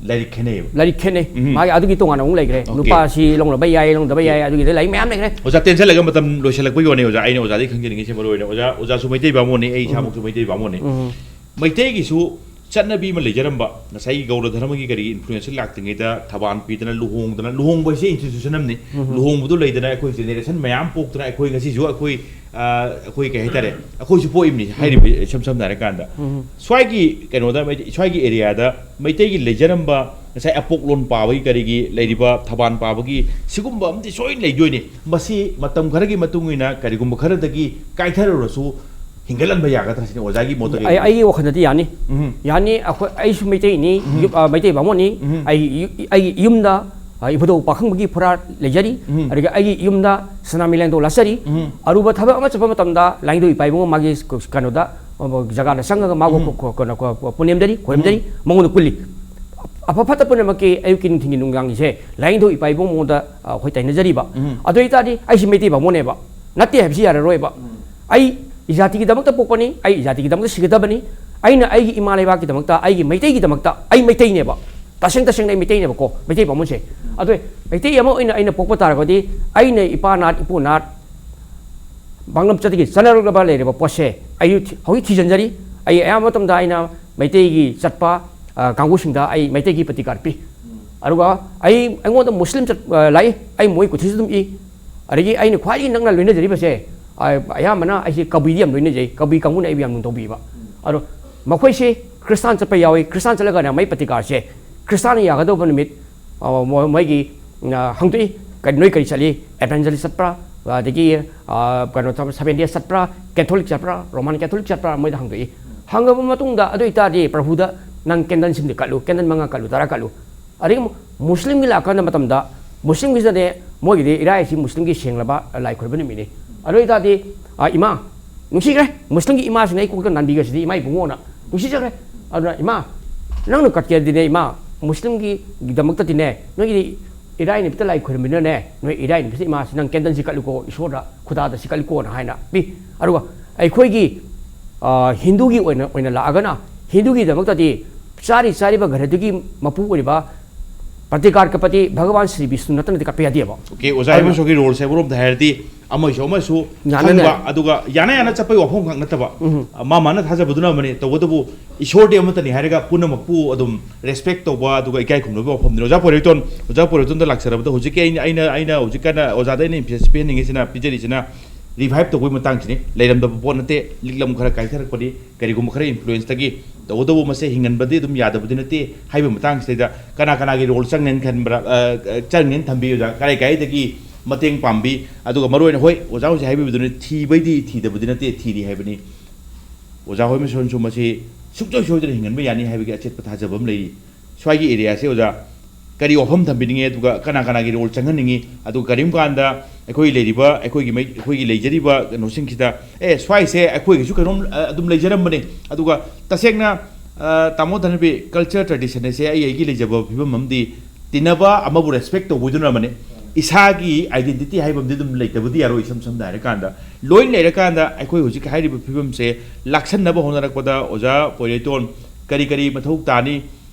ꯂꯥꯏꯔꯤꯛ ꯈꯦꯠꯅꯩꯌꯦꯕ꯫ ꯂꯥꯏꯔꯤꯛ ꯈꯦꯠꯅꯩ꯫ ꯎꯝ꯫ ꯃꯥꯒꯤ ꯑꯗꯨꯒꯤ ꯇꯣꯉꯥꯟꯅ ꯑꯃꯨꯛ ꯂꯩꯈ꯭ꯔꯦ꯫ Okay꯫ ꯅꯨꯄꯥꯁꯤ ꯂꯧꯅꯕ ꯌꯥꯏ, ꯂꯧꯅꯗꯕ ꯌꯥꯏ, ꯑꯗꯨꯒꯤꯗꯤ ꯂꯥꯏꯔꯤꯛ ꯃꯌꯥꯝ ꯂꯩꯈ꯭ꯔꯦ꯫ ꯑꯣꯖꯥ, ꯇꯦꯟꯁꯜꯂꯒ ꯃꯇꯝ ꯂꯣꯏꯁꯤꯜꯂꯛꯄꯒꯤ ꯋꯥꯅꯤ ꯑꯣꯖꯥ, ꯑꯩꯅ ꯑꯣꯖꯥꯗꯒꯤ ꯈꯪꯖꯅꯤꯡꯉꯤꯁꯦ ꯃꯔꯨ ꯑꯣꯏꯅ꯫ ꯑꯣꯖꯥ, ꯑꯣꯖꯥꯁꯨ ꯃꯩꯇꯩ ꯕꯥꯃꯣꯟꯅꯤ, ꯑꯩ ꯎꯝ꯫ ꯏꯁꯥꯃꯛꯁꯨ ꯃꯩꯇꯩ ꯕꯥꯃꯣꯟꯅꯤ꯫ ꯎꯝ꯫ ꯃꯩꯇꯩꯒꯤꯁꯨ ꯆꯠꯅꯕꯤ ꯑꯃ ꯂꯩꯖꯔꯝꯕ, ꯉꯁꯥꯏꯒꯤ ꯒꯧꯔ ꯙꯔꯃꯒꯤ ꯀꯔꯤꯒꯤ influence ꯂꯥꯛꯇ꯭ꯔꯤꯉꯩꯗ ꯊꯕꯥꯟ ꯄꯤꯗꯅ ꯂꯨꯍꯣꯡꯗꯅ, ꯂꯨꯍꯣꯡꯕ ꯍꯥꯏꯁꯦ institution ꯑꯃꯅꯤ꯫ ꯎꯝ꯫ ꯂꯨꯍꯣꯡꯕꯗꯨ ꯂꯩꯗꯅ ꯑꯩꯈꯣꯏ generation ꯃꯌꯥꯝ ꯄꯣꯛꯇꯅ ꯑꯩꯈꯣꯏ ꯉꯁꯤꯁꯨ ꯑꯩꯈꯣꯏ, ꯑ, ꯑꯩꯈꯣꯏ ꯀꯩ ꯍꯥꯏꯇꯥꯔꯦ, ꯑꯩꯈꯣꯏꯁꯨ ꯄꯣꯛꯏꯕꯅꯤ ꯍꯥꯏꯔꯤꯕ, ꯏꯁꯝ ꯁꯝꯅ ꯍꯥꯏꯔꯀꯥꯟꯗ꯫ ꯎꯝ꯫ ꯁ꯭ꯋꯥꯏꯒꯤ ꯀꯩꯅꯣꯗ, ꯃꯩꯇꯩ-, ꯁ꯭ꯋꯥꯏꯒꯤ area ꯗ ꯃꯩꯇꯩꯒꯤ ꯂꯩꯖꯔꯝꯕ ꯉꯁꯥꯏ ꯑꯄꯣꯛꯂꯣꯟ ꯄꯥꯕꯒꯤ ꯀꯔꯤꯒꯤ ꯂꯩꯔꯤꯕ ꯊꯕꯥꯟ ꯄꯥꯕꯒꯤ ꯁꯤꯒꯨꯝꯕ ꯑꯃꯗꯤ ꯁꯣꯏꯅ ꯂꯩꯗꯣꯏꯅꯤ꯫ ꯃꯁꯤ ꯃꯇꯝ ꯈꯔꯒꯤ ꯃꯇꯨꯡ ꯏꯟꯅ ꯀꯔꯤꯒꯨꯝꯕ ꯈꯔꯗꯒꯤ ꯀꯥꯏꯊꯔꯨꯔꯁꯨ ꯍꯤꯡꯒꯠꯍꯟꯕ ꯌꯥꯒꯗ꯭ꯔꯥ ꯁꯤꯅꯤ ꯑꯣꯖꯥꯒꯤ ꯃꯣꯠꯇ ꯑꯩ, ꯀꯩ? ꯑꯩꯒꯤ ꯋꯥꯈꯜꯗꯗꯤ ꯌꯥꯅꯤ꯫ ꯎꯝ꯫ ꯌꯥꯅꯤ꯫ ꯑꯩꯈꯣꯏ, ꯑꯩꯁꯨ ꯃꯩꯇꯩꯅꯤ, ꯎꯝ꯫ ꯌꯨ-, ꯑ, ꯃꯩꯇꯩ ꯕꯥꯃꯣꯟꯅꯤ꯫ ꯎꯝ꯫ ꯑꯩ ꯌꯨ-, ꯑꯩꯒꯤ ꯌꯨꯝꯗ ꯑ, ꯏꯕꯨꯙꯧ ꯄꯥꯈꯪꯕꯒꯤ ꯐꯣꯔꯥ ꯂꯩꯖꯔꯤ꯫ ꯎꯝ꯫ ꯑꯗꯨꯒ ꯑꯩꯒꯤ ꯌꯨꯝꯗ ꯁꯅꯥ ꯃꯤꯂꯦꯟꯗꯣ ꯂꯥꯠꯆꯔꯤ꯫ ꯎꯝ꯫ ꯑꯔꯨꯕ ꯊꯕꯛ ꯑꯃ ꯆꯠꯄ ꯃꯇꯝꯗ ꯂꯥꯏꯅꯤꯡꯊꯧ ꯏꯄꯥ ꯏꯕꯨꯡꯉꯣ ꯃꯥꯒꯤ ꯀꯩꯅꯣꯗ, ꯑ, ꯖꯒꯥꯗ ꯆꯪꯉꯒ ꯃꯥꯕꯨ ꯎꯝ꯫ ꯈꯣ-, ꯈꯣ-, ꯀꯩꯅꯣ, ꯈꯣ-, ꯄꯨꯅꯦꯝꯗꯔꯤ, ꯈꯣꯏꯔꯝꯗꯔꯤ, ꯎꯝ꯫ ꯃꯉꯣꯟꯗ ꯀꯨꯜꯂꯤ꯫ ꯑꯐ ꯐꯠꯇ ꯄꯨꯝꯅꯃꯛꯀꯤ ꯑꯌꯨꯛꯀꯤ, ꯅꯨꯡꯊꯤꯟꯒꯤ, ꯅꯨꯡꯗꯥꯡꯒꯤꯁꯦ ꯂꯥꯏꯅꯤꯡꯊꯧ ꯏꯄꯥ ꯏꯕꯨꯡꯉꯣꯗ, ꯑ, ꯑꯩꯈꯣꯏ ꯇꯥꯏꯅꯖꯔꯤꯕ꯫ ꯎꯝ꯫ ꯑꯗꯨ ꯑꯣꯏꯇꯥꯔꯗꯤ ꯑꯩꯁꯤ ꯃꯩꯇꯩ ꯕꯥꯃꯣꯟꯅꯦꯕ꯫ ꯅꯠꯇꯦ ꯍꯥꯏꯕꯁꯤ ꯌꯥꯔꯔꯣꯏꯕ꯫ ꯎꯝ꯫ ꯑꯩ ꯏꯖꯥꯇꯤꯒꯤꯗꯃꯛꯇ ꯄꯣꯛꯄꯅꯤ, ꯑꯩ ꯏꯖꯥꯇꯤꯒꯤꯗꯃꯛꯇ ꯁꯤꯒꯗꯕꯅꯤ, ꯑꯩꯅ ꯑꯩꯒꯤ ꯏꯃꯥ ꯂꯩꯕꯥꯛꯀꯤꯗꯃꯛꯇ, ꯑꯩꯒꯤ ꯃꯩꯇꯩꯒꯤꯗꯃꯛꯇ, ꯑꯩ ꯃꯩꯇꯩꯅꯦꯕ, ꯇꯁꯦꯡ ꯇꯁꯦꯡꯅ ꯑꯩ ꯃꯩꯇꯩꯅꯦꯕꯀꯣ, ꯃꯩꯇꯩ ꯕꯥꯃꯣꯟꯁꯦ꯫ ꯎꯝ꯫ ꯑꯗꯣ ꯃꯩꯇꯩ ꯑꯃ ꯑꯣꯏꯅ ꯑꯩꯅ ꯄꯣꯛꯄ ꯇꯥꯔꯒꯗꯤ, ꯑꯩꯅ ꯏꯄꯥ ꯅꯥꯠ, ꯏꯄꯨ ꯅꯥꯠ, ꯃꯥꯡꯂꯝꯆꯠꯇꯒꯤ ꯆꯠꯅꯔꯛꯂꯕ ꯂꯩꯔꯤꯕ ꯄꯣꯠꯁꯦ ꯑꯩ ꯊꯤ-, ꯍꯧꯖꯤꯛ ꯊꯤꯖꯤꯟꯖꯔꯤ꯫ ꯑꯩ ꯑꯌꯥꯝꯕ ꯃꯇꯝꯗ ꯑꯩꯅ ꯃꯩꯇꯩꯒꯤ ꯆꯠꯄ, ꯑ, ꯀꯥꯡꯕꯨꯁꯤꯡꯗ ꯑꯩ ꯃꯩꯇꯩꯒꯤ ꯄ꯭ꯔꯇꯤꯀꯥꯔ ꯄꯤ꯫ ꯎꯝ꯫ ꯑꯗꯨꯒ ꯑꯩ, ꯑꯩꯉꯣꯟꯗ ꯃꯨꯁꯂꯤꯝ ꯆꯠ-, ꯑ, ꯂꯥꯛꯏ, ꯑꯩ ꯃꯣꯏ ꯀꯨꯊꯤꯁꯨ ꯑꯗꯨꯝ ꯏ꯫ ꯑꯗꯒꯤ ꯑꯩꯅ ꯈ꯭ꯋꯥꯏꯗꯒꯤ ꯅꯛꯅ ꯂꯣꯏꯅꯖꯔꯤꯕꯁꯦ, ꯑ, ꯑꯌꯥꯝꯕꯅ ꯑꯩꯁꯦ ꯀꯕꯨꯏꯗꯤ ꯌꯥꯝ ꯂꯣꯏꯅꯖꯩ, ꯀꯕꯨꯏ ꯀꯥꯡꯕꯨꯅ ꯑꯩꯕꯨ ꯌꯥꯝ ꯂꯨꯅ ꯇꯧꯕꯤꯕ꯫ ꯎꯝ꯫ ꯑꯗꯣ ꯃꯈꯣꯏꯁꯦ ꯈ꯭ꯔꯤꯁꯇꯥꯟ ꯆꯠꯄ ꯌꯥꯎꯏ, ꯈ꯭ꯔꯤꯁꯇꯥꯟ ꯆꯠꯂꯒꯅ ꯃꯩ ꯄ꯭ꯔꯇꯤꯀꯥꯔꯁꯦ ꯈ꯭ꯔꯤꯁꯇꯥꯟꯅ ꯌꯥꯒꯗꯧꯕ ꯅꯨꯃꯤꯠ, ꯑ, ꯃꯣ-, ꯃꯣꯏꯒꯤ, ꯑ, ꯍꯪꯗꯣꯛꯏ, "ꯀꯔꯤ, ꯅꯣꯏ ꯀꯔꯤ ꯆꯠꯂꯤ? ꯑꯦꯚꯦꯟꯖꯦꯂꯤꯁ ꯆꯠꯄ꯭ꯔꯥ? ꯑꯗꯒꯤ, ꯑ, ꯀꯩꯅꯣ ꯇꯧꯕ, ꯁꯚꯦꯟ ꯗꯦꯁ ꯆꯠꯄ꯭ꯔꯥ? ꯀꯦꯊꯣꯂꯤꯛ ꯆꯠꯄ꯭ꯔꯥ? ꯔꯣꯃꯥꯟ ꯀꯦꯊꯣꯂꯤꯛ ꯆꯠꯄ꯭ꯔꯥ?" ꯃꯣꯏꯗ ꯍꯪꯗꯣꯛꯏ꯫ ꯍꯪꯉꯕ ꯃꯇꯨꯡꯗ, "ꯑꯗꯨ ꯑꯣꯏꯇꯥꯔꯗꯤ ꯄ꯭ꯔꯚꯨꯗ ꯅꯪ ꯀꯦꯟꯗꯜ ꯁꯤꯝꯗꯤ ꯀꯠꯂꯨ, ꯀꯦꯟꯗꯜ ꯃꯉꯥ ꯀꯠꯂꯨ, ꯇꯔꯥ ꯀꯠꯂꯨ"꯫ ꯑꯗꯒꯤ ꯑꯃꯨꯛ ꯃꯨꯁꯂꯤꯝꯒꯤ ꯂꯥꯛꯀꯥꯟꯗ ꯃꯇꯝꯗ, ꯃꯨꯁꯂꯤꯝꯒꯤꯁꯤꯗꯅꯦ, ꯃꯣꯏꯒꯤꯗꯤ ꯏꯔꯥꯏꯁꯤ ꯃꯨꯁꯂꯤꯝꯒꯤ ꯁꯦꯡꯂꯕ ꯂꯥꯏ ꯈꯨꯔꯨꯝꯕ ꯅꯨꯃꯤꯠꯅꯤ꯫ ꯑꯗꯨ ꯑꯣꯏꯇꯥꯔꯗꯤ, ꯑ, ꯏꯃꯥ, ꯅꯨꯡꯁꯤꯈ꯭ꯔꯦ, ꯃꯨꯁꯂꯤꯝꯒꯤ ꯏꯃꯥꯁꯤꯅ ꯑꯩ ꯀꯣꯛꯇ ꯅꯥꯟꯕꯤꯒꯁꯤꯗꯤ ꯏꯃꯥ ꯏꯕꯨꯡꯉꯣꯅ ꯅꯨꯡꯁꯤꯖꯈ꯭ꯔꯦ꯫ ꯑꯗꯨꯅ, "ꯏꯃꯥ, ꯅꯪꯅ ꯀꯠꯀꯦꯗꯤꯅꯦ, ꯏꯃꯥ, ꯃꯨꯁꯂꯤꯝꯒꯤꯗꯃꯛꯇꯗꯤꯅꯦ, ꯅꯣꯏꯒꯤꯗꯤ ꯏꯔꯥꯏ ꯅꯨꯃꯤꯠꯇ ꯂꯥꯏ ꯈꯨꯔꯨꯝꯕꯅꯤꯅꯅꯦ, ꯅꯣꯏ ꯏꯔꯥꯏ ꯅꯨꯃꯤꯠꯇ ꯏꯃꯥꯁꯤ ꯅꯪ ꯀꯦꯟꯗꯜꯁꯤ ꯀꯠꯂꯨꯀꯣ, ꯏꯁꯣꯔꯗ, ꯈꯨꯗꯥꯗ ꯁꯤ ꯀꯠꯂꯨꯀꯣꯅ" ꯍꯥꯏꯅ ꯄꯤ꯫ ꯑꯗꯨꯒ ꯑꯩꯈꯣꯏꯒꯤ, ꯑ, ꯍꯤꯟꯗꯨꯒꯤ ꯑꯣꯏꯅ, ꯑꯣꯏꯅ ꯂꯥꯛꯑꯒꯅ, ꯍꯤꯟꯗꯨꯒꯤꯗꯃꯛꯇꯗꯤ ꯆꯥꯔꯤ ꯆꯥꯔꯤꯕ ꯘꯔꯗꯨꯒꯤ ꯃꯄꯨ ꯑꯣꯏꯔꯤꯕ ꯄ꯭ꯔꯇꯤꯀꯥꯔ ꯀꯠꯄꯗꯤ ꯚꯒꯋꯥꯟ ꯁ꯭ꯔꯤ ꯕꯤꯁꯅꯨ ꯅꯠꯇꯅꯗꯤ ꯀꯠꯄ ꯌꯥꯗꯦꯕ꯫ ꯑꯣꯀꯦ, ꯑꯣꯖꯥ ꯑꯗꯨꯅ ꯍꯦꯃꯟꯁꯣꯒꯤ ꯔꯣꯜꯁꯦ ꯑꯃꯔꯣꯝꯗ ꯍꯥꯏꯔꯗꯤ ꯑꯃꯁꯨ ꯑꯃꯁꯨ ꯌꯥꯅꯅ ꯈꯪꯕ, ꯑꯗꯨꯒ ꯌꯥꯅ ꯌꯥꯅ ꯆꯠꯄꯒꯤ ꯋꯥꯐꯝ ꯈꯛ ꯅꯠꯇꯕ, ꯎꯝ꯫ ꯃꯥ ꯃꯥꯅ ꯊꯥꯖꯕꯗꯨꯅ ꯑꯃꯅꯤ, ꯇꯧꯕꯇꯕꯨ ꯏꯁꯣꯔꯗꯤ ꯑꯃꯠꯇꯅꯤ ꯍꯥꯏꯔꯒ ꯄꯨꯝꯅꯃꯛꯄꯨ ꯑꯗꯨꯝ ꯔꯦꯁꯄꯦꯛ ꯇꯧꯕ, ꯑꯗꯨꯒ ꯏꯀꯥꯏ ꯈꯨꯝꯅꯕꯒꯤ ꯋꯥꯐꯝꯅꯤ꯫ ꯑꯣꯖꯥ ꯄꯣꯏꯔꯩꯇꯣꯟ, ꯑꯣꯖꯥ ꯄꯣꯏꯔꯩꯇꯣꯟꯗ ꯂꯥꯛꯆꯔꯕꯗ ꯍꯧꯖꯤꯛꯀꯤ ꯑꯩꯅ, ꯑꯩꯅ, ꯑꯩꯅ ꯍꯧꯖꯤꯛꯀꯥꯟꯗ ꯑꯩꯅ ꯏꯝꯐꯦꯁꯤꯁ ꯄꯤꯍꯟꯅꯤꯡꯉꯤꯁꯤꯅ, ꯄꯤꯖꯔꯤꯁꯤꯅ ꯔꯤꯚꯥꯏꯚ ꯇꯧꯕꯒꯤ ꯃꯇꯥꯡꯁꯤꯅꯤ꯫ ꯂꯩꯔꯝꯗꯕ ꯄꯣꯠ ꯅꯠꯇꯦ, ꯂꯤꯛꯂꯝ ꯈꯔ ꯀꯥꯏꯊꯔꯛꯄꯅꯤ, ꯀꯔꯤꯒꯨꯝꯕ ꯈꯔ ꯏꯟꯐ꯭ꯂꯨꯌꯦꯟꯁꯇꯒꯤ꯫ ꯇꯧꯕꯇꯕꯨ ꯃꯁꯦ ꯍꯤꯡꯍꯟꯕꯗꯤ ꯑꯗꯨꯝ ꯌꯥꯗꯕꯗꯤ ꯅꯠꯇꯦ ꯍꯥꯏꯕ ꯃꯇꯥꯡꯁꯤꯗ ꯀꯅꯥ ꯀꯅꯥꯒꯤ ꯔꯣꯜ ꯆꯪꯒꯅꯤ ꯈꯟꯕ꯭ꯔꯥ, ꯑ, ꯑ, ꯆꯪꯒꯅꯤ ꯊꯝꯕꯤꯌꯨ ꯑꯣꯖꯥ, ꯀꯔꯥꯏ ꯀꯥꯏꯗꯒꯤ ꯃꯇꯦꯡ ꯄꯥꯡꯕꯤ, ꯑꯗꯨꯒ ꯃꯔꯨ ꯑꯣꯏꯅ, ꯍꯣꯏ, ꯑꯣꯖꯥ ꯍꯧꯖꯤꯛ ꯍꯥꯏꯕꯤꯕꯗꯨꯅꯤ, ꯊꯤꯕꯩꯗꯤ ꯊꯤꯗꯕꯗꯤ ꯅꯠꯇꯦ, ꯊꯤꯔꯤ ꯍꯥꯏꯕꯅꯤ꯫ ꯑꯣꯖꯥ ꯍꯣꯏ ꯃꯁꯣꯟꯁꯨ ꯃꯁꯤ ꯁꯨꯡꯁꯣꯏ ꯁꯣꯏꯗꯅ ꯍꯤꯡꯍꯟꯕ ꯌꯥꯅꯤ ꯍꯥꯏꯕꯒꯤ ꯑꯆꯦꯠꯄ ꯊꯥꯖꯕ ꯑꯃ ꯂꯩꯔꯤ꯫ ꯁ꯭ꯋꯥꯏꯒꯤ ꯑꯦꯔꯤꯌꯥꯁꯦ ꯑꯣꯖꯥ, ꯀꯔꯤ ꯋꯥꯐꯝ ꯊꯝꯕꯤꯅꯤꯡꯉꯤ, ꯑꯗꯨꯒ ꯀꯅꯥ ꯀꯅꯥꯒꯤ ꯔꯣꯜ ꯆꯪꯍꯟꯅꯤꯡꯉꯤ, ꯑꯗꯨꯒ ꯀꯔꯤꯒꯨꯝꯕ ꯀꯥꯟꯗ ꯑꯩꯈꯣꯏ ꯂꯩꯔꯤꯕ, ꯑꯩꯈꯣꯏꯒꯤ ꯃꯩ-, ꯑꯩꯈꯣꯏꯒꯤ ꯂꯩꯖꯔꯤꯕ ꯀꯩꯅꯣꯁꯤꯡꯁꯤꯗ, "ꯑꯦ, ꯁ꯭ꯋꯥꯏꯁꯦ ꯑꯩꯈꯣꯏꯒꯤꯁꯨ ꯀꯩꯅꯣꯝ, ꯑ, ꯑꯗꯨꯝ ꯂꯩꯖꯔꯝꯕꯅꯦ, ꯑꯗꯨꯒ ꯇꯁꯦꯡꯅ, ꯑ, ꯇꯥꯃꯣ ꯙꯅꯕꯤꯔ, ꯀꯜꯆꯔ ꯇ꯭ꯔꯦꯗꯤꯁꯟ ꯍꯥꯏꯁꯦ ꯑꯩ ꯑꯩꯒꯤ ꯂꯩꯖꯕ ꯐꯤꯕꯝ ꯑꯃꯗꯤ ꯇꯤꯟꯅꯕ, ꯑꯃꯕꯨ ꯔꯦꯁꯄꯦꯛ ꯇꯧꯕꯗꯨꯅ ꯑꯃꯅꯤ, ꯏꯁꯥꯒꯤ ꯑꯥꯏꯗꯦꯟꯇꯤꯇꯤ ꯍꯥꯏꯕ ꯑꯃꯗꯤ ꯑꯗꯨꯝ ꯂꯩꯇꯕꯗꯤ ꯌꯥꯔꯣꯏ꯫ ꯏꯁꯝ ꯁꯝꯅ ꯍꯥꯏꯔꯀꯥꯟꯗ, ꯂꯣꯏ ꯂꯩꯔꯀꯥꯟꯗ ꯑꯩꯈꯣꯏ ꯍꯧꯖꯤꯛ ꯍꯥꯏꯔꯤꯕ ꯐꯤꯕꯝꯁꯦ ꯂꯥꯛꯁꯟꯅꯕ ꯍꯣꯠꯅꯔꯛꯄꯗ ꯑꯣꯖꯥ ꯄꯣꯏꯔꯩꯇꯣꯟ ꯀꯔꯤ ꯀꯔꯤ ꯃꯊꯧ ꯇꯥꯅꯤ?"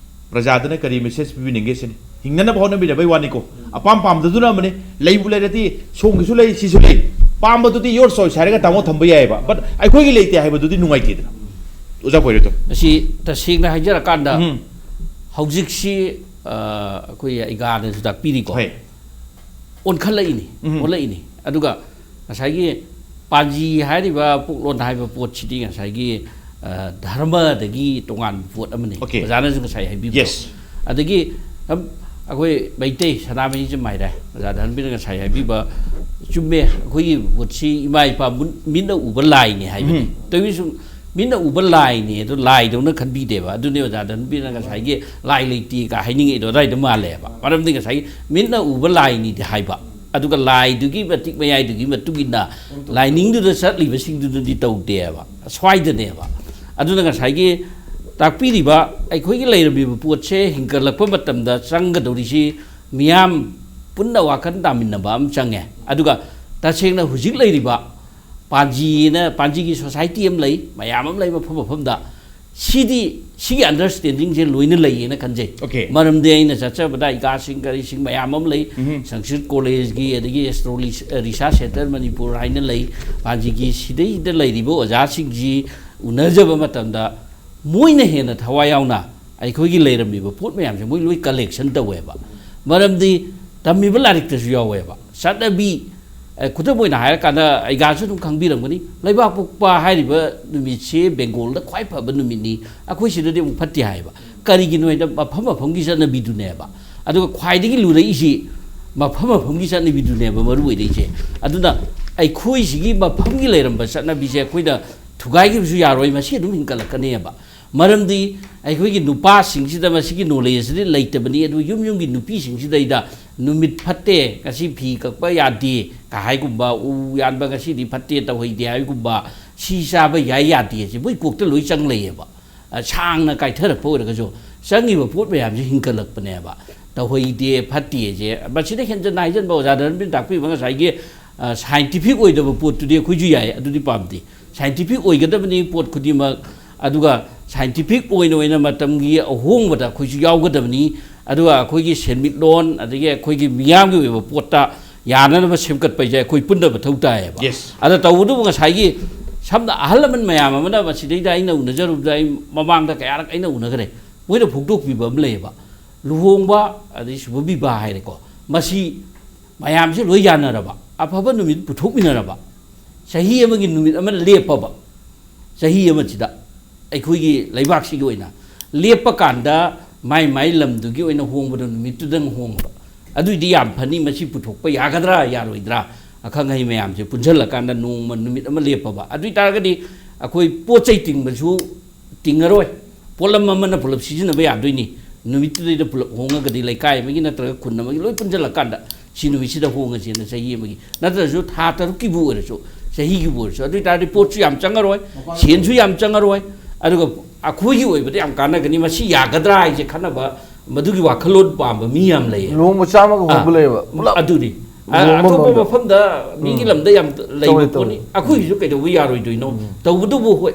ꯄ꯭ꯔꯖꯥꯗꯅ ꯀꯔꯤ ꯃꯦꯁꯦꯖ ꯄꯤꯕꯤꯅꯤꯡꯒꯦ ꯁꯤꯅꯤ꯫ ꯍꯤꯡꯅꯅꯕ ꯍꯣꯠꯅꯕꯤꯅꯕꯩ ꯋꯥꯅꯤꯀꯣ꯫ ꯑꯄꯥꯝ ꯄꯥꯝꯗꯗꯨꯅ ꯑꯃꯅꯤ꯫ ꯂꯩꯕꯨ ꯂꯩꯔꯗꯤ ꯁꯣꯝꯒꯤꯁꯨ ꯂꯩ, ꯁꯤꯁꯨ ꯂꯩ꯫ ꯄꯥꯝꯕꯗꯨꯗꯤ your choice ꯍꯥꯏꯔꯒ ꯇꯥꯃꯣ ꯊꯝꯕ ꯌꯥꯏꯑꯕ꯫ But ꯑꯩꯈꯣꯏꯒꯤ ꯂꯩꯇꯦ ꯍꯥꯏꯕꯗꯨꯗꯤ ꯅꯨꯡꯉꯥꯏꯇꯦꯗꯅ꯫ ꯑꯣꯖꯥ ꯄꯣꯏꯔꯦꯠꯇꯣ꯫ ꯑꯁꯤ ꯇꯁꯦꯡꯅ ꯍꯥꯏꯖꯔꯀꯥꯟꯗ ꯎꯝ꯫ ꯍꯧꯖꯤꯛꯁꯤ, ꯑ, ꯑꯩꯈꯣꯏ ꯏꯒꯥꯅꯁꯨ ꯇꯥꯛꯄꯤꯔꯤꯀꯣ꯫ ꯍꯣꯏ꯫ ꯑꯣꯟꯈꯠꯂꯛꯏꯅꯤ, ꯎꯝ꯫ ꯑꯣꯜꯂꯛꯏꯅꯤ꯫ ꯑꯗꯨꯒ ꯉꯁꯥꯏꯒꯤ ꯄꯥꯟꯖꯤ ꯍꯥꯏꯔꯤꯕ ꯄꯣꯛꯂꯣꯟ ꯍꯥꯏꯕ ꯄꯣꯠꯁꯤꯗꯤ ꯉꯁꯥꯏꯒꯤ, ꯑ, ꯙꯔꯃꯗꯒꯤ ꯇꯣꯉꯥꯟꯕ ꯄꯣꯠ ꯑꯃꯅꯤ꯫ Okay. ꯑꯣꯖꯥꯅꯁꯨ ꯉꯁꯥꯏ ꯍꯥꯏꯕꯤꯕꯗꯣ꯫ Yes. ꯑꯗꯒꯤ ꯁꯝ-, ꯑꯩꯈꯣꯏ ꯃꯩꯇꯩ ꯁꯅꯥꯃꯍꯤꯁꯨ ꯃꯥꯏꯔꯦ, ꯑꯣꯖꯥ ꯙꯔꯃꯕꯤꯔꯅ ꯉꯁꯥꯏ ꯍꯥꯏꯕꯤꯕ ꯆꯨꯝꯃꯦ꯫ ꯑꯩꯈꯣꯏꯒꯤ ꯄꯣꯠꯁꯤ ꯏꯃꯥ ꯏꯄꯥ ꯃꯨꯟ-, ꯃꯤꯠꯅ ꯎꯕ ꯂꯥꯏꯅꯤ ꯍꯥꯏꯕꯅꯤ꯫ ꯎꯝ꯫ ꯇꯧꯏꯁꯨ ꯃꯤꯠꯅ ꯎꯕ ꯂꯥꯏꯅꯤ ꯑꯗꯣ ꯂꯥꯏꯗꯧꯅ ꯈꯟꯕꯤꯗꯦꯕ꯫ ꯑꯗꯨꯅꯤ ꯑꯣꯖꯥ ꯙꯔꯃꯕꯤꯔꯅ ꯉꯁꯥꯏꯒꯤ ꯂꯥꯏ ꯂꯩꯇꯦꯒ ꯍꯥꯏꯅꯤꯡꯉꯤꯗꯣ ꯑꯗꯨꯋꯥꯏꯗ ꯃꯥꯜꯂꯦꯕ꯫ ꯃꯔꯝꯗꯤ ꯉꯁꯥꯏꯒꯤ ꯃꯤꯠꯅ ꯎꯕ ꯂꯥꯏꯅꯤꯗꯤ ꯍꯥꯏꯕ, ꯑꯗꯨꯒ ꯂꯥꯏꯗꯨꯒꯤ ꯃꯇꯤꯛ ꯃꯌꯥꯏꯗꯨꯒꯤ ꯃꯇꯨꯡ ꯏꯟꯅ ꯂꯥꯏꯅꯤꯡꯗꯨꯗ ꯆꯠꯂꯤꯕꯁꯤꯡꯗꯨꯗꯗꯤ ꯇꯧꯗꯦꯕ, ꯁ꯭ꯋꯥꯏꯗꯅꯦꯕ꯫ ꯑꯗꯨꯅ ꯉꯁꯥꯏꯒꯤ ꯇꯥꯛꯄꯤꯔꯤꯕ ꯑꯩꯈꯣꯏꯒꯤ ꯂꯩꯔꯝꯃꯤꯕ ꯄꯣꯠꯁꯦ ꯍꯤꯡꯒꯠꯂꯛꯄ ꯃꯇꯝꯗ ꯆꯪꯒꯗꯧꯔꯤꯁꯤ ꯃꯤꯌꯥꯝ ꯄꯨꯟꯅ ꯋꯥꯈꯜ ꯇꯥꯃꯤꯟꯅꯕ ꯑꯃ ꯆꯪꯉꯦ꯫ ꯑꯗꯨꯒ ꯇꯁꯦꯡꯅ ꯍꯧꯖꯤꯛ ꯂꯩꯔꯤꯕ ꯄꯥꯟꯖꯤꯅ, ꯄꯥꯟꯖꯤꯒꯤ ꯁꯣꯁꯥꯏꯇꯤ ꯑꯃ ꯂꯩ, ꯃꯌꯥꯝ ꯑꯃ ꯂꯩ ꯃꯐꯝ ꯃꯐꯝꯗ꯫ ꯁꯤꯗꯤ, ꯁꯤꯒꯤ ꯑꯟꯗꯔꯁ꯭ꯇꯦꯟꯗꯤꯡꯁꯦ ꯂꯣꯏꯅ ꯂꯩꯌꯦꯅ ꯈꯟꯖꯩ꯫ Okay. ꯃꯔꯝꯗꯤ ꯑꯩꯅ ꯆꯠꯆꯕꯗ ꯏꯒꯥꯁꯤꯡ ꯀꯔꯤꯁꯤꯡ ꯃꯌꯥꯝ ꯑꯃ ꯂꯩ, ꯎꯝ꯫ ꯁꯪꯁꯀ꯭ꯔꯤꯠ ꯀꯣꯂꯦꯖꯀꯤ, ꯑꯗꯒꯤ ꯑꯦꯁꯇ꯭ꯔꯣ ꯔꯤꯁ-, ꯔꯤꯁꯥꯔꯆ ꯁꯦꯟꯇꯔ ꯃꯅꯤꯄꯨꯔ ꯍꯥꯏꯅ ꯂꯩ꯫ ꯄꯥꯟꯖꯤꯒꯤ ꯁꯤꯗꯩꯗ ꯂꯩꯔꯤꯕ ꯑꯣꯖꯥꯁꯤꯡꯁꯤ ꯎꯅꯖꯕ ꯃꯇꯝꯗ ꯃꯣꯏꯅ ꯍꯦꯟꯅ ꯊꯋꯥꯏ ꯌꯥꯎꯅ ꯑꯩꯈꯣꯏꯒꯤ ꯂꯩꯔꯝꯃꯤꯕ ꯄꯣꯠ ꯃꯌꯥꯝꯁꯦ ꯃꯣꯏ ꯂꯣꯏ ꯀꯂꯦꯛꯁꯟ ꯇꯧꯋꯦꯕ꯫ ꯃꯔꯝꯗꯤ ꯇꯝꯃꯤꯕ ꯂꯥꯏꯔꯤꯛꯇꯁꯨ ꯌꯥꯎꯋꯦꯕ꯫ ꯆꯠꯅꯕꯤ, ꯑꯦ, ꯈꯨꯗꯝ ꯑꯣꯏꯅ ꯍꯥꯏꯔꯀꯥꯟꯗ ꯑꯩꯒꯥꯁꯨ ꯑꯗꯨꯝ ꯈꯪꯕꯤꯔꯝꯒꯅꯤ, ꯂꯩꯕꯥꯛꯄꯣꯛꯄ ꯍꯥꯏꯔꯤꯕ ꯅꯨꯃꯤꯠꯁꯤ ꯕꯦꯡꯒꯣꯜꯗ ꯈ꯭ꯋꯥꯏ ꯐꯕ ꯅꯨꯃꯤꯠꯅꯤ, ꯑꯩꯈꯣꯏ ꯁꯤꯗꯗꯤ ꯑꯃꯨꯛ ꯐꯠꯇꯦ ꯍꯥꯏꯌꯦꯕ꯫ ꯀꯔꯤꯒꯤꯅꯣ ꯍꯥꯏꯗ ꯃꯐꯝ ꯃꯐꯝꯒꯤ ꯆꯠꯅꯕꯤꯗꯨꯅꯦꯕ꯫ ꯑꯗꯨꯒ ꯈ꯭ꯋꯥꯏꯗꯒꯤ ꯂꯨꯔꯛꯏꯁꯤ ꯃꯐꯝ ꯃꯐꯝꯒꯤ ꯆꯠꯅꯕꯤꯗꯨꯅꯦꯕ ꯃꯔꯨ ꯑꯣꯏꯔꯛꯏꯁꯦ꯫ ꯑꯗꯨꯅ ꯑꯩꯈꯣꯏꯁꯤꯒꯤ ꯃꯐꯝꯒꯤ ꯂꯩꯔꯝꯕ ꯆꯠꯅꯕꯤꯁꯦ ꯑꯩꯈꯣꯏꯅ ꯊꯨꯒꯥꯏꯈꯤꯕꯁꯨ ꯌꯥꯔꯣꯏ, ꯃꯁꯤ ꯑꯗꯨꯝ ꯍꯤꯡꯒꯠꯂꯛꯀꯅꯦꯕ꯫ ꯃꯔꯝꯗꯤ ꯑꯩꯈꯣꯏꯒꯤ ꯅꯨꯄꯥꯁꯤꯡꯁꯤꯗ ꯃꯁꯤꯒꯤ ꯅꯣꯂꯦꯖꯁꯤꯗꯤ ꯂꯩꯇꯕꯅꯤ꯫ ꯑꯗꯨ ꯌꯨꯝ ꯌꯨꯝꯒꯤ ꯅꯨꯄꯤꯁꯤꯡꯁꯤꯗꯩꯗ ꯅꯨꯃꯤꯠ ꯐꯠꯇꯦ, ꯉꯁꯤ ꯐꯤ ꯀꯛꯄ ꯌꯥꯗꯦ ꯀ ꯍꯥꯏꯒꯨꯝꯕ, ꯎ ꯌꯥꯟꯕ ꯉꯁꯤꯗꯤ ꯐꯠꯇꯦ, ꯇꯧꯍꯩꯗꯦ ꯍꯥꯏꯒꯨꯝꯕ, ꯁꯤ ꯆꯥꯕ ꯌꯥꯏ ꯌꯥꯗꯦ ꯁꯤ ꯃꯣꯏ ꯀꯣꯛꯇ ꯂꯣꯏ ꯆꯪ ꯂꯩꯌꯦꯕ꯫ ꯑ, ꯁꯥꯡꯅ ꯀꯥꯏꯊꯔꯛꯄ ꯑꯣꯏꯔꯒꯁꯨ ꯆꯪꯉꯤꯕ ꯄꯣꯠ ꯃꯌꯥꯝꯁꯤ ꯍꯤꯡꯒꯠꯂꯛꯄꯅꯦꯕ꯫ ꯇꯧꯍꯩꯗꯦ ꯐꯠꯇꯦꯁꯦ ꯃꯁꯤꯗ ꯍꯦꯟꯖꯟꯅ ꯍꯥꯏꯖꯟꯕ, ꯑꯣꯖꯥ ꯙꯔꯃꯕꯤꯔ ꯇꯥꯛꯄꯤꯕ ꯉꯁꯥꯏꯒꯤ, ꯑ, ꯁꯥꯏꯟꯇꯤꯐꯤꯛ ꯑꯣꯏꯗꯕ ꯄꯣꯠꯇꯨꯗꯤ ꯑꯩꯈꯣꯏꯁꯨ ꯌꯥꯏ, ꯑꯗꯨꯗꯤ ꯄꯥꯝꯗꯦ꯫ ꯁꯥꯏꯟꯇꯤꯐꯤꯛ ꯑꯣꯏꯒꯗꯕꯅꯤ ꯄꯣꯠ ꯈꯨꯗꯤꯡꯃꯛ꯫ ꯑꯗꯨꯒ ꯁꯥꯏꯟꯇꯤꯐꯤꯛ ꯑꯣꯏꯅ ꯑꯣꯏꯅ ꯃꯇꯝꯒꯤ ꯑꯍꯣꯡꯕꯗ ꯑꯩꯈꯣꯏꯁꯨ ꯌꯥꯎꯒꯗꯕꯅꯤ꯫ ꯑꯗꯨꯒ ꯑꯩꯈꯣꯏꯒꯤ ꯁꯦꯟꯃꯤꯠꯂꯣꯟ, ꯑꯗꯒꯤ ꯑꯩꯈꯣꯏꯒꯤ ꯃꯤꯌꯥꯝꯒꯤ ꯑꯣꯏꯕ ꯄꯣꯠꯇ ꯌꯥꯅꯅꯕ ꯁꯦꯝꯒꯠꯄ ꯍꯥꯏꯁꯦ ꯑꯩꯈꯣꯏ ꯄꯨꯟꯅ ꯃꯊꯧ ꯇꯥꯏꯌꯦꯕ꯫ Yes. ꯑꯗ ꯇꯧꯕꯗꯨꯕꯨ ꯉꯁꯥꯏꯒꯤ ꯁꯝꯅ ꯑꯍꯜ ꯂꯃꯟ ꯃꯌꯥꯝ ꯑꯃꯅ ꯃꯁꯤꯗꯩꯗ ꯑꯩꯅ ꯎꯅꯖꯔꯨꯕꯗ, ꯑꯩ ꯃꯃꯥꯡꯗ ꯀꯌꯥꯔꯛ ꯑꯩꯅ ꯎꯅꯈ꯭ꯔꯦ, ꯃꯣꯏꯅ ꯐꯣꯡꯗꯣꯛꯄꯤꯕ ꯑꯃ ꯂꯩꯌꯦꯕ꯫ ꯂꯨꯍꯣꯡꯕ ꯑꯗꯩ ꯁꯨꯚ ꯕꯤꯕꯥ ꯍꯥꯏꯔꯦꯀꯣ, ꯃꯁꯤ ꯃꯌꯥꯝꯁꯦ ꯂꯣꯏ ꯌꯥꯅꯔꯕ, ꯑꯐꯕ ꯅꯨꯃꯤꯠ ꯄꯨꯊꯣꯛꯃꯤꯟꯅꯔꯕ, ꯆꯍꯤ ꯑꯃꯒꯤ ꯅꯨꯃꯤꯠ ꯑꯃ ꯂꯦꯞꯄꯕ, ꯆꯍꯤ ꯑꯃꯁꯤꯗ ꯑꯩꯈꯣꯏꯒꯤ ꯂꯩꯕꯥꯛꯁꯤꯒꯤ ꯑꯣꯏꯅ ꯂꯦꯞꯄ ꯀꯥꯟꯗ ꯃꯥꯏ ꯃꯥꯏ ꯂꯝꯗꯨꯒꯤ ꯑꯣꯏꯅ ꯍꯣꯡꯕꯗꯣ ꯅꯨꯃꯤꯠꯇꯨꯗꯪ ꯍꯣꯡꯕ, ꯑꯗꯨꯏꯗꯤ ꯌꯥꯝ ꯐꯅꯤ꯫ ꯃꯁꯤ ꯄꯨꯊꯣꯛꯄ ꯌꯥꯒꯗ꯭ꯔꯥ ꯌꯥꯔꯣꯏꯗ꯭ꯔꯥ? ꯑꯈꯪ ꯑꯍꯩ ꯃꯌꯥꯝꯁꯦ ꯄꯨꯟꯁꯤꯜꯂꯀꯥꯟꯗ ꯅꯣꯡꯃ ꯅꯨꯃꯤꯠ ꯑꯃ ꯂꯦꯞꯄꯕ, ꯑꯗꯨ ꯑꯣꯏꯇꯥꯔꯒꯗꯤ ꯑꯩꯈꯣꯏ ꯄꯣꯠ ꯆꯩ ꯇꯤꯡꯕꯁꯨ ꯇꯤꯡꯉꯔꯣꯏ꯫ ꯄꯣꯠꯂꯝ ꯑꯃꯅ ꯄꯨꯂꯞ ꯁꯤꯖꯤꯟꯅꯕ ꯌꯥꯗꯣꯏꯅꯤ꯫ ꯅꯨꯃꯤꯠꯇꯨꯗꯩꯗ ꯄꯨꯂꯞ ꯍꯣꯡꯉꯒꯗꯤ ꯂꯩꯀꯥꯏ ꯑꯃꯒꯤ ꯅꯠꯇ꯭ꯔꯒ ꯈꯨꯟ ꯑꯃꯒꯤ ꯂꯣꯏ ꯄꯨꯟꯁꯤꯜꯂꯀꯥꯟꯗ ꯁꯤ ꯅꯨꯃꯤꯠꯁꯤꯗ ꯍꯣꯡꯉꯁꯦꯅ ꯆꯍꯤ ꯑꯃꯒꯤ ꯅꯠꯇ꯭ꯔꯁꯨ ꯊꯥ ꯇꯔꯨꯛꯀꯤꯕꯨ ꯑꯣꯏꯔꯁꯨ, ꯆꯍꯤꯒꯤꯕꯨ ꯑꯣꯏꯔꯁꯨ, ꯑꯗꯨ ꯑꯣꯏꯇꯥꯔꯗꯤ ꯄꯣꯠꯁꯨ ꯌꯥꯝ ꯆꯪꯉꯔꯣꯏ, ꯁꯦꯟꯁꯨ ꯌꯥꯝ ꯆꯪꯉꯔꯣꯏ꯫ ꯑꯗꯨꯒ ꯑꯩꯈꯣꯏꯒꯤ ꯑꯣꯏꯕꯗ ꯌꯥꯝ ꯀꯥꯟꯅꯒꯅꯤ꯫ ꯃꯁꯤ ꯌꯥꯒꯗ꯭ꯔꯥ ꯍꯥꯏꯁꯦ ꯈꯟꯅꯕ, ꯃꯗꯨꯒꯤ ꯋꯥꯈꯜꯂꯣꯟ ꯄꯥꯝꯕ ꯃꯤ ꯌꯥꯝ ꯂꯩꯌꯦ꯫ ꯂꯨꯍꯣꯡꯕ ꯆꯥꯝꯃꯒ ꯑꯥ, ꯍꯣꯡꯕ ꯂꯩꯌꯦꯕ ꯄꯨꯂꯞ ꯑꯗꯨꯅꯤ꯫ ꯑ- ꯂꯨꯍꯣꯡꯕ ꯑꯇꯣꯞꯄ ꯃꯐꯝꯗ꯫ ꯃꯐꯝꯗ ꯃꯤꯒꯤ ꯎꯝ꯫ ꯂꯝꯗ ꯌꯥꯝ ꯂꯩꯕ ꯇꯧꯋꯦ, ꯄꯣꯠꯅꯤ꯫ ꯇꯧꯋꯦ꯫ ꯑꯩꯈꯣꯏꯒꯤꯁꯨ ꯀꯩꯗꯧꯕ ꯌꯥꯔꯣꯏꯗꯣꯏꯅꯣ? ꯇꯧꯕꯇꯕꯨ ꯍꯣꯏ,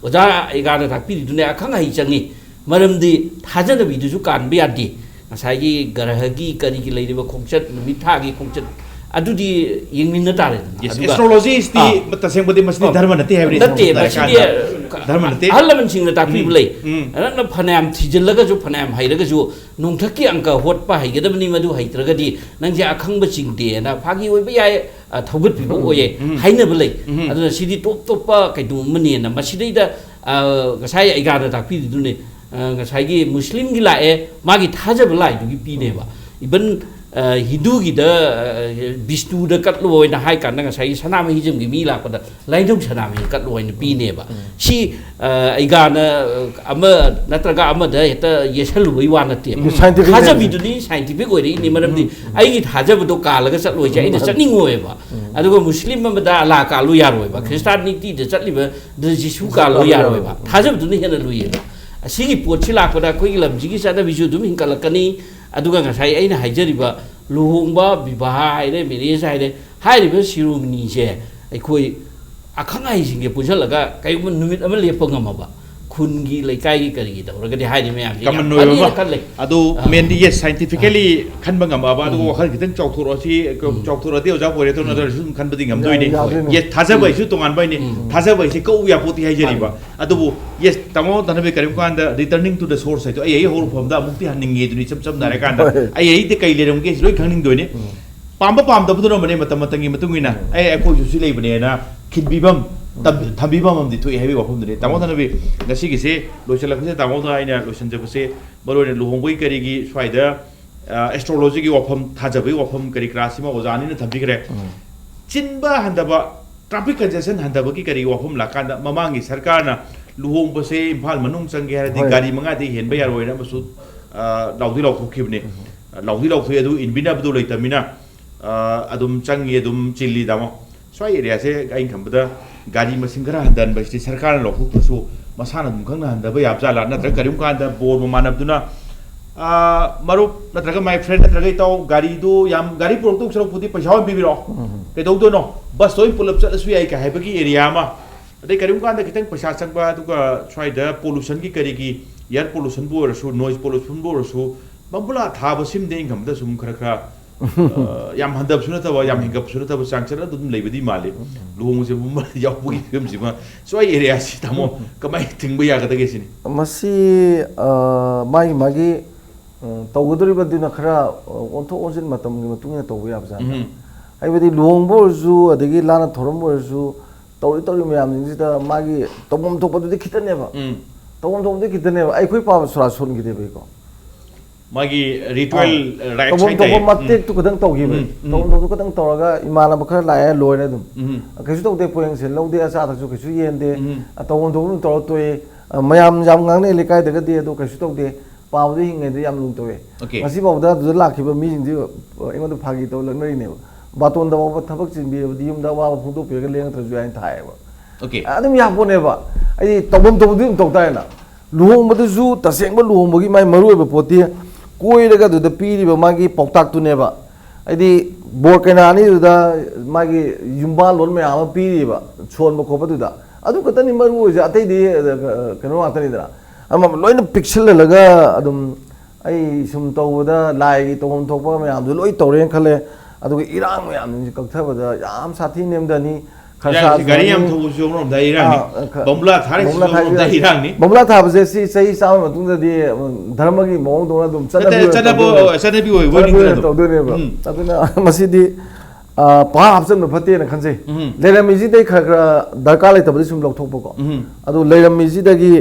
ꯑꯣꯖꯥ ꯑꯩꯒꯥꯅ ꯇꯥꯛꯄꯤꯔꯤꯗꯨꯅꯦ, ꯑꯈꯪ ꯑꯍꯩ ꯆꯪꯉꯤ꯫ ꯃꯔꯝꯗꯤ ꯊꯥꯖꯅꯕꯤꯗꯨꯁꯨ ꯀꯥꯟꯕ ꯌꯥꯗꯦ꯫ ꯉꯁꯥꯏꯒꯤ ꯒ꯭ꯔꯍꯒꯤ ꯀꯔꯤꯒꯤ ꯂꯩꯔꯤꯕ ꯈꯣꯡꯆꯠ, ꯅꯨꯃꯤꯠ ꯊꯥꯒꯤ ꯈꯣꯡꯆꯠ, ꯑꯗꯨꯗꯤ ꯌꯦꯡꯃꯤꯟꯅ ꯇꯥꯔꯦꯗꯅ꯫ Yes, ꯑꯗꯨꯒ astrology ꯁꯤꯗꯤ ꯑꯥ꯫ ꯇꯁꯦꯡꯕꯗꯤ ꯃꯁꯤꯗꯤ ꯑꯥ꯫ ꯙꯔꯃ ꯅꯠꯇꯦ ꯍꯥꯏꯕꯅꯤ꯫ ꯅꯠꯇꯦ, ꯁꯝꯅ ꯃꯁꯤꯗꯤ ꯍꯥꯏꯔꯀꯥꯟꯗ ꯙꯔꯃ ꯅꯠꯇꯦ꯫ ꯑꯍꯜ ꯂꯃꯟꯁꯤꯡꯅ ꯇꯥꯛꯄꯤꯕ ꯎꯝ꯫ ꯂꯩ꯫ ꯎꯝ꯫ ꯅꯪꯅ ꯐꯅꯌꯥꯝ ꯊꯤꯖꯤꯜꯂꯒꯁꯨ, ꯐꯅꯌꯥꯝ ꯍꯩꯔꯒꯁꯨ, ꯅꯣꯡꯊꯛꯀꯤ ꯑꯪꯀ ꯍꯣꯠꯄ ꯍꯩꯒꯗꯕꯅꯤ, ꯃꯗꯨ ꯍꯩꯇ꯭ꯔꯒꯗꯤ ꯅꯪꯁꯦ ꯑꯈꯪꯕ ꯆꯤꯡꯗꯦꯅ ꯐꯥꯒꯤ ꯑꯣꯏꯕ ꯌꯥꯏ, ꯑ, ꯊꯧꯒꯠꯄꯤꯕ ꯑꯣꯏꯌꯦ, ꯎꯝ꯫ ꯍꯥꯏꯅꯕ ꯂꯩ꯫ ꯎꯝ꯫ ꯑꯗꯨꯅ ꯁꯤꯗꯤ ꯇꯣꯞ ꯇꯣꯞꯄ ꯀꯩꯅꯣ ꯑꯃꯅꯦꯅ ꯃꯁꯤꯗꯩꯗ, ꯑ, ꯉꯁꯥꯏ ꯑꯩꯒꯥꯗ ꯇꯥꯛꯄꯤꯔꯤꯗꯨꯅꯦ, ꯑ, ꯉꯁꯥꯏꯒꯤ ꯃꯨꯁꯂꯤꯝꯒꯤ ꯂꯥꯛꯑꯦ, ꯃꯥꯒꯤ ꯊꯥꯖꯕ ꯂꯥꯏꯗꯨꯒꯤ ꯄꯤꯅꯦꯕ꯫ Even ꯑ, ꯍꯤꯟꯗꯨꯒꯤꯗ, ꯑ, ꯕꯤꯁꯅꯨꯗ ꯀꯠꯂꯣ ꯍꯥꯏꯅ ꯍꯥꯏ ꯀꯥꯟꯗ, ꯉꯁꯥꯏꯒꯤ ꯁꯅꯥꯃꯍꯤꯖꯝꯒꯤ ꯃꯤ ꯂꯥꯛꯄꯗ ꯂꯥꯏꯅꯤꯡꯊꯧ ꯁꯅꯥꯃꯍꯤꯗ ꯀꯠꯂꯣ ꯍꯥꯏꯅ ꯄꯤꯅꯦꯕ꯫ ꯁꯤ, ꯑ, ꯑꯩꯒꯥꯅ, ꯑ, ꯑꯃ ꯅꯠꯇ꯭ꯔꯒ ꯑꯃꯗ ꯍꯦꯛꯇ ꯌꯦꯠꯁꯜꯂꯨꯕꯒꯤ ꯋꯥ ꯅꯠꯇꯦꯕ꯫ ꯎꯝ, scientific ꯊꯥꯖꯕꯤꯗꯨꯗꯤ scientific ꯑꯣꯏꯔꯛꯏꯅꯤ, ꯃꯔꯝꯗꯤ ꯑꯩꯒꯤ ꯊꯥꯖꯕꯗꯣ ꯀꯥꯜꯂꯒ ꯆꯠꯂꯣꯏꯁꯦ ꯑꯩꯅ ꯆꯠꯅꯤꯡꯉꯣꯏꯕ꯫ ꯑꯗꯨꯒ ꯃꯨꯁꯂꯤꯝ ꯑꯃꯗ ꯑꯂꯥ ꯀꯥꯜꯂꯨ ꯌꯥꯔꯣꯏꯕ, ꯈ꯭ꯔꯤꯁꯇꯥꯟꯅꯤꯇꯤꯗ ꯆꯠꯂꯤꯕꯗ ꯖꯤꯁꯨ ꯀꯥꯜꯂꯨ ꯌꯥꯔꯣꯏꯕ꯫ ꯊꯥꯖꯕꯗꯨꯅ ꯍꯦꯟꯅ ꯂꯨꯏꯌꯦꯕ꯫ ꯑꯁꯤꯒꯤ ꯄꯣꯠꯁꯤ ꯂꯥꯛꯄꯗ ꯑꯩꯈꯣꯏꯒꯤ ꯂꯝꯁꯤꯒꯤ ꯆꯠꯅꯕꯤꯁꯨ ꯑꯗꯨꯝ ꯍꯤꯡꯒꯠꯂꯛꯀꯅꯤ꯫ ꯑꯗꯨꯒ ꯉꯁꯥꯏ ꯑꯩꯅ ꯍꯥꯏꯖꯔꯤꯕ ꯂꯨꯍꯣꯡꯕ, ꯕꯤꯕꯥꯍ ꯍꯥꯏꯔꯦ, ꯃꯦꯔꯦꯖ ꯍꯥꯏꯔꯦ, ꯍꯥꯏꯔꯤꯕ ꯁꯤꯔꯣꯃꯅꯤꯁꯦ ꯑꯩꯈꯣꯏ ꯑꯈꯪ ꯑꯍꯩꯁꯤꯡꯒ ꯄꯨꯟꯁꯤꯜꯂꯒ ꯀꯔꯤꯒꯨꯝꯕ ꯅꯨꯃꯤꯠ ꯑꯃ ꯂꯦꯞꯄ ꯉꯝꯃꯕ, ꯈꯨꯟꯒꯤ, ꯂꯩꯀꯥꯏꯒꯤ, ꯀꯔꯤꯒꯤ ꯇꯧꯔꯒꯗꯤ ꯍꯥꯏꯔꯤ ꯃꯌꯥꯝꯁꯦ ꯌꯥꯝ ꯀꯃꯟ ꯑꯣꯏꯕ ꯐꯅꯤꯅ ꯑꯃ꯫ ꯈꯜꯂꯦ꯫ ꯑꯗꯨ ꯑꯥ꯫ ꯃꯦꯟꯗꯤ, ꯌꯦꯁ, ꯁꯥꯏꯟꯇꯤꯐꯤꯀꯦꯂꯤ ꯈꯟꯕ ꯉꯝꯃꯛꯑꯕ, ꯑꯗꯨꯒ ꯎꯝ꯫ ꯋꯥꯈꯜ ꯈꯤꯇꯪ ꯆꯥꯎꯊꯣꯔꯛꯑꯁꯤ, ꯎꯝ꯫ ꯆꯥꯎꯊꯣꯔꯛꯑꯗꯤ ꯑꯣꯖꯥ ꯄꯣꯏꯔꯦꯠꯇꯣ ꯎꯝ꯫ ꯅꯠꯇ꯭ꯔꯁꯨ ꯑꯗꯨꯝ ꯈꯟꯕꯗꯤ ꯉꯝꯗꯣꯏꯅꯤ꯫ ꯌꯥ-, ꯌꯥꯗꯣꯏꯅꯤ꯫ ꯌꯦꯁ, ꯊꯥꯖꯕ ꯍꯥꯏꯁꯨ ꯇꯣꯉꯥꯟꯕ ꯍꯥꯏꯅꯤ꯫ ꯎꯝ꯫ ꯊꯥꯖꯕ ꯍꯥꯏꯁꯤ ꯀꯛꯎ ꯌꯥꯄꯣꯠꯇꯤ ꯍꯥꯏꯖꯔꯤꯕ꯫ ꯃꯥꯅꯤ꯫ ꯑꯗꯨꯕꯨ, ꯌꯦꯁ, ꯇꯥꯃꯣ ꯊꯅꯕꯤ, ꯀꯔꯤꯒꯨꯝꯕ ꯀꯥꯟꯗ returning to the source ꯍꯥꯏꯗꯣ, ꯑꯩ ꯑꯩ ꯍꯧꯔꯛꯐꯝꯗ ꯑꯃꯨꯛꯇꯤ ꯍꯟꯅꯤꯡꯉꯦ ꯑꯗꯨꯅꯤ, ꯏꯆꯝ ꯆꯝꯅ ꯍꯥꯏꯔꯀꯥꯟꯗ꯫ ꯍꯣꯏ꯫ ꯑꯩ ꯑꯩꯗꯤ ꯀꯩ ꯂꯩꯔꯝꯒꯦ ꯁꯤ ꯂꯣꯏ ꯈꯪꯅꯤꯡꯗꯣꯏꯅꯤ꯫ ꯎꯝ꯫ ꯄꯥꯝꯕ ꯄꯥꯝꯗꯕꯗꯨꯅ ꯑꯃꯅꯦ, ꯃꯇꯝ ꯃꯇꯝꯒꯤ ꯃꯇꯨꯡ ꯏꯟꯅ ꯎꯝ꯫ ꯑꯩ ꯑꯩꯈꯣꯏꯁꯨ ꯁꯤ ꯂꯩꯕꯅꯦꯅ ꯈꯤꯟꯕꯤꯐꯝ, ꯎꯝ꯫ ꯇꯝ-, ꯊꯝꯕꯤꯐꯝ ꯑꯃꯗꯤ ꯊꯣꯛꯑꯦ ꯍꯥꯏꯕꯒꯤ ꯋꯥꯐꯝꯗꯨꯅꯤ꯫ ꯇꯥꯃꯣ ꯊꯅꯕꯤ, ꯉꯁꯤꯒꯤꯁꯦ ꯂꯣꯏꯁꯤꯜꯂꯛꯄꯁꯤꯗ ꯇꯥꯃꯣꯗ ꯑꯩꯅ ꯂꯣꯏꯁꯤꯟꯖꯕꯁꯦ, ꯃꯔꯨꯑꯣꯏꯅ ꯂꯨꯍꯣꯡꯕꯒꯤ ꯀꯔꯤꯒꯤ ꯁ꯭ꯋꯥꯏꯗ, ꯑ, ꯑꯦꯁꯇ꯭ꯔꯣꯂꯣꯖꯤꯒꯤ ꯋꯥꯐꯝ, ꯊꯥꯖꯕꯒꯤ ꯋꯥꯐꯝ ꯀꯔꯤ ꯀꯔꯥꯁꯤꯃ ꯑꯣꯖꯥ ꯑꯅꯤꯅ ꯊꯝꯕꯤꯈ꯭ꯔꯦ꯫ ꯎꯝ꯫ ꯆꯤꯟꯕ ꯍꯟꯊꯕ, traffic congestion ꯍꯟꯊꯕꯒꯤ ꯀꯔꯤꯒꯤ ꯋꯥꯐꯝ ꯂꯥꯛꯀꯥꯟꯗ, ꯃꯃꯥꯡꯒꯤ ꯁꯔꯀꯥꯔꯅ ꯂꯨꯍꯣꯡꯕꯁꯦ ꯏꯝꯐꯥꯜ ꯃꯅꯨꯡ ꯆꯪꯒꯦ ꯍꯥꯏꯔꯗꯤ ꯍꯣꯏ꯫ ꯒꯥꯔꯤ ꯃꯉꯥꯗꯒꯤ ꯍꯦꯟꯕ ꯌꯥꯔꯣꯏꯅ ꯑꯃꯁꯨ, ꯑ, ꯂꯥꯎꯗꯤ ꯂꯥꯎꯊꯣꯛꯈꯤꯕꯅꯦ꯫ ꯎꯝ꯫ ꯂꯥꯎꯗꯤ ꯂꯥꯎꯊꯣꯛꯑꯦ, ꯑꯗꯨ ꯏꯟꯕꯤꯅꯕꯗꯣ ꯂꯩꯇꯕꯅꯤꯅ, ꯑ, ꯑꯗꯨꯝ ꯆꯪꯉꯤ, ꯑꯗꯨꯝ ꯆꯤꯜꯂꯤ, ꯇꯥꯃꯣ꯫ ꯁ꯭ꯋꯥꯏ ꯑꯦꯔꯤꯌꯥꯁꯦ ꯑꯩꯅ ꯈꯟꯕꯗ ꯒꯥꯔꯤ ꯃꯁꯤꯡ ꯈꯔ ꯍꯟꯊꯍꯟꯕ ꯍꯥꯏꯁꯤꯗꯤ ꯁꯔꯀꯥꯔꯅ ꯂꯥꯎꯊꯣꯛꯇ꯭ꯔꯁꯨ ꯃꯁꯥꯅ ꯑꯗꯨꯝ ꯈꯪꯅ ꯍꯟꯊꯕ ꯌꯥꯕ ꯖꯥꯠꯂꯥ? ꯅꯠꯇ꯭ꯔꯒ ꯀꯔꯤꯒꯨꯝꯕ ꯀꯥꯟꯗ ꯕꯣꯔ ꯃꯃꯥꯟꯅꯕꯗꯨꯅ, ꯑ, ꯃꯔꯨꯞ ꯅꯠꯇ꯭ꯔꯒ my friend ꯅꯠꯇ꯭ꯔꯒ ꯏꯇꯥꯎ, ꯒꯥꯔꯤꯗꯨ ꯌꯥꯝ, ꯒꯥꯔꯤ ꯄꯨꯔꯛꯇꯧ ꯁꯔꯨꯛꯄꯨꯗꯤ ꯄꯩꯁꯥ ꯑꯣꯏꯅ ꯄꯤꯕꯤꯔꯛꯑꯣ, ꯎꯝ꯫ ꯀꯩꯗꯧꯗꯣꯏꯅꯣ? ꯕꯁꯇ ꯑꯣꯏꯅ ꯄꯨꯂꯞ ꯆꯠꯂꯁꯨ ꯌꯥꯏ ꯀꯥꯏ ꯍꯥꯏꯕꯒꯤ ꯑꯦꯔꯤꯌꯥ ꯑꯃ꯫ ꯑꯗꯩ ꯀꯔꯤꯒꯨꯝꯕ ꯀꯥꯟꯗ ꯈꯤꯇꯪ ꯄꯩꯁꯥ ꯆꯪꯕ, ꯑꯗꯨꯒ ꯁ꯭ꯋꯥꯏꯗ pollutionꯒꯤ ꯀꯔꯤꯒꯤ, air pollutionꯕꯨ ꯑꯣꯏꯔꯁꯨ, noise pollutionꯕꯨ ꯑꯣꯏꯔꯁꯨ, ꯕꯝꯕꯨꯂꯥ ꯊꯥꯕ ꯁꯤꯃꯗꯤ ꯑꯩꯅ ꯈꯟꯕꯗ ꯁꯨꯝ ꯈꯔ ꯈꯔ, ꯑ, ꯌꯥꯝ ꯍꯟꯊꯕꯁꯨ ꯅꯠꯇꯕ, ꯌꯥꯝ ꯍꯦꯟꯒꯠꯄꯁꯨ ꯅꯠꯇꯕ, ꯆꯥꯡꯆꯠ ꯑꯗꯨꯝ ꯂꯩꯕꯗꯤ ꯃꯥꯜꯂꯤ꯫ ꯎꯝ꯫ ꯂꯨꯍꯣꯡꯕꯁꯦ ꯕꯝꯕꯨꯂꯥ ꯌꯥꯎꯕꯒꯤ ꯐꯤꯕꯝꯁꯤꯃ ꯁ꯭ꯋꯥꯏ ꯑꯦꯔꯤꯌꯥꯁꯤ, ꯇꯥꯃꯣ, ꯎꯝ꯫ ꯀꯃꯥꯏꯅ ꯊꯤꯡꯕ ꯌꯥꯒꯗꯒꯦ ꯁꯤꯅꯤ? ꯃꯁꯤ, ꯑ, ꯃꯥꯒꯤ, ꯃꯥꯒꯤ, ꯑ, ꯇꯧꯒꯗꯧꯔꯤꯕꯗꯨꯅ ꯈꯔ, ꯑ, ꯑꯣꯟꯊꯣꯛ ꯑꯣꯟꯁꯤꯟ ꯃꯇꯝꯒꯤ ꯃꯇꯨꯡ ꯏꯟꯅ ꯇꯧꯕ ꯌꯥꯕꯖꯥꯠꯅꯤ꯫ ꯎꯝ꯫ ꯍꯥꯏꯕꯗꯤ ꯂꯨꯍꯣꯡꯕ ꯑꯣꯏꯔꯁꯨ, ꯑꯗꯒꯤ ꯂꯥꯟꯅ ꯊꯧꯔꯝ ꯑꯣꯏꯔꯁꯨ, ꯇꯧꯔꯤ ꯇꯧꯔꯤ ꯃꯌꯥꯝꯁꯤꯡꯁꯤꯗ ꯃꯥꯒꯤ ꯇꯧꯐꯝ ꯊꯣꯛꯄꯗꯨꯗꯤ ꯈꯤꯇꯅꯦꯕ꯫ ꯎꯝ꯫ ꯇꯧꯐꯝ ꯊꯣꯛꯄꯗꯤ ꯈꯤꯇꯅꯦꯕ꯫ ꯑꯩꯈꯣꯏ ꯄꯥꯕ ꯁꯣꯔꯥ ꯁꯣꯟꯈꯤꯗꯦꯕ ꯑꯩꯀꯣ꯫ ꯃꯥꯒꯤ ꯔꯤꯆꯨꯋꯦꯜ ꯔꯥꯏꯠꯁ ꯇꯧꯐꯝ ꯊꯣꯛꯄ ꯍꯥꯏꯇꯥꯔꯦ꯫ ꯃꯇꯦꯛꯇꯨ ꯈꯛꯇꯪ ꯇꯧꯈꯤꯕ꯫ ꯎꯝ, ꯎꯝ꯫ ꯇꯧꯐꯝ ꯊꯣꯛꯄ ꯈꯛꯇꯪ ꯇꯧꯔꯒ ꯏꯃꯥꯟꯅꯕ ꯈꯔ ꯂꯥꯛꯑꯦ, ꯂꯣꯏꯔꯦ ꯑꯗꯨꯝ꯫ ꯎꯝ꯫ ꯀꯩꯁꯨ ꯇꯧꯗꯦ, ꯄꯣꯌꯦꯡ ꯁꯦꯟ ꯂꯧꯗꯦ, ꯑꯆꯥ ꯑꯊꯛꯁꯨ ꯀꯩꯁꯨ ꯌꯦꯟꯗꯦ꯫ ꯎꯝ꯫ ꯑ, ꯇꯧꯐꯝ ꯊꯣꯛꯄ ꯑꯗꯨꯝ ꯇꯧꯔ ꯇꯣꯛꯑꯦ꯫ ꯑ, ꯃꯌꯥꯝ ꯌꯥꯝ ꯉꯥꯡꯅꯩ ꯂꯩꯀꯥꯏꯗꯒꯗꯤ, ꯑꯗꯣ ꯀꯩꯁꯨ ꯇꯧꯗꯦ꯫ ꯄꯥꯕꯗ ꯍꯤꯡꯉꯩꯗ ꯌꯥꯝ ꯂꯨꯅ ꯇꯧꯋꯦ꯫ Okay꯫ ꯉꯁꯤꯐꯥꯎꯗ ꯑꯗꯨꯗ ꯂꯥꯛꯈꯤꯕ ꯃꯤꯁꯤꯡꯗꯤ, ꯑ, ꯑꯩꯉꯣꯟꯗ ꯐꯥꯒꯤ ꯇꯧ ꯂꯛꯅꯔꯤꯅꯦꯕ꯫ ꯕꯥꯇꯣꯟꯗ ꯐꯥꯎꯕ ꯊꯕꯛ ꯆꯤꯟꯕꯤꯔꯕꯗꯤ ꯌꯨꯝꯗ ꯑꯋꯥꯕ ꯐꯣꯡꯗꯣꯛꯄꯤꯔꯒ ꯂꯦꯡꯉꯛꯇ꯭ꯔꯁꯨ ꯌꯥꯏꯅ ꯊꯥꯏꯌꯦꯕ꯫ Okay꯫ ꯑꯗꯨꯝ ꯌꯥꯄꯣꯠꯅꯦꯕ꯫ ꯑꯩꯗꯤ ꯇꯧꯐꯝ ꯊꯣꯛꯄꯗꯤ ꯑꯗꯨꯝ ꯇꯧ ꯇꯥꯔꯦꯅ꯫ ꯂꯨꯍꯣꯡꯕꯗꯨꯁꯨ ꯇꯁꯦꯡꯕ ꯂꯨꯍꯣꯡꯕꯒꯤ ꯃꯥꯏ ꯃꯔꯨ ꯑꯣꯏꯕ ꯄꯣꯠꯇꯤ ꯀꯣꯏꯔꯒ ꯑꯗꯨꯗ ꯄꯤꯔꯤꯕ ꯃꯥꯒꯤ ꯄꯥꯎꯇꯥꯛꯇꯨꯅꯦꯕ꯫ ꯍꯥꯏꯗꯤ ꯕꯣꯔ ꯀꯩꯅꯥ ꯑꯅꯤꯗꯨꯗ ꯃꯥꯒꯤ ꯌꯨꯝꯕꯥꯜꯂꯣꯟ ꯃꯌꯥꯝ ꯑꯃ ꯄꯤꯔꯤꯕ, ꯁꯣꯟꯕ ꯈꯣꯠꯄꯗꯨꯗ꯫ ꯑꯗꯨ ꯈꯛꯇꯅꯤ ꯃꯔꯨ ꯑꯣꯏꯁꯦ, ꯑꯇꯩꯗꯤ, ꯑ, ꯀꯩꯅꯣ ꯉꯥꯛꯇꯅꯤꯗꯅ꯫ ꯑꯃ ꯂꯣꯏꯅ ꯄꯤꯛꯁꯤꯜꯍꯜꯂꯒ ꯑꯗꯨꯝ ꯑꯩ ꯁꯨꯝ ꯇꯧꯕꯗ ꯂꯥꯏꯒꯤ ꯇꯧꯐꯝ ꯊꯣꯛꯄ ꯃꯌꯥꯝꯗꯨ ꯂꯣꯏ ꯇꯧꯔꯦꯅ ꯈꯜꯂꯦ꯫ ꯑꯗꯨꯒ ꯏꯔꯥꯡ ꯃꯌꯥꯝꯁꯤ ꯀꯛꯊꯕꯗ ꯌꯥꯝ ꯁꯥꯊꯤ ꯅꯦꯝꯊꯅꯤ꯫ ꯈꯔꯁꯥ ꯏꯔꯥꯡꯁꯤ ꯒꯥꯔꯤ ꯌꯥꯝ ꯁꯨꯃꯥꯏꯅ ꯊꯧꯕꯁꯨ ꯌꯥꯎꯅꯔꯝꯗꯥꯏ ꯏꯔꯥꯡꯅꯤ꯫ ꯑꯥ, ꯈ-, ꯕꯝꯕꯨꯂꯥ ꯊꯥꯔꯤꯁꯤꯁꯨ ꯕꯝꯕꯨꯂꯥ ꯊꯥꯔꯤꯁꯤ ꯌꯥꯎꯅꯔꯝꯗꯥꯏ ꯏꯔꯥꯡꯅꯤ꯫ ꯕꯝꯕꯨꯂꯥ ꯊꯥꯕꯁꯦ ꯁꯤ ꯆꯍꯤ ꯆꯥꯝꯃ ꯃꯇꯨꯡꯗꯗꯤ, ꯎꯝ, ꯙꯔꯃꯒꯤ ꯃꯑꯣꯡꯗꯧꯅ ꯑꯗꯨꯝ ꯅꯠꯇꯦ, ꯆꯠꯅꯕꯤ ꯆꯠꯅꯕ-, ꯇꯧꯗꯣꯏꯅꯦꯕ꯫ ꯆꯠꯅꯕꯤ ꯑꯣꯏꯕ ꯆꯠꯅꯕꯤ ꯑꯣꯏꯅꯤꯡꯗꯅ ꯑꯣꯏꯅ ꯑꯗꯨꯝ꯫ ꯇꯧꯗꯣꯏꯅꯦꯕ꯫ ꯎꯝ꯫ ꯑꯗꯨꯅ ꯃꯁꯤꯗꯤ, ꯑ, ꯄꯥ ꯍꯥꯞꯆꯟꯕ ꯐꯠꯇꯦꯅ ꯈꯟꯖꯩ꯫ ꯎꯝ꯫ ꯂꯩꯔꯝꯃꯤꯁꯤꯗꯩ ꯈꯔ ꯈꯔ ꯗꯔꯀꯥꯔ ꯂꯩꯇꯕꯗꯤ ꯁꯨꯝ ꯂꯧꯊꯣꯛꯄꯀꯣ꯫ ꯎꯝ꯫ ꯑꯗꯨ ꯂꯩꯔꯝꯃꯤꯁꯤꯗꯒꯤ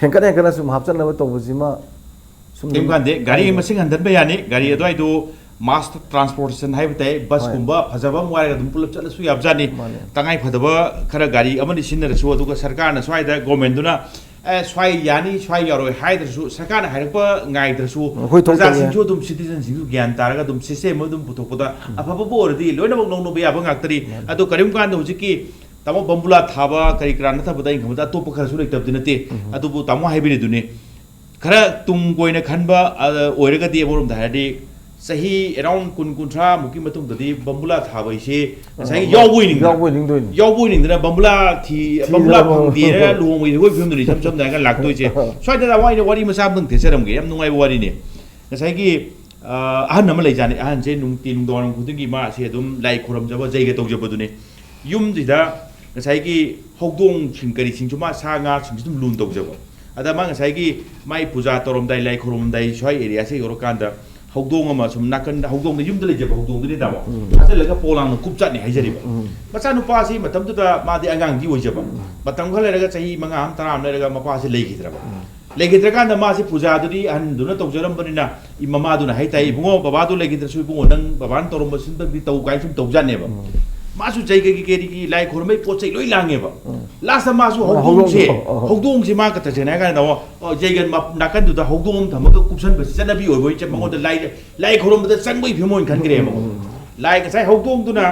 ꯍꯦꯟꯀꯠ ꯍꯦꯟꯀꯠꯅ ꯁꯨꯝ ꯍꯥꯞꯆꯟꯅꯕ ꯇꯧꯕꯁꯤꯃ ꯁꯨꯝ ꯀꯩꯝ ꯀꯥꯟꯗꯦ, ꯒꯥꯔꯤ ꯀꯥꯟꯗꯦ꯫ ꯃꯁꯤꯡ ꯍꯟꯊꯟꯕ ꯌꯥꯅꯤ꯫ ꯒꯥꯔꯤ ꯑꯗꯨꯋꯥꯏꯗꯨ mass transportation ꯍꯥꯏꯕ ꯇꯥꯏ, ꯕꯁ ꯍꯣꯏ꯫ ꯀꯨꯝꯕ ꯐꯖꯕ ꯑꯃ ꯋꯥꯏꯔꯒ ꯑꯗꯨꯝ ꯄꯨꯂꯞ ꯆꯠꯂꯁꯨ ꯌꯥꯕꯖꯥꯠꯅꯤ꯫ ꯃꯥꯅꯦ꯫ ꯇꯉꯥꯏ ꯐꯗꯕ ꯈꯔ ꯒꯥꯔꯤ ꯑꯃꯅꯤ ꯁꯤꯖꯤꯟꯅꯔꯁꯨ, ꯑꯗꯨꯒ ꯁꯔꯀꯥꯔꯅ ꯁ꯭ꯋꯥꯏꯗ, ꯒꯣꯔꯃꯦꯟꯗꯨꯅ, "ꯑꯦ, ꯁ꯭ꯋꯥꯏ ꯌꯥꯅꯤ, ꯁ꯭ꯋꯥꯏ ꯌꯥꯔꯣꯏ" ꯍꯥꯏꯗ꯭ꯔꯁꯨ, ꯁꯔꯀꯥꯔꯅ ꯍꯥꯏꯔꯛꯄ ꯉꯥꯏꯗ꯭ꯔꯁꯨ, ꯑꯩꯈꯣꯏ ꯊꯣꯛ ꯄ꯭ꯔꯖꯥꯁꯤꯡꯁꯨ ꯑꯗꯨꯝ, citizenꯁꯤꯡꯁꯨ ꯒ꯭ꯌꯥꯟ ꯇꯥꯔꯒ ꯑꯗꯨꯝ system ꯑꯃ ꯑꯗꯨꯝ ꯄꯨꯊꯣꯛꯄꯗ ꯑꯐꯕꯕꯨ ꯑꯣꯏꯔꯗꯤ ꯂꯣꯏꯅꯃꯛ ꯂꯧꯅꯕ ꯌꯥꯕ ꯉꯥꯛꯇꯅꯤ꯫ ꯑꯗꯣ ꯀꯔꯤꯒꯨꯝꯕ ꯀꯥꯟꯗ ꯍꯧꯖꯤꯛꯀꯤ ꯇꯥꯃꯣ ꯕꯝꯕꯨꯂꯥ ꯊꯥꯕ ꯀꯔꯤ ꯀꯔꯥ ꯅꯠꯇꯕꯗ ꯑꯩꯅ ꯈꯟꯕꯗ ꯑꯇꯣꯞꯄ ꯈꯔꯁꯨ ꯂꯩꯇꯕꯗꯤ ꯅꯠꯇꯦ꯫ ꯑꯗꯨꯕꯨ ꯇꯥꯃꯣ ꯍꯥꯏꯕꯤꯔꯤꯗꯨꯅꯤ, ꯈꯔ ꯇꯨꯡ ꯀꯣꯏꯅ ꯈꯟꯕ, ꯑ, ꯑꯣꯏꯔꯒꯗꯤ, ꯑꯃꯔꯣꯝꯗ ꯍꯥꯏꯔꯗꯤ ꯆꯍꯤ around ꯀꯨꯟ, ꯀꯨꯟꯊ꯭ꯔꯥ ꯃꯨꯛꯀꯤ ꯃꯇꯨꯡꯗꯗꯤ ꯕꯝꯕꯨꯂꯥ ꯊꯥꯕ ꯍꯥꯏꯁꯦ ꯉꯁꯥꯏꯒꯤ ꯑ, ꯌꯥꯎꯕ ꯑꯣꯏꯅꯤꯡꯗꯅ, ꯌꯥꯎꯕ ꯑꯣꯏꯅꯤꯡꯗꯣꯏꯅꯤ꯫ ꯌꯥꯎꯕ ꯑꯣꯏꯅꯤꯡꯗꯅ ꯕꯝꯕꯨꯂꯥ ꯊꯤ-, ꯊꯤꯗꯅ ꯕꯝꯕꯨꯂꯥ ꯐꯪ- ꯐꯪꯗꯦꯅ ꯂꯨꯍꯣꯡꯕꯒꯤ ꯐꯤꯕꯝꯗꯨꯅꯤ ꯏꯁꯝ ꯁꯝꯅ ꯍꯥꯏꯔꯒ ꯂꯥꯛꯇꯣꯏꯁꯦ꯫ ꯁ꯭ꯋꯥꯏꯗ ꯋꯥ-, ꯑꯩꯅ ꯋꯥꯔꯤ ꯃꯆꯥ ꯑꯃꯇꯪ ꯊꯦꯠꯆꯔꯝꯒꯦ, ꯌꯥꯝ ꯅꯨꯡꯉꯥꯏꯕ ꯋꯥꯔꯤꯅꯤ꯫ ꯉꯁꯥꯏꯒꯤ, ꯑ, ꯑꯍꯟ ꯑꯃ ꯂꯩꯖꯥꯠꯅꯤ꯫ ꯑꯍꯟꯁꯦ ꯅꯨꯡꯇꯤ ꯅꯨꯡꯗꯥꯡꯋꯥꯏꯔꯝ ꯈꯨꯗꯤꯡꯒꯤ ꯃꯥꯁꯦ ꯑꯗꯨꯝ ꯂꯥꯏ ꯈꯨꯔꯝꯖꯕ, ꯖꯩꯒ ꯇꯧꯖꯕꯗꯨꯅꯤ꯫ ꯌꯨꯝꯁꯤꯗ ꯉꯁꯥꯏꯒꯤ ꯍꯧꯗꯣꯡꯁꯤꯡ ꯀꯔꯤꯁꯤꯡꯁꯨ, ꯃꯥ ꯁꯥ ꯉꯥꯁꯤꯡꯁꯨ ꯑꯗꯨꯝ ꯂꯨꯅ ꯇꯧꯖꯕ꯫ ꯑꯗ ꯃꯥ ꯉꯁꯥꯏꯒꯤ ꯃꯥꯏ ꯄꯨꯖꯥ ꯇꯧꯔꯝꯗꯥꯏ, ꯂꯥꯏ ꯈꯨꯔꯨꯝꯃꯝꯗꯥꯏ ꯁ꯭ꯋꯥꯏ areaꯁꯦ ꯌꯧꯔꯀꯥꯟꯗ ꯍꯧꯗꯣꯡ ꯑꯃ ꯁꯨꯝ ꯅꯥꯀꯟꯗ, ꯍꯧꯗꯣꯡꯗ ꯌꯨꯝꯗ ꯂꯩꯖꯕ ꯍꯧꯗꯣꯡꯗꯨꯅꯤ ꯇꯥꯃꯣ, ꯐꯥꯖꯤꯜꯂꯒ ꯄꯣꯂꯥꯡꯅ ꯀꯨꯞꯆꯠꯅꯤ ꯍꯥꯏꯖꯔꯤꯕ꯫ ꯃꯆꯥꯅꯨꯄꯥꯁꯤ ꯃꯇꯝꯗꯨꯗ ꯃꯥꯗꯤ ꯑꯉꯥꯡꯗꯤ ꯑꯣꯏꯖꯕ꯫ ꯃꯇꯝ ꯈꯔ ꯂꯩꯔꯒ, ꯆꯍꯤ ꯃꯉꯥ ꯑꯃ, ꯇꯔꯥ ꯑꯃ ꯂꯩꯔꯒ ꯃꯄꯥꯁꯤ ꯂꯩꯈꯤꯗ꯭ꯔꯕ꯫ ꯂꯩꯈꯤꯗ꯭ꯔꯀꯥꯟꯗ ꯃꯥꯁꯦ ꯄꯨꯖꯥꯗꯨꯗꯤ ꯑꯍꯟꯗꯨꯅ ꯇꯧꯖꯔꯝꯕꯅꯤꯅ, ꯏ-, ꯃꯃꯥꯗꯨꯅ ꯍꯥꯏꯇꯥꯏ, "ꯏꯕꯨꯡꯉꯣ, ꯕꯕꯥꯗꯣ ꯂꯩꯈꯤꯗ꯭ꯔꯁꯨ ꯏꯕꯨꯡꯉꯣ, ꯅꯪ ꯕꯕꯥꯅ ꯇꯧꯔꯝꯕ ꯁꯤꯟꯕꯗꯤ ꯇꯧ" ꯀꯥꯏꯅ ꯁꯨꯝ ꯇꯧꯖꯥꯠꯅꯦꯕ꯫ ꯃꯥꯁꯨ ꯖꯩꯒꯒꯤ ꯀꯦꯔꯤꯒꯤ ꯂꯥꯏ ꯈꯨꯔꯨꯝꯕꯩ ꯄꯣꯠ ꯆꯩ ꯂꯣꯏ ꯂꯥꯡꯉꯦꯕ꯫ ꯂꯥꯁꯇ ꯃꯥꯁꯨ ꯃꯥ ꯍꯧꯗꯣꯡꯁꯦ, ꯍꯧꯗꯣꯡꯗꯣ, ꯑꯣ, ꯑꯣ꯫ ꯍꯧꯗꯣꯡꯁꯦ ꯃꯥ ꯀ-, ꯇꯁꯦꯡꯅ ꯍꯥꯏ ꯀꯥꯟꯗ, ꯑꯣ, ꯑꯣ, ꯖꯩꯒ ꯃ-, ꯅꯥꯀꯟꯗꯨꯗ ꯍꯧꯗꯣꯡ ꯑꯃ ꯊꯝꯃꯒ ꯀꯨꯞꯁꯟꯕꯁꯤ ꯆꯠꯅꯕꯤ ꯑꯣꯏꯕ ꯑꯣꯏ, ꯃꯉꯣꯟꯗ ꯂꯥꯏ, ꯂꯥꯏ ꯈꯨꯔꯨꯝꯕꯗ ꯆꯪꯕꯒꯤ ꯐꯤꯕꯝ ꯑꯣꯏꯅ ꯈꯟꯈ꯭ꯔꯦꯕ꯫ ꯂꯥꯏ ꯉꯁꯥꯏ ꯍꯧꯗꯣꯡꯗꯨꯅ,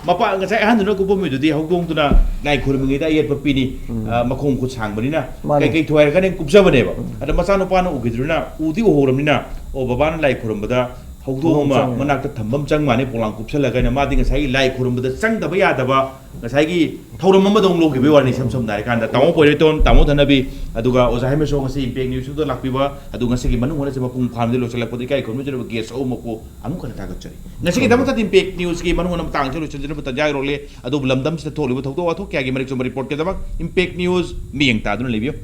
ꯃꯄꯥ ꯉꯁꯥꯏ ꯑꯍꯟꯗꯨꯅ ꯀꯨꯞꯄꯝꯃꯤꯗꯨꯗꯤ ꯍꯧꯗꯣꯡꯗꯨꯅ ꯂꯥꯏ ꯈꯨꯔꯨꯝꯃꯤꯉꯩꯗ ꯑꯌꯦꯠꯄ ꯄꯤꯅꯤ, ꯎꯝ꯫ ꯑ, ꯃꯈꯣꯡ ꯈꯨꯠ ꯁꯥꯡꯕꯅꯤꯅ ꯃꯥꯅꯤ꯫ ꯀꯩꯀꯩ ꯊꯨꯒꯥꯏꯔꯛꯀꯅꯤ ꯀꯨꯞꯆꯕꯅꯦꯕ꯫ ꯎꯝ꯫ ꯑꯗ ꯃꯆꯥꯅꯨꯄꯥꯅ ꯎꯈꯤꯗ꯭ꯔꯤꯅ, ꯎꯗꯤ ꯎꯍꯧꯔꯕꯅꯤꯅ, ꯑꯣ, ꯕꯕꯥꯅ ꯂꯥꯏ ꯈꯨꯔꯨꯝꯕꯗ ꯍꯧꯗꯣꯡ ꯍꯧꯗꯣꯡ ꯑꯃ ꯆꯪꯉꯦ꯫ ꯃꯅꯥꯛꯇ ꯊꯝꯕ ꯑꯃ ꯆꯪ ꯃꯥꯅꯤ, ꯄꯣꯂꯥꯡ ꯀꯨꯞꯁꯜꯂꯒ ꯍꯥꯏꯅ꯫ ꯃꯥꯗꯤ ꯉꯁꯥꯏꯒꯤ ꯂꯥꯏ ꯈꯨꯔꯨꯝꯕꯗ ꯆꯪꯗꯕ ꯌꯥꯗꯕ ꯉꯁꯥꯏꯒꯤ ꯊꯧꯔꯝ ꯑꯃꯗꯧ ꯂꯧꯈꯤꯕꯒꯤ ꯋꯥꯔꯤꯅꯤ, ꯏꯁꯝ ꯁꯝꯅ ꯍꯥꯏꯔꯀꯥꯟꯗ꯫ ꯇꯥꯃꯣ ꯄꯣꯏꯔꯩꯇꯣꯟ, ꯇꯥꯃꯣ ꯙꯅꯕꯤ, ꯑꯗꯨꯒ ꯑꯣꯖꯥ ꯍꯦꯃꯦꯁꯣ ꯉꯁꯤ ꯏꯝꯄꯦꯛ ꯅ꯭ꯌꯨꯁꯇꯨꯗ ꯂꯥꯛꯄꯤꯕ, ꯑꯗꯨ ꯉꯁꯤꯒꯤ ꯃꯅꯨꯡ ꯍꯣꯠꯅꯁꯦ ꯃꯄꯨꯡ ꯐꯥꯅꯗꯤ ꯂꯣꯏꯁꯤꯜꯂꯛꯄꯗ ꯏꯀꯥꯏ ꯈꯨꯝꯅꯖꯔꯕ ꯒꯦꯁ ꯑꯍꯨꯝꯃꯛꯄꯨ ꯑꯃꯨꯛ ꯍꯟꯅ ꯊꯥꯒꯠꯆꯔꯤ꯫ ꯉꯁꯤꯒꯤꯗꯃꯛꯇꯗꯤ ꯏꯝꯄꯦꯛ ꯅ꯭ꯌꯨꯁꯀꯤ ꯃꯅꯨꯡ ꯍꯣꯠꯅ ꯃꯇꯥꯡꯁꯤ ꯂꯣꯏꯁꯤꯟꯖꯅꯕ ꯇꯥꯟꯖꯥ ꯌꯧꯔꯛꯂꯦ꯫ ꯑꯗꯨꯕꯨ ꯂꯝꯗꯝꯁꯤꯗ ꯊꯣꯛꯂꯤꯕ ꯊꯧꯗꯣꯛ ꯋꯥꯊꯣꯛ ꯀꯌꯥꯒꯤ ꯃꯔꯤꯛ ꯆꯨꯝꯕ ꯔꯤꯄꯣꯔꯠꯀꯤꯗꯃꯛ ꯏꯝꯄꯦꯛ ꯅ꯭ꯌꯨꯁ ꯃꯤꯠꯌꯦꯡ ꯇꯥꯗꯨꯅ ꯂꯩꯕꯤꯌꯨ꯫